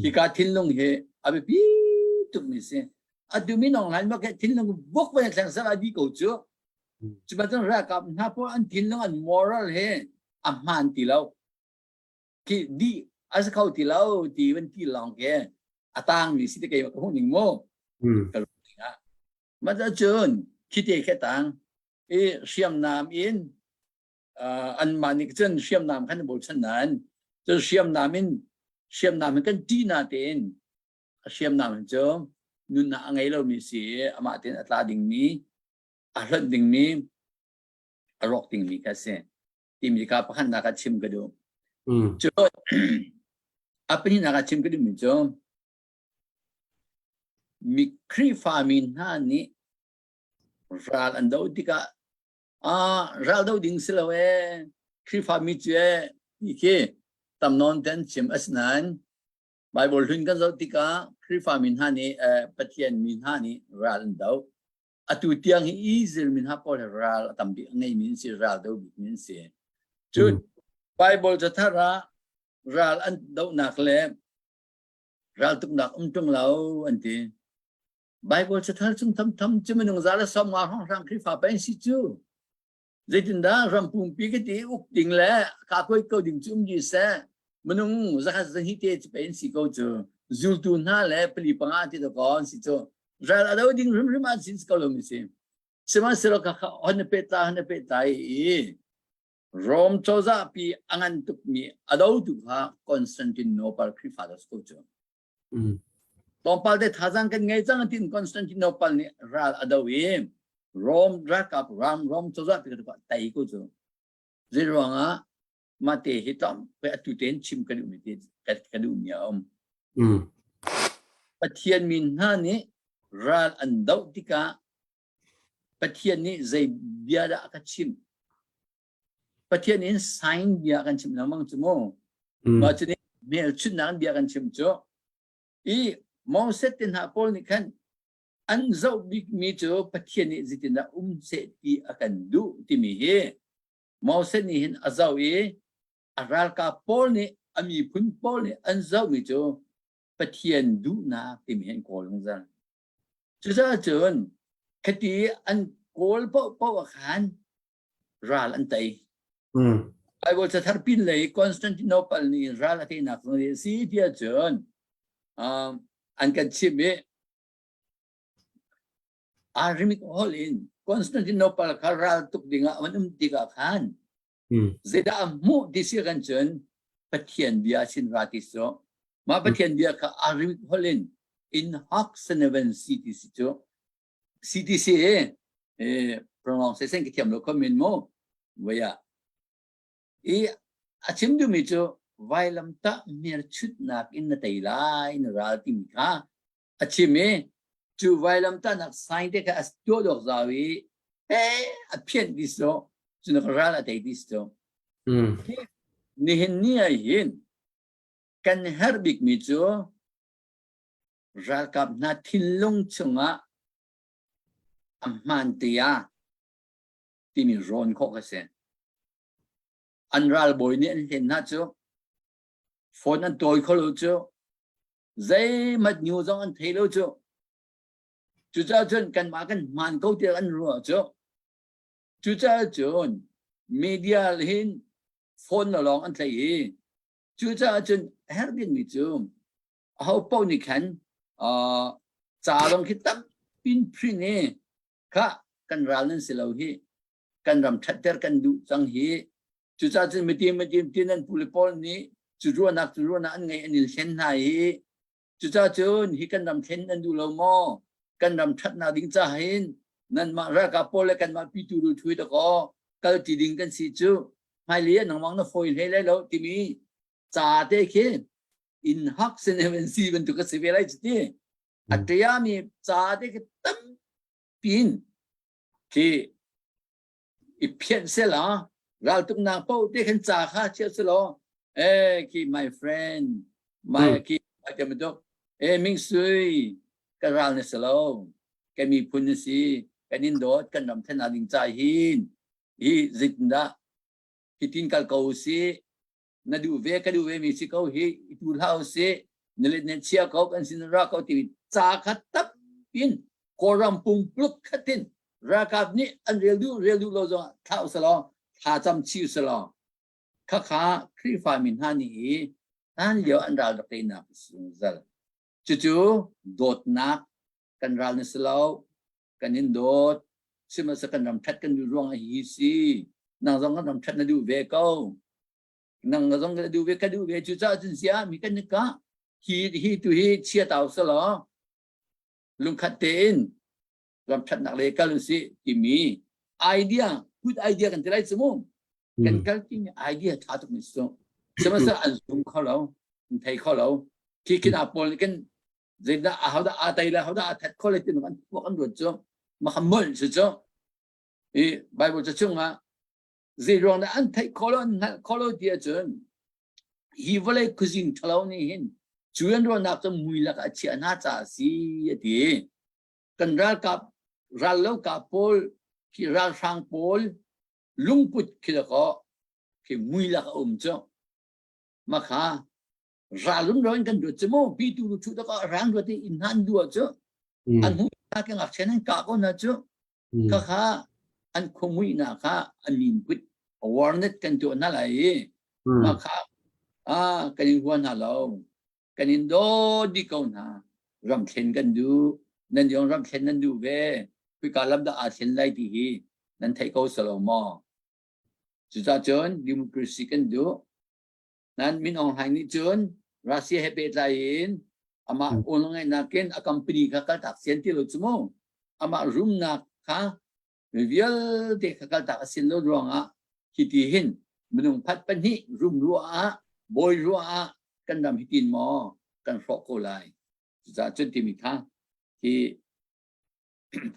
Hika thinlung hi a biapi tuk mi si. Atu min online ma ke thinlung buk van thleng sar adi ko cu. Cu bantuk ralkap hna pawl an thinlung an moral he a hmaan ti lo. Khi di a si kho ti lo ti van ti lawng ke a tang mi si te kei ka hmuh ning mu. Ka ruah ning ah. Ma cun khi te khe tang i hriamnam in anmah nih cun hriamnam khan bochan nain cun hriamnam in hriamnam in kan ṭih na tein a hriamnam in cu nunnak a ngei lomi si i amah tein a tla dingmi a hlonh dingmi a rawk dingmi kha si timi kha pakhatnak ah chim ka duh. Cu a pahnihnak ah chim ka duhmi cu mi Khrihfa mi hna nih ral an doh tikah Ah, ral do ding si lo ee. Khrihfa mi cu ee ti khi tam nawn ten chim asinain Bible hlun kan zoh tikah Khrihfa mi hna nih eh, Pathian mi hna nih ral an do. Atu tiang hi Israel mi hna pawl he ral a tam bik a ngeimi an si, ral do bik mi an si. Cun Bible cathar ah ral an dohnak le raltuknak um ṭung lo an ti. Bible cathar chung thamtham cu minung za le 50 hrawnghrang Khrihfa pei an si cu. Zeitindah ram pumpi ka ti uk ding le ka koi ko ding cu um dih seh. Minung zakhat zahnih te cu pei an si ko cu. Zultu hna le pali panga ti to ko an si cu. Ral a do ding hrimhrim an sin ko lo mi si. Sihmanhsehlaw kha kha hon na pet ta hon na pet ta i Rom cozah pi a ngan tukmi a dotu kha Constantinople Khrihfa da ko cu. Tlawmpal te thazaang kan ngei cang tin Constantinople nih ral a do i Rome ralkap ram Rome cozah ti ka tei ko cu. Zei ruangah mate hi tlawm pe atu tein chim ka duhmi te ka duhmi a um. Pathian min hna nih ral an doh tikah Pathian nih zei bia dah a ka chimh? Pathian in sign bia kan chim lengmang cu mu. Mah cu nih hmelchunhnak bia kan chim cu. I Moses te hna pawl nih khan an zoh bikmi cu Pathian nih zeitindah um seh ti a kan duh timi hi Moses nih hin a zoh i a ralkap pawl nih a miphun pawl nih an zohmi cu Pathian duhnak timi hi an kawl zungzal. Cucaah cun khati an kawl paohpaoh ah khan ral an tei. Bible cathar pin lei Constantinople nih ral a teinak zong a si tiah cun um, an kan chimh i Aramaic holh in Constantinople kha ral tuk dingah an um tikah khan zeidah a hmuh ti si kan cun Pathian bia sin ra ti so mah Pathian bia kha Arabic holh in in hoc seneven CTC cu CTC e pronunciation ka thiam lo kho min mu vaya i a chim duhmi cu vailamtah hmelchutnak in na tei lai na ral timi kha a chim i cu vailamtahnak sign te kha a tuah dawk zau i he a phianh ti so cu na ral a tei ti so nihin ni ah hin kan herh bikmi cu ralkap hna thinlung chungah a hmaan tiah timi rawn khawh ka si. An ralbawi nih an hlen hna cu phone an tawi kho lo cu zeihmanh new zong an thei lo cu cucaah cun kanmah kan hmaan ko tiah an ruah cu cucaah cun media hin phone na lawng an thlei i cucaah cun a herh bikmi cu aho paoh nih khan uh, ca lawng khi tampin print i kha kan ral nan si lo hi kan ram ṭhatter kan duh cang hi cucaah cun mitim mitim ti nan pule pawl nih cu ruahnak cu ruahnak an ngei an in hlen hna hi cucaah cun hi kan ram thlen nan duh lo maw kan ram ṭhatnak ding ca hin nanmah ralkap pawl le kanmah pitu lu thui dakaw kal ti ding kan si cu hmailei ah nangmang na fawi hlei lai lo timi ca te khi in hak sin si bantuk a si ve lai cu ti a ṭiami ca te khi tampiin khi i phianh sela raltuknak paoh te khan ca kha chia selaw eh khi my friend my khi te bantuk eh Ming Sui ka ral na si lo ka miphun na si kan in dawt kan ram thlen ding ca hin hi zeitindah hitin kal ko si na duh ve ka duh ve mi si ko hi i tu hlah usih na let ne chia ko kan sin ra ko ti ca kha tappin kawlram pungpluk khatin ralkap nih an rel duh rel duh lo zong thla usalaw thla cam chi usalaw khakha Khrihfa mi hna nih i hlan lio an ral rak teinak zungzal cucu dawtnak kan ral na si lo kan in dawt sihmanhsehlaw kan ram ṭhat kan duh ruang ah hi si nang zong kan ram ṭhat na duh ve ko nang zong ka duh ve ka duh ve cucaah cun sia mi kan ni ka hi hi tu hi chia tau selaw lungkhat tein ram ṭhatnak le kal usih timi idea good idea kan ti lai cu mu kan kal timi idea ṭha tuk mi su sihmanhsehlaw an zum kho lo an thei kho lo khi khin a pawl nih kan zeidah ahodah aa tei le ahodah aa that kho le ti an tuak an ruat cu maka molh si cu i Bible ca chungah zei ruang dah an theih kho lo an hngalh kho lo ti ahcun hi vawlei khuazing ṭhalo nih hin cu an ruahnak cu mui lakah a chiah hna caah a si a ti kan ralkap rallokap pawl khi ralhrang pawl lungput khi dakaw khi mui lak a um cu makha ralum ro in kan ruat cu mu pitu lu thu tak rang ruat i inn han dua cu an hu na ke ngakchia nan ka ko na cu kha kha an khumui na kha an min put awareness kan tu na lai i ma kha a kan in huan na lo kan in do di ko na ram thlen kan du nan yong ram thlen nan du ve kuika lam da a thlen lai ti hi nan thei ko salo mo cuca cun democracy kan du Nan Min Aung Hlaing nih cun Russia he pehtlai in amah nawngeihnak in a company kha kaltak sian ti lo cu mu. Amah rumnak kha mi vialte kha kaltak a sin lo ruangah hiti hin minung phat pahnih rum ruah ah bawi ruah ah kan ram hitin maw kan hrawh ko lai. Cucaah cun timi kha hi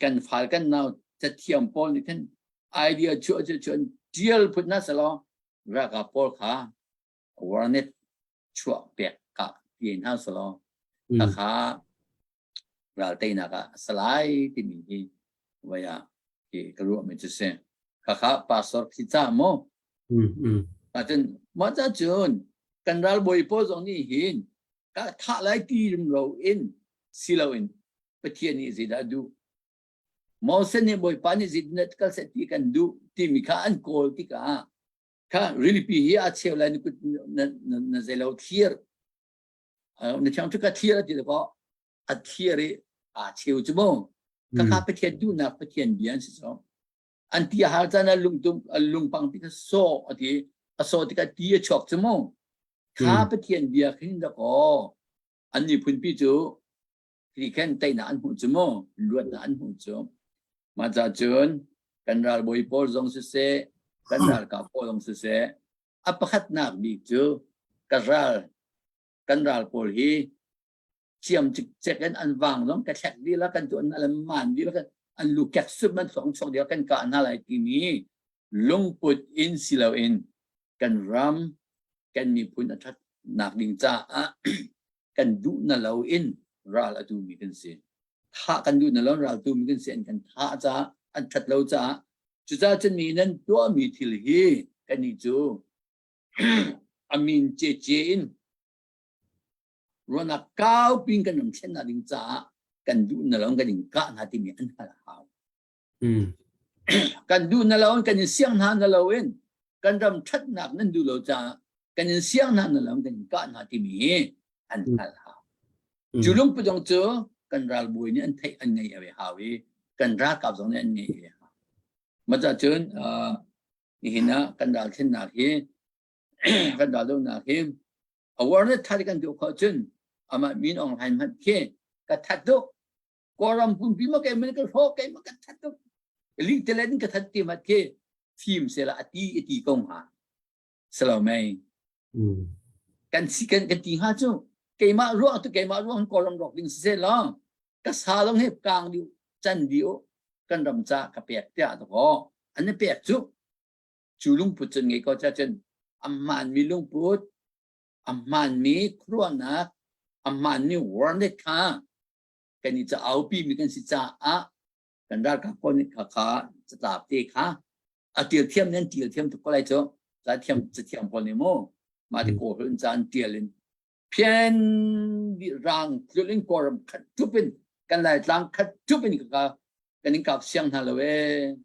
kan fal kan nau cathiam pawl nih khan idea chuah cu cun tial phut na selaw ralkap pawl kha awareness chuah pek ka ti hna selaw kha ral teinak ah salai timi hi vaya hi ka ruah mi cu si kha kha pastor khi ca mu cun mah ca cun kan ralbawi pawl zong nih hin ka thah lai ti rimro in silo in Pathian nih zeidah a duh? Moses nih Bawipa nih zeitindah kal seh ti kan duh timi kha an kawl tikah kha rilipi hi a cheu lai na kut na, na, na zeilo thlir na thiang cu ka thlir a ti ko a thlir i aa cheu cu mu. Khakha Pathian duhnak Pathian bia an si so. An ti a har caan ah lungtum lungpang ti kha sawh a ti. A sawh tikah ti a chuak cu mu. Kha Pathian bia khin dakaw an miphunpi cu ti khan teinak an hmuh cu mu luatnak an hmuh cu. Mah ca cun kan ralbawi pawl zong siseh kan ralkap pawl zong siseh a pakhatnak bik cu ka ral kan ral pawl hi ciam cikcek in an vang zong ka thlek dih la kan tu an alam man dih la an lu kek sup man thong chok dih kan kah hna lai timi lungput in si loin kan ram kan miphun a that nak ding caah kan duh na lo in ral a tu mi kan si thah kan duh na lo ral tu mi kan si an kan thah caah an that lo caah cucaah cun mi nan tuah mi thil hi kan nih cu amin ce ce in ruahnak kaupi in kan ram thlennak ding caah kan duh na lo kan in kah hna timi an hngalh a hau. Kan duh na lo kan in siang hna na lo in kan ram ṭhatnak nan duh lo caah kan in siang hna na lo kan in kah hna timi hi an hngalh hau. Cu lungput zong cu kan ralbawi nih an theih an ngeih a hau i kan ralkap zong nih an ngeih a hau. Mah cun nihin ah kan ral thlennak hi kan ral dohnak hi awareness thar kan duh khawh cun amah min Aung Hlaing hmanh khi ka that tuk Kawlram pumpi ma kai man ka hrawk kai ma ka that tuk ling telen ka that ti mat khi fim sela ati ati ko hnga selo mei kan si kan kan ti hnga cu keimah ruang tu keimah ruang Kawlram rawk ding si la ka sa long he kang diu chan diu kan ram ca ka pek tiah to ko an pek cu Cu lungput cun ngei ko cun a hmaanmi lungput, a hmaanmi khuaruahnak, a hmaanmi warnet kha kan i caaupi mi kan si caah kan ralkap pawl nih kha kha catlap te kha a tial thiam nih an tial thiam tuk ko lai cu ca thiam cathiam pawl nih mu mah ti kawl in ca an tial in phian rang tlul in kawlram khat tup in kan laitlang khat tup in ka kan in kap siang hna lo ee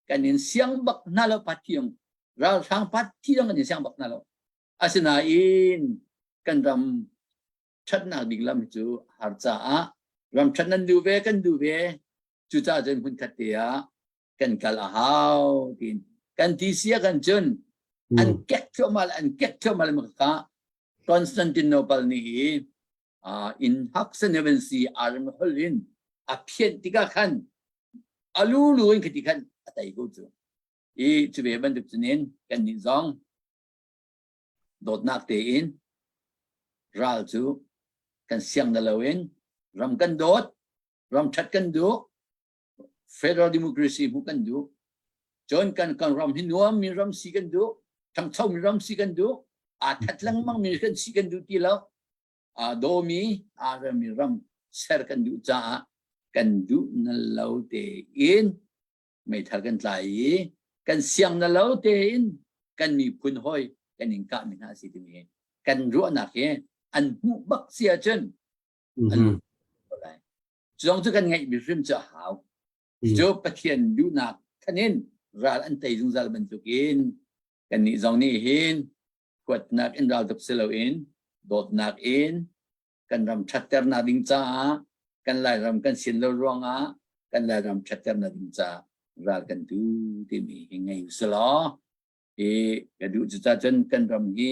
kan in siang bak hna lo pathiang ralhrang pathiang kan in siang bak hna lo asinain kan ram ṭhatnak ding lam cu har caah ram ṭhat nan duh ve kan duh ve cucaah cun hmun khat te ah kan kal a hau tiin kan ti sia kan cun an kek thluahmah an kek thluahmah ma ka Constantinople nih hi in Haksenevensi aram hol in a phianh tikah khan alu lu in khati khan a tei ko cu i cu ve bantuk cunin kan nih zong dawtnak tein ral cu kan siang na loin ram kan dawt ram that kan duh federal democracy hmuh kan duh cun kan kan ram hi nuam mi ram si kan duh ṭhangcho mi ram si kan duh aa that lengmang mi kan si kan duh ti lo aa dawmi aa rem mi ram ser kan duh caah kan duh na lo tein meithal kan tlai i kan siang na lo tein kan miphun hawi kan in kah mi hna si timi kan ruahnak hi an hmuh bak si ahcun an lai Zong cu kan ngeih mi hrim cu a hau. Cu Pathian duhnak thanin ral an tei zungzal bantukin kannih zong nih hin huatnak in ral tuk si loin dawtnak in kan ram ṭhatternak ding caah kan Lairam kan sin lo ruangah kan Lairam ṭhatternak ding caah ral kan tu timi hi ngei usih i ka duh cucaah cun kan ram hi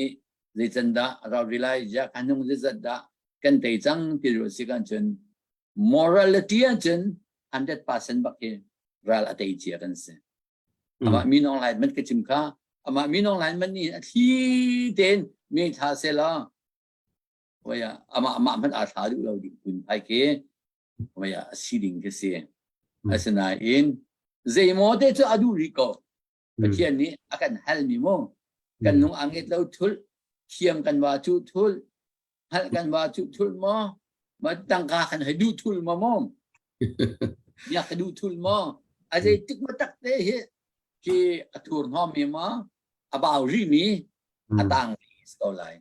zeican dah ral ri lai ja kan nung zeizat dah kan tei cang ti ruah si kan cun morality ah cun 100% bak hi ral a tei cia kan si amah min online man ka chim kha amah min online man nih a thli tein mi tha se la waya amah amah man a thla duh lo ding kun phai ke waya si ding ka si asinain zeimaw te cu a duh rih ko Pathian nih a kan halmi mu kan lung a nget lo thul thiam kan wa cu thul hngalh kan wa cu thul maw ma tangka kan hei duh thul maw maw ya ka duh thul maw a zei tik ma tak te hi khi a thur hnawm mi ma a bau ri mi a tang ri ko lai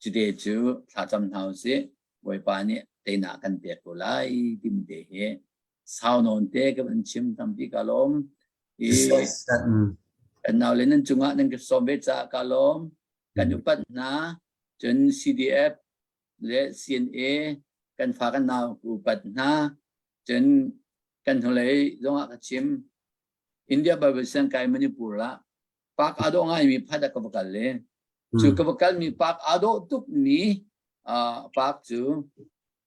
cude cu thlacam hna usih Bawipa nih teinak kan pek ko lai timi te hi sau nawn te ka van chim tampi ka lawm i kan naule nan cungah nan ka sawm ve caah ka lawm kan upat hna cun CDF le CNA kan fa kan nau upat hna cun. Kan hnulei zongah ka chim. India Bible siang kai Manipur ah park aa dawh ngaimi phat ah ka va kal le cu ka va kalmi park aa dawh tukmi park cu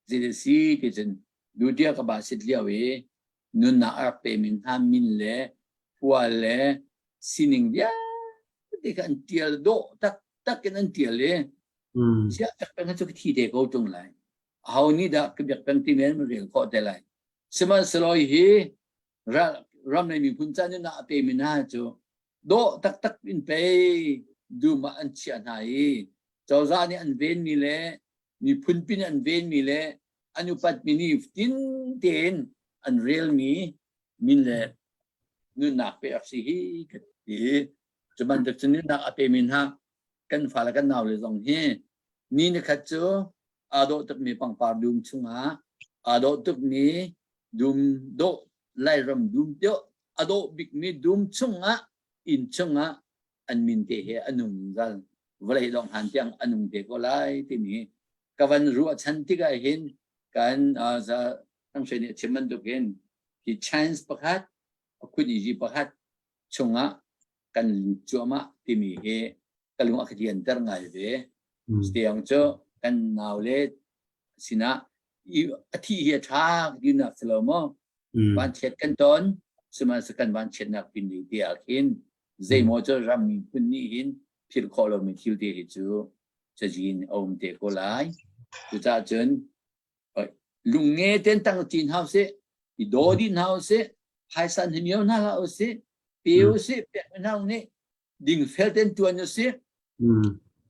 ZC ti cun dutia ka ba sit lio i nunnak a rak pemi hna min le khua le sining vialte kha an tial dawh taktak in an tial i siah tak peng cu ka thi te ko tung lai. Aho nih dah ka biak peng ti men rel khawh te lai. Sihmanhsehlaw hi ram le miphun ca nunnak a pemi hna cu dawh taktak in pei dum ah an chiah hna i cozah nih an venmi le miphun pin an venmi le an upatmi ni tin tein an relmi min le nunnak pe ak si hi ka ti. Cu bantuk cu nunnak a pemi hna kan fale kan naule zong hi ni nikhat cu aa dawh tukmi pangpar dum chungah aa dawh tukmi dum dawh Lairam dum dawh a dawh bikmi dum chungah inn chungah an min te he a nung zal vawlei dong han tiang a nung te ko lai timi ka van ruahchan tikah hin kan za Thangshwe nih a chim bantukin hi chance pakhat a khun iji pakhat chungah kan lut cuahmah timi hi ka lung a ka dianter ngai ve. Tiang cu kan nau le sinah a thi hi a ṭha tinak si lo maw? Vanchiat kan ton, sihmanhsehlaw kan vanchiatnak pin ding ti ah khin zeimaw cu ram miphun nih hin philh khawh lomi thil te hi cu cazin a um te ko lai. Cucaah cun lungnge ten tang cin hau sih, i daw dih hna usih, phaisa hnemio hna hlah usih, pe usih, pek hna nih dingfel ten tuan usih,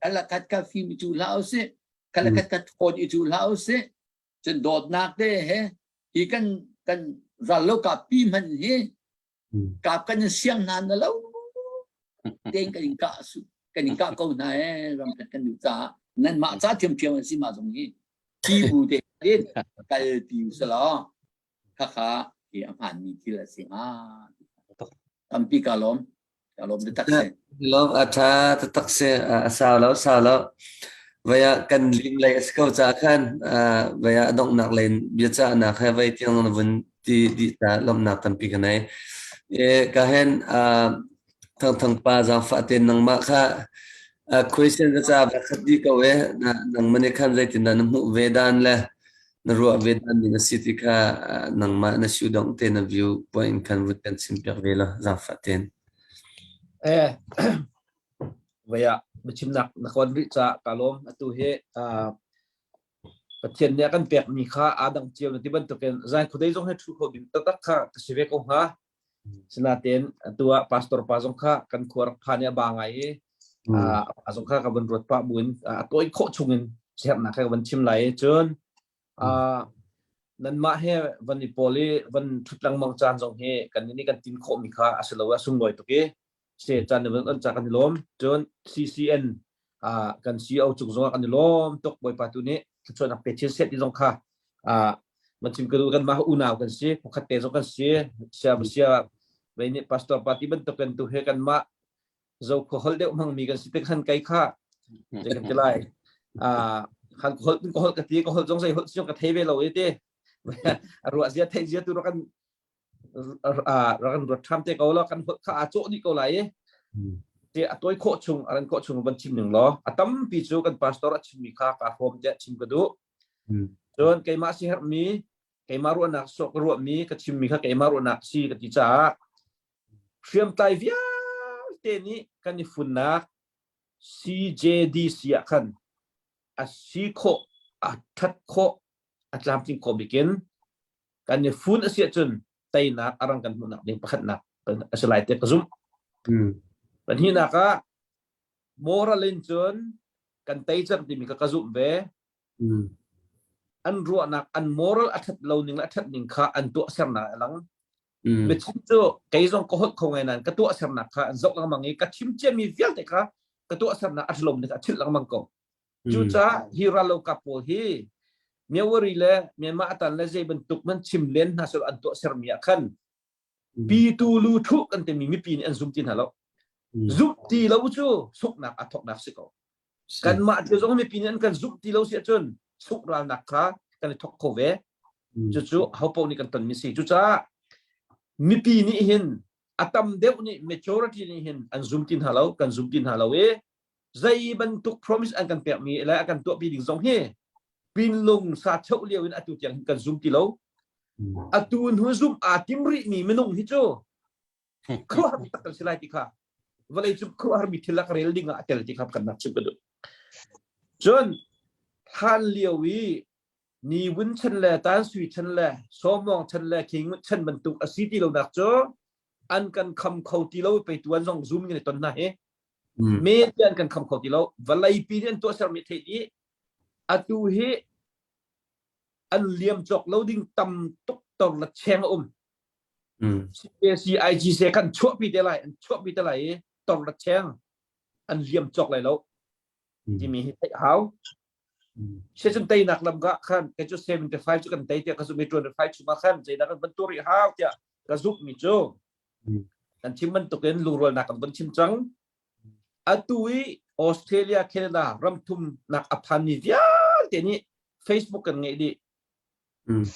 kala khat ka fim i cu hlah usih, kala khat ka thawt i cu hlah usih, cun dawtnak te he hi kan kan ral lo kap pi hman hi kap kan in siang hna na lo tein kan in kah su kan in kah ko hna e ram khat kan duh caah nan mah ca thiamthiam an si ma zong hi ti bu te in kal pi usalaw khakha hi a hmaanmi thil a si hnga. Tampi ka lawm. Ka lawm taktak si. Lawm a ṭha taktak si. A sau lo, sau lo. Vaya kan lim lei a si ko ca khan vaya a donghnak lei biacahnak he vei tiang na vun ti dih ta lawmhnak tampi ka nei. E, ka hen thang thang pa zaangfah ten nangmah kha question ka ca va khat di ko e nangmah nih khan zeitin dah na hmuh ve dan le na ruah ve dan ning a si ti kha nangmah na siu dong te na view point khan vut kan chim piak ve la zaangfah ten. Eh vaya biachimnak na kon rih ca ka lawm atu hi Pathian nih a kan pekmi kha aa dang cio na ti bantukin zan khuadei zong hi ṭhu kho ding taktak kha ka si ve ko hnga. Sinain atu ah pastor pa zong kha kan khua rak phan i a ba ngai i a zong kha ka van ruat pah buin a tawi khawh chungin siaherhnak kha ka van chim lai i cun nanmah he van i pawl i van ṭhut lengmang caan zong hi kan nih kan tin khawhmi kha a si lo a sunglawi tuk i se caan na van ca kan i lawm. Cun CCN kan CEO cung zongah kan i lawm tuk Bawipa tu nih thluachuahnak pe chin seh ti zong kha man chim ka duh kan mah unau kan si pakhat te zong kan si sia sia vei nih pastor party bantuk kan tu he kan mah zo kho hol deuh hmang mi kan si te khan kai kha je kan ti lai khan ko hol ko hol ka ti ko hol zong zei hol siong ka thei ve lo e te ruah zia thei zia tu ro kan rak kan ruat ṭham te ko law kan holh kha aa cawh dih ko lai i te a tawi khawh chung a ran khawh chung van chim ning law a tampi cu kan pastor a chimmi kha kaa hrawm tiah chim ka duh cun keimah si herhmi keimah ruahnak sawh ka ruahmi ka chimmi kha keimah ruahnak si ka ti caah hriamtlai vialte nih kan i funnak CJDC ah khan a si khawh a ṭhat khawh a tlamtling khawh bikin kan i fun a si ahcun teinak a rang kan hmuhnak ding pakhatnak a si lai te ka zumh. Pahnihnak ah moral in cun kan tei cang timi ka ka zumh ve. An ruahnak an moral a ṭhat lo ning le a ṭhat ning kha an tuahsernak a lang. Michim cu kei zong ka holh kho ngai nain ka tuahsernak kha an zoh lengmang i ka chim ciami vialte kha ka tuahsernak a ṭhalom ning kha a chilh lengmang ko. Cucaah hi rallokap pawl hi Myanmar le Myanmar atan le zei bantuk man chim len hna sel an tuah sermi ah khan pitu lu thu kan timi mipi nih an zum ti hna lo. Zumh ti lo cu suknak a thoknak si ko. Kanmah cu zong mipi nih an kan zumh ti lo si ahcun suk ralnak kha kan i thok kho ve. Cucu hopo nih kan tonmi si. Cucaah. Mipi nih hin a tam deuh nih majority nih hin an zum ti hna lo, kan zum ti hna lo i zei bantuk promise an kan pekmi le a kan tuahpi ding zong hi pinlung sa cheu lio in atu tiang hin kan zum ti lo. Atu hnu zum aa tim rih mi minung hi cu khuaruahhar tak kan si lai ti kha vawlei cu khuaruahhar mi thil a ka rel ding ah a tel ti kha kan nak chim ka duh. Cun hlan lio i Ni Wun chan le Tan Sui chan le Sawmawng chan le King chan bantuk a si ti lonak cu an kan kham kho ti lo pei tuan zong zoom in ton hna hi. Me te an kan kham kho ti lo. Vawlei pi nih an tuahsermi theih dih. Atu hi an liam cawk lo ding tam tuk tor la cheng a um. CAC IGC kan chuahpi te lai an chuahpi te lai i tor la cheng an liam cawk lai lo timi hi theih hau. Siacun teinak lam ka khan kei cu 75 cu kan tei tiah ka zumh i 25 chungah khan zeidah kan van tuah rih hau tiah ka zumh mi cu kan chim bantukin lungrualnak kan von chim cang. Atu i Australia, Canada ramthumnak a phanmi vialte nih Facebook kan ngeih dih.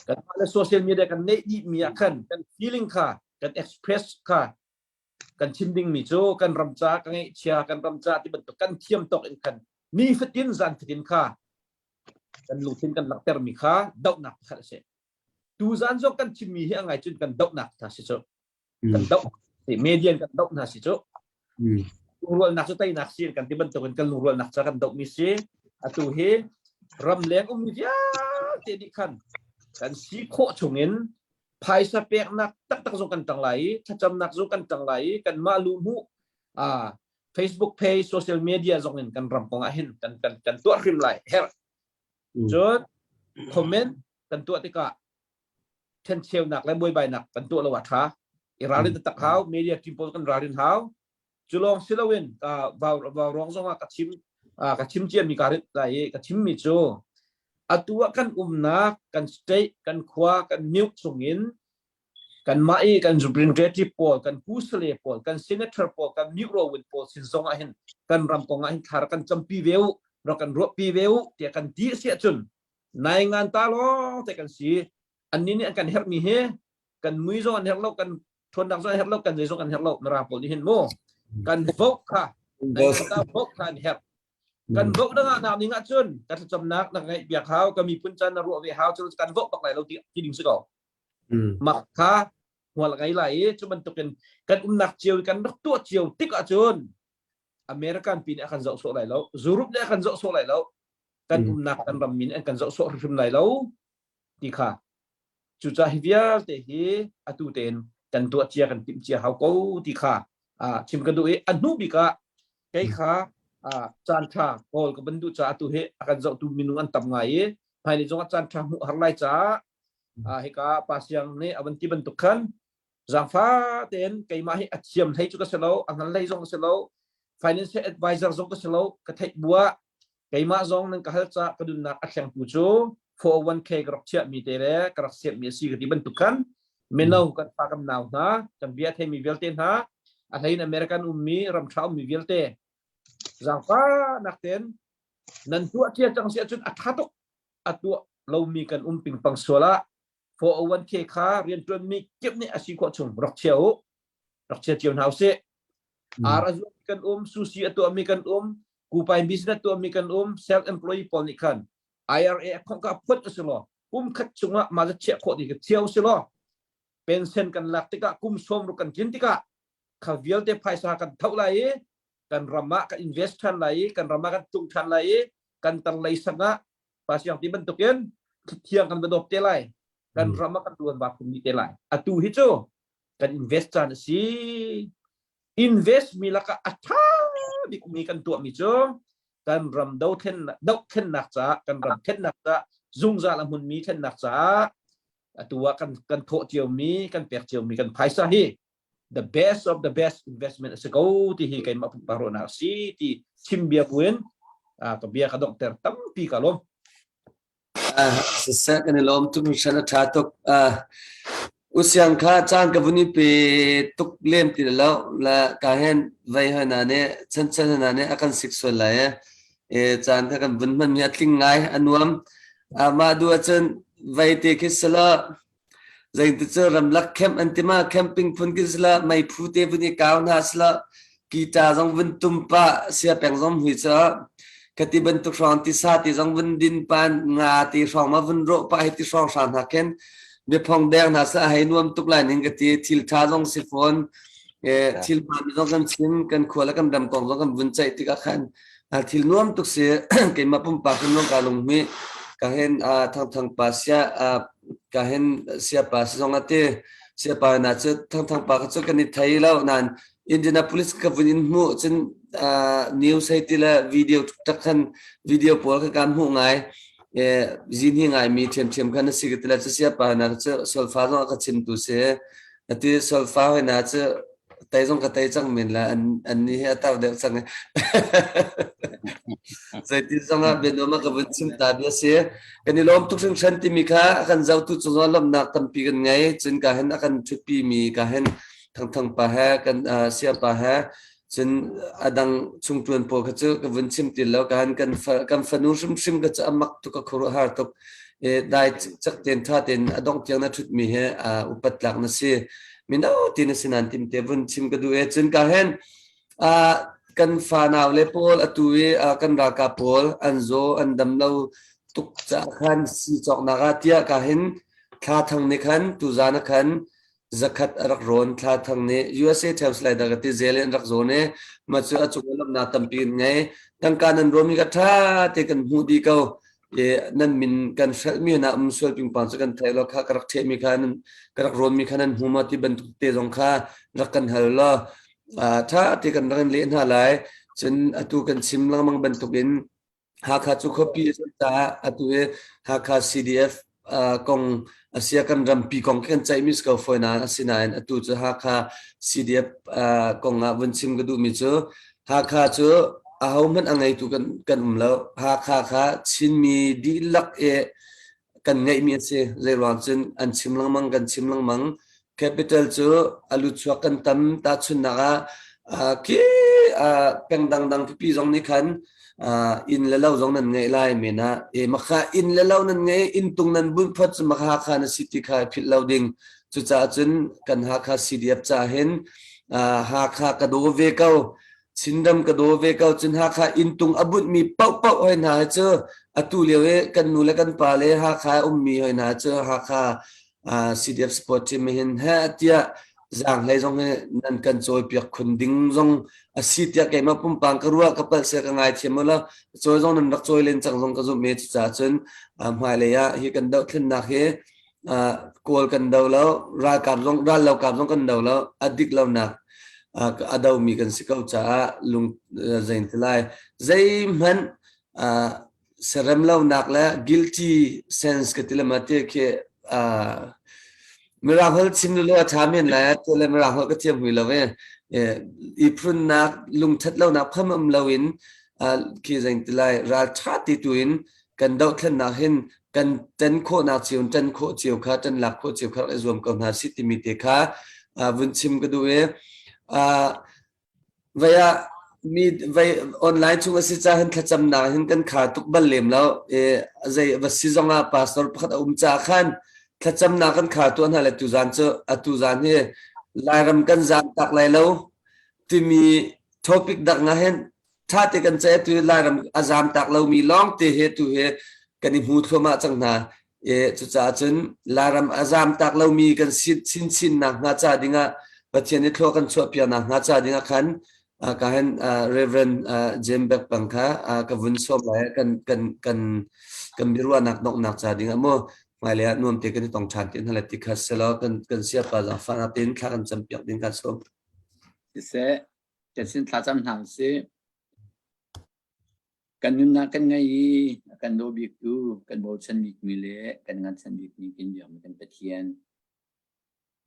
Kan le social media kan neih dih mi ah khan kan feeling kha kan express kha kan chim dingmi cu kan ram ca ka ngeihchia kan ram ca ti bantuk kan thiam tawk in khan ni fatin zan fatin kha kan lungthin kan langhtermi kha dohnak pakhat a si. Tu zan zong kan chimmi hi a ngai cun kan dohnak hna si cu. Kan doh median kan doh hna si cu. Lungrualnak cu teinak si kan ti bantukin kan lungrualnak ca kan dohmi si. Atu hi ramleng ummi vialte nih khan kan si khawh chungin phaisa peknak taktak zong kan tang lai i thlacamnak zong kan tang lai i kanmah lu hmuh Facebook page social media zong in kan ram kong ah hin kan kan kan tuah hrim lai herh cun comment kan tuah tikah thencheunak le buaibainak kan tuah lo ah tha i ralrin taktak hau media team pawl kan ralrin hau cu lawng si loin vau vau ruang zong ah ka chim ka chim ciami ka rit lai i ka chimmi cu atu ah kan umnak kan state kan khua kan mute chungin kanmah i kan representative pawl kan kusale pawl kan senator pawl kan mute rawin pawl sin zong ah hin kan ram kong ah hin thar kan campi ve u rak kan ruahpi ve u tiah kan ti a si ahcun nai ngan ta lawng te kan si annih nih an kan herhmi hi kan mui zong an herh lo kan ṭhawnnak zong an herh lo kan zei zong an herh lo mirang pawl nih hin mu kan vote kha kan vote kha an herh kan vote na ngah nak ning ahcun kan thlacamnak na ngaih piak hau ka miphun can na ruah ve hau cu kan vote bak lai lo ti ti ding si ko mak kha hmual ngei lai i cu bantukin kan umnak cio kan rak tuah cio tik ahcun American pi nih a kan zoh sawh lai lo Europe nih a kan zoh sawh lai lo kan umnak kan ram min an kan zoh sawh hrimhrim lai lo ti kha Cucaah hi vialte hi atu tein kan tuah cia kan timh cia hau ko ti kha chim ka duh i a hnu bik ah kei kha caan ṭha kawl ka van duh caah atu hi a kan zohtu minung an tam ngai i hmailei zongah caan ṭha hmuh har lai caah hika pa Siang nih a van ti bantuk khan zaangfah tein keimah hi a thiam hlei cu ka si lo a hngal hlei zong ka si lo financial advisor zong ka si lo ka theih buah keimah zong nan ka hal ca ka nunnak a thlengtu cu 401k ka rak chiahmi te le ka rak siammi a si ka ti bantuk khan mino kan fa kan nau hna kan bia theimi vialte hna a hlein American ummi ramṭha ummi vialte zaangfah nak ten nan tuah cia cang si ahcun a ṭha tuk a tuah lomi kan um pingpang sual ah 401k kha rianṭuanmi kip nih a si khawh chung rak chia u rak chia cio hna usih ar a zuami kan um sushi a tuahmi kan um kupai business tuahmi kan um self employee pawl nih khan IRA account ka phut a si law kum khat chungah mah zat chiah khawh ding ka chia u si law pension kan lak tikah kum sawm ruk kan tlin tikah kha vialte phaisa kan tho lai i kan ram ah kan invest than lai i kan ram ah kan tung than lai i kan tar lei sang ah pasiang ti bantukin thiang kan va dawp te lai kan ram ah kan tuan va phum ni te lai atu hi cu kan invest caan a si invest mi lakah a ṭha bikmi kan tuahmi cu kan ram dohthlennak caah kan ram thlennak caah zungzal a hmunmi thlennak caah atu ah kan kan thawh ciomi kan pek ciomi kan phaisa hi the best of the best investment a si ko ti hi keimah pumpak ruahnak a si ti chim bia buin ka bia ka donghter tampi ka lawm. Siseh kan i lawm tuk hringhran a ṭha tuk. Usiang kha caan ka vun i pe tuk lem ti lo la ka hen vei hoi na nih chanchan hna nih a kan sik sual lai e. E caan kha kan vun hman mi a tling ngai a nuam. Mah du ahcun vei te khi sala. Zeiti cu ramlak camp an ti ma camping phun kin sila meiphu te vun i kau hna sila guitar zong vun tum pah sia peng zong hui cu khati bantuk hrawng tisa ti zong vun din pan nga ti hrawng ma vun rawh pah hi ti hrawng hrang hna khin biaphong deng hna sila hei nuam tuk lai ning ka ti thil tha zong si fawn thil hmaan zong kan chim kan khua le kan ram kong zong kan vun ceih tikah khan thil nuam tuk si. Keimah pumpak hin ka lunghmuih ka hen thangthang pa sia ka hen sia pa si zong ati sia pa na cu thangthang pa ka cu kan i thei lo nan Indianapolis ka vun in hmuh cun news hei ti le video tak khan video pawl ka kan hmuh ngai zin hi ngai mi thiam thiam khan si ka ti le cu sia pa na cu solfa zong ka chim tu si ati solfa hoi na cu tei zong ka tei cang men la an an ni hi a tar deuh cang. Zeitin zong ah bianuam a ka vun chim ta bia si. Kan i lawm tuk hringhran timi kha a kan zohtu cung ah lawmhnak tampi kan ngei. Cun ka hin a kan ṭhutpi mi ka hin thangthang pa he kan sia pa he cun a dang chungṭuan pawl kha cu ka vun chim ti lo. Ka hin kan kan fanu hrimhrim ka cu a mak tuk a khuaruahhar tuk. Dai cak ten tha ten a dongh tiang na ṭhutmi he upat tlak na si. Mino ti na si nan tim te vun chim ka duh e. Cun ka hen kan fanau le pawl atu i kan ralkap pawl an zaw an dam lo tuk caah khan si cawknak ah tiah ka hin thla thang nih khan tuzan ah khan zakhat a rak rawn. Thla thang nih USA Times lai dah ka ti zel in rak zawn i ma cu a cung lamnak tampi in ngei. Tangka nan rawmi ka tha te kan hmuh dih ko i nan min kan hrelhmi na um sual pingpang cu kan thei lo kha ka rak ṭhehmi kha nan ka rak rawnmi kha nan hmu ma ti bantuk te zong kha rak kan hal law ṭha te kan rak in leh hna lai. Cun atu kan chim lengmang bantukin Hakha cu khuapi a si caah atu hi Hakha CDF kong asia kan rampi kong kan ceihmi si ko fawi nain asinain atu cu Hakha CDF kong ah vun chim ka duhmi cu Hakha cu ahohmanh a ngeitu kan kan um lo. Hakha kha Chinmi dihlak i kan ngeihmi a si. Zeiruang cun an chim lengmang kan chim lengmang. Capital cu a luchuak kan tam. Tahchunhnak ah khi peng dangdang pipi zong nih khan inn le lo zong nan ngeih lai men ah e makha inn le lo nan ngei inn tung nan bunh phot cu makha Hakha na si ti kha philh lo ding. Cucaah cun kan Hakha CDF ca hin Hakha ka daw ve ko. Chinram ka daw ve ko. Cun Hakha inntung a bunhmi paohpaoh hoi hna hi cu atu lio i kan nu le kan pa le Hakha a ummi hoi hna cu Hakha CDF sport team hin he tiah zaanghlei zong hi nan kan cawipiak khun ding zong a si tiah keimah pumpang ka ruah. Ka palh sia ka ngaithiam u law cawi zong nan rak cawi len cang zong ka zumh i cucaah cun hmailei ah hi kan dohthlennak hi Kawl kan do lo, ralkap zong rallokap zong kan do lo, a dik lonak a domi kan si ko caah lung zein ti lai zeihmanh serem lonak le guilty sense ka ti le ma ti khi mirang holh chim lu a tha men lai te le mirang holh ka thiam hui lo e i phunnak lungthat lonak pham um lo in khi zein ti lai ral tha ti tu in kan dohthlennak hin kan ṭan khawhnak cio in ṭan khawh cio kha ṭan lak khawh cio kha rak i zuam ko hna sih timi te kha vun chim ka duh i vei ah mi vei online chung a si ca hin thlacamnak hin kan khar tuk bal lem lo i zei va si zong ah pastor pakhat a um ca khan thlacamnak kan khar tuah hna le tuzan cu atu zan hi Lairam kan zam tak lai lo timi topic dak nga hin ṭha te kan ceih. Tu Lairam a zaam tak lomi lawng te he tu he kan i hmu thluahmah cang hna e. Cucaah cun Lairam a zaam tak lomi kan chinchin nak hnga ca dingah Pathian i thlua kan chuah piak nak hnga ca dingah khan ka hen Reverend James Beck pang kha ka vun sawm lai kan kan kan kan biaruahnak donghnak ca dingah mu hmailei ah nuam te kan i tong ṭhan ti hna le ti kha selaw kan kan siapa zaangfahnak tein thla kan cam piak ding kan sawm. Siseh, kan sin thlacam hna usih. Kan nunnak kan ngei i a kan daw biktu, kan bochan bikmi le kan ngansan bikmi kan biakmi kan Pathian.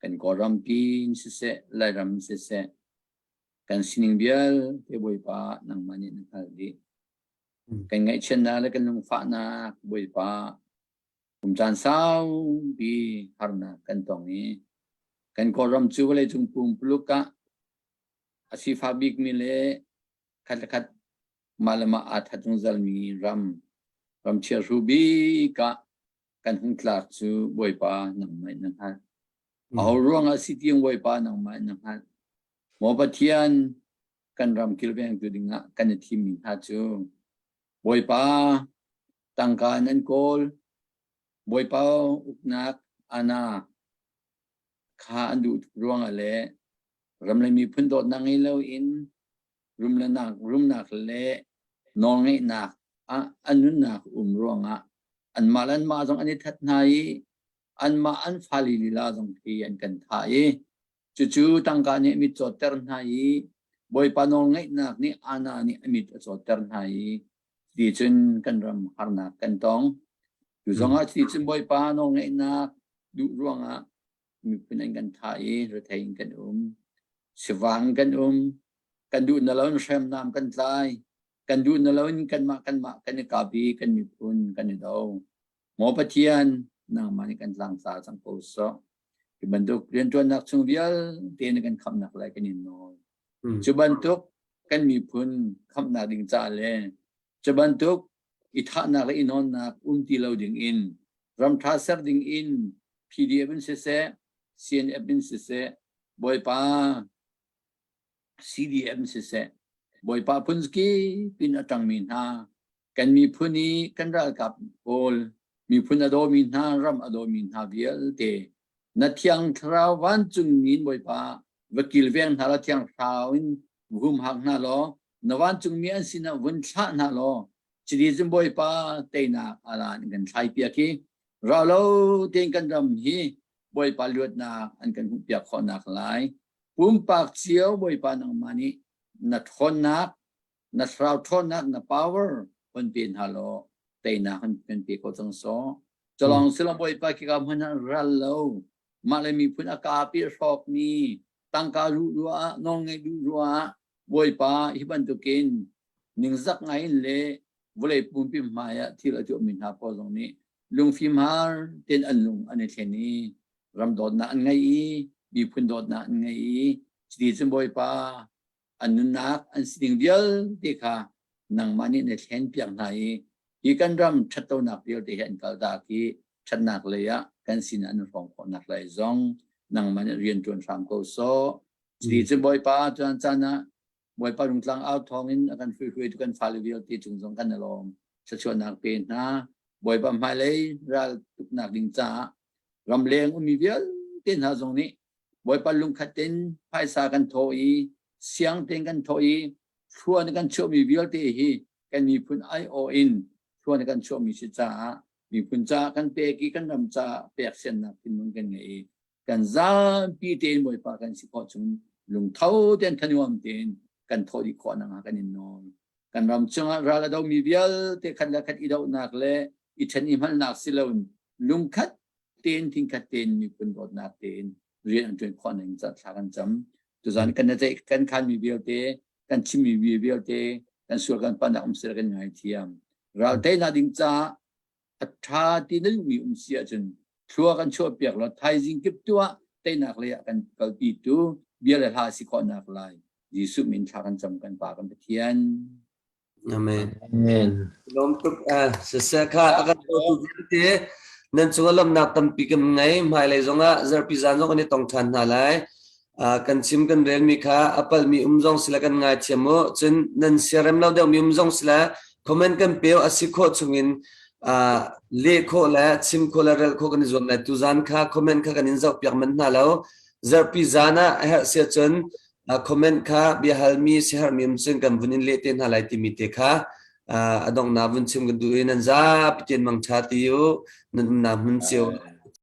Kan Kawlrampi in siseh, Lairam in siseh, kan sining vialte Bawipa nangmah nih na hngalh dih. Kan ngaihchiatnak le kan lungfahnak Bawipa kum caan saupi harnak kan tong i kan Kawlram cu vawleicung pumpuluk ah A sifak bikmi le khat le khat mah le mah aa that zungzalmi ram, ram chiahru bik ah kan hung tlak cu Bawipa nangmah in na hngalh. Aho ruangah si ti Bawipa nangmah na hngalh. Maw Pathian, kan ram kilvengtu dingah kan i thimmi hna cu Bawipa tangka nan kawl, Bawipa uknak ana kha an duh tuk ruangah le ram le miphun dawtnak ngei loin rumnak rumnak le nawlngeihnak ah an nunnak um ruangah anmah le anmah zong an i that hna i anmah an fale lila zong khi an kan thah i cucu tangka nih a mit cawtter hna i Bawipa nawlngeihnak nih ana nih a mit a cawtter hna i ti cun kan ram harnak kan tong. Tu zongah ti cun Bawipa nawlngeihnak duh ruangah miphun an kan thah i rethei in kan um. Sivang kan um. Kan duh na loin hriamnam kan tlai. Kan duh na loin kanmah kanmah kan i kap i kan miphun kan i do. Maw Pathian, nangmah nih kan tlangtla cang ko sawh. Hi bantuk rianṭuannak chung vialte na kan khamhnak lai kan in nawl. Cu bantuk kan miphun khamhnak ding ca le cu bantuk i thahnak le i nawnnak um ti lo ding in ramṭha ser ding in PDF in siseh, CNF in siseh, Bawipa CDM siseh, Bawipa phun pin a ṭangmi hna kan miphun i kan ralkap pawl miphun a dawmi hna ram a dawmi hna vialte na thiang thlarau vancung min Bawipa va kilveng hna law thiang thlarau in humhak hna law na vancungmi an sinah vun thlah hna law chiti cun Bawipa teinak alan in kan thlai piak i ra lo tein kan ram hi Bawipa luatnak an kan hmuh piak khawhnak lai pumpak cio Bawipa nangmah nih na ṭhawnnak na thlarau ṭhawnnak na power hun pe hna law teinak an kan pe ko cang sawh calong silang bawipa khi ka hmun ah ral lo mah le miphun a kapi hrawkmi tangka ruh ruah nawlngeih duh ruah bawipa hi bantukin ningzak ngai in le vawlei pumpi hmai ah thil a tuahmi hna pawl zong nih lungfim har ten an lung an i thlen i ram dawtnak an ngei i miphun dawtnak an ngei i cuti cun bawipa an nunnak an sining vialte kha nangmah nih na thlen piak hna i hi kan ram ṭhatlonak vialte hi an kaltak i ṭhatnak lei ah kan sin an hrawng khawhnak lai zong nangmah nih rian ṭuan hram ko sawh. Cuti cun Bawipa caan caan ah Bawipa rungtlang au thawngin a kan hruihruaitu kan fale vialte cung zong kan i lawm. Thluachuahnak pe hna. Bawipa hmailei ral tuknak ding caah ramleng ummi vialte hna zong nih Bawipa lungkhat tein phaisa kan thawh i siang tein kan thawh i thlua na kan chuahmi vialte hi kan miphun aiawh in thlua na kan chuahmi si caah miphun caah kan pek i kan ram caah pek siannak thinlung kan ngei i kan zapi tein Bawipa kan si khawh chung lungtho tein thanuam tein kan thawh dih khawh nakhnga kan in nawl. Kan ram chungah ral a domi vialte khat le khat i dohnak le i ṭhen i hngalhnak si loin lungkhat tein thingkhat tein miphun dawtnak tein rian an ṭuan khawh ning ca thla kan cam. Tuzan kan ceih kan khanmi vialte kan chimmi vialte kan sual kan palhnak um sila kan ngaithiam. Ral teinak ding caah a ṭha ti na duhmi um si ahcun thlua kan chuah piak law thaizing kip tu ah teinak lei ah kan kalpi tu bia le hla si khawhnak lai Jesuh min thla kan cam kan Pa kan Pathian. Amen. Amen. Lawm tuk eh siseh kha a kan tu vialte nan cung lawmnak tampi kan ngei hmailei zongah zarhpi zan zong kan i tong ṭhan hna lai kan chim kan relmi kha a palmi um zong sila kan ngaithiam u cun nan siarem lo deuhmi um zong sila comment kan peu a si khawh chungin leh khawh le chim khawh le rel khawh kan i zuam lai tuzan kha comment kha kan in zoh piak manh hna lo zarhpi zan ah a herh sia cun comment kha biahalmi siaherhmi um cun kan vun in leh te hna lai timi te kha a donghnak vun chim kan duh i nan zapi tein mangṭha ti u nan umnak hmun cio.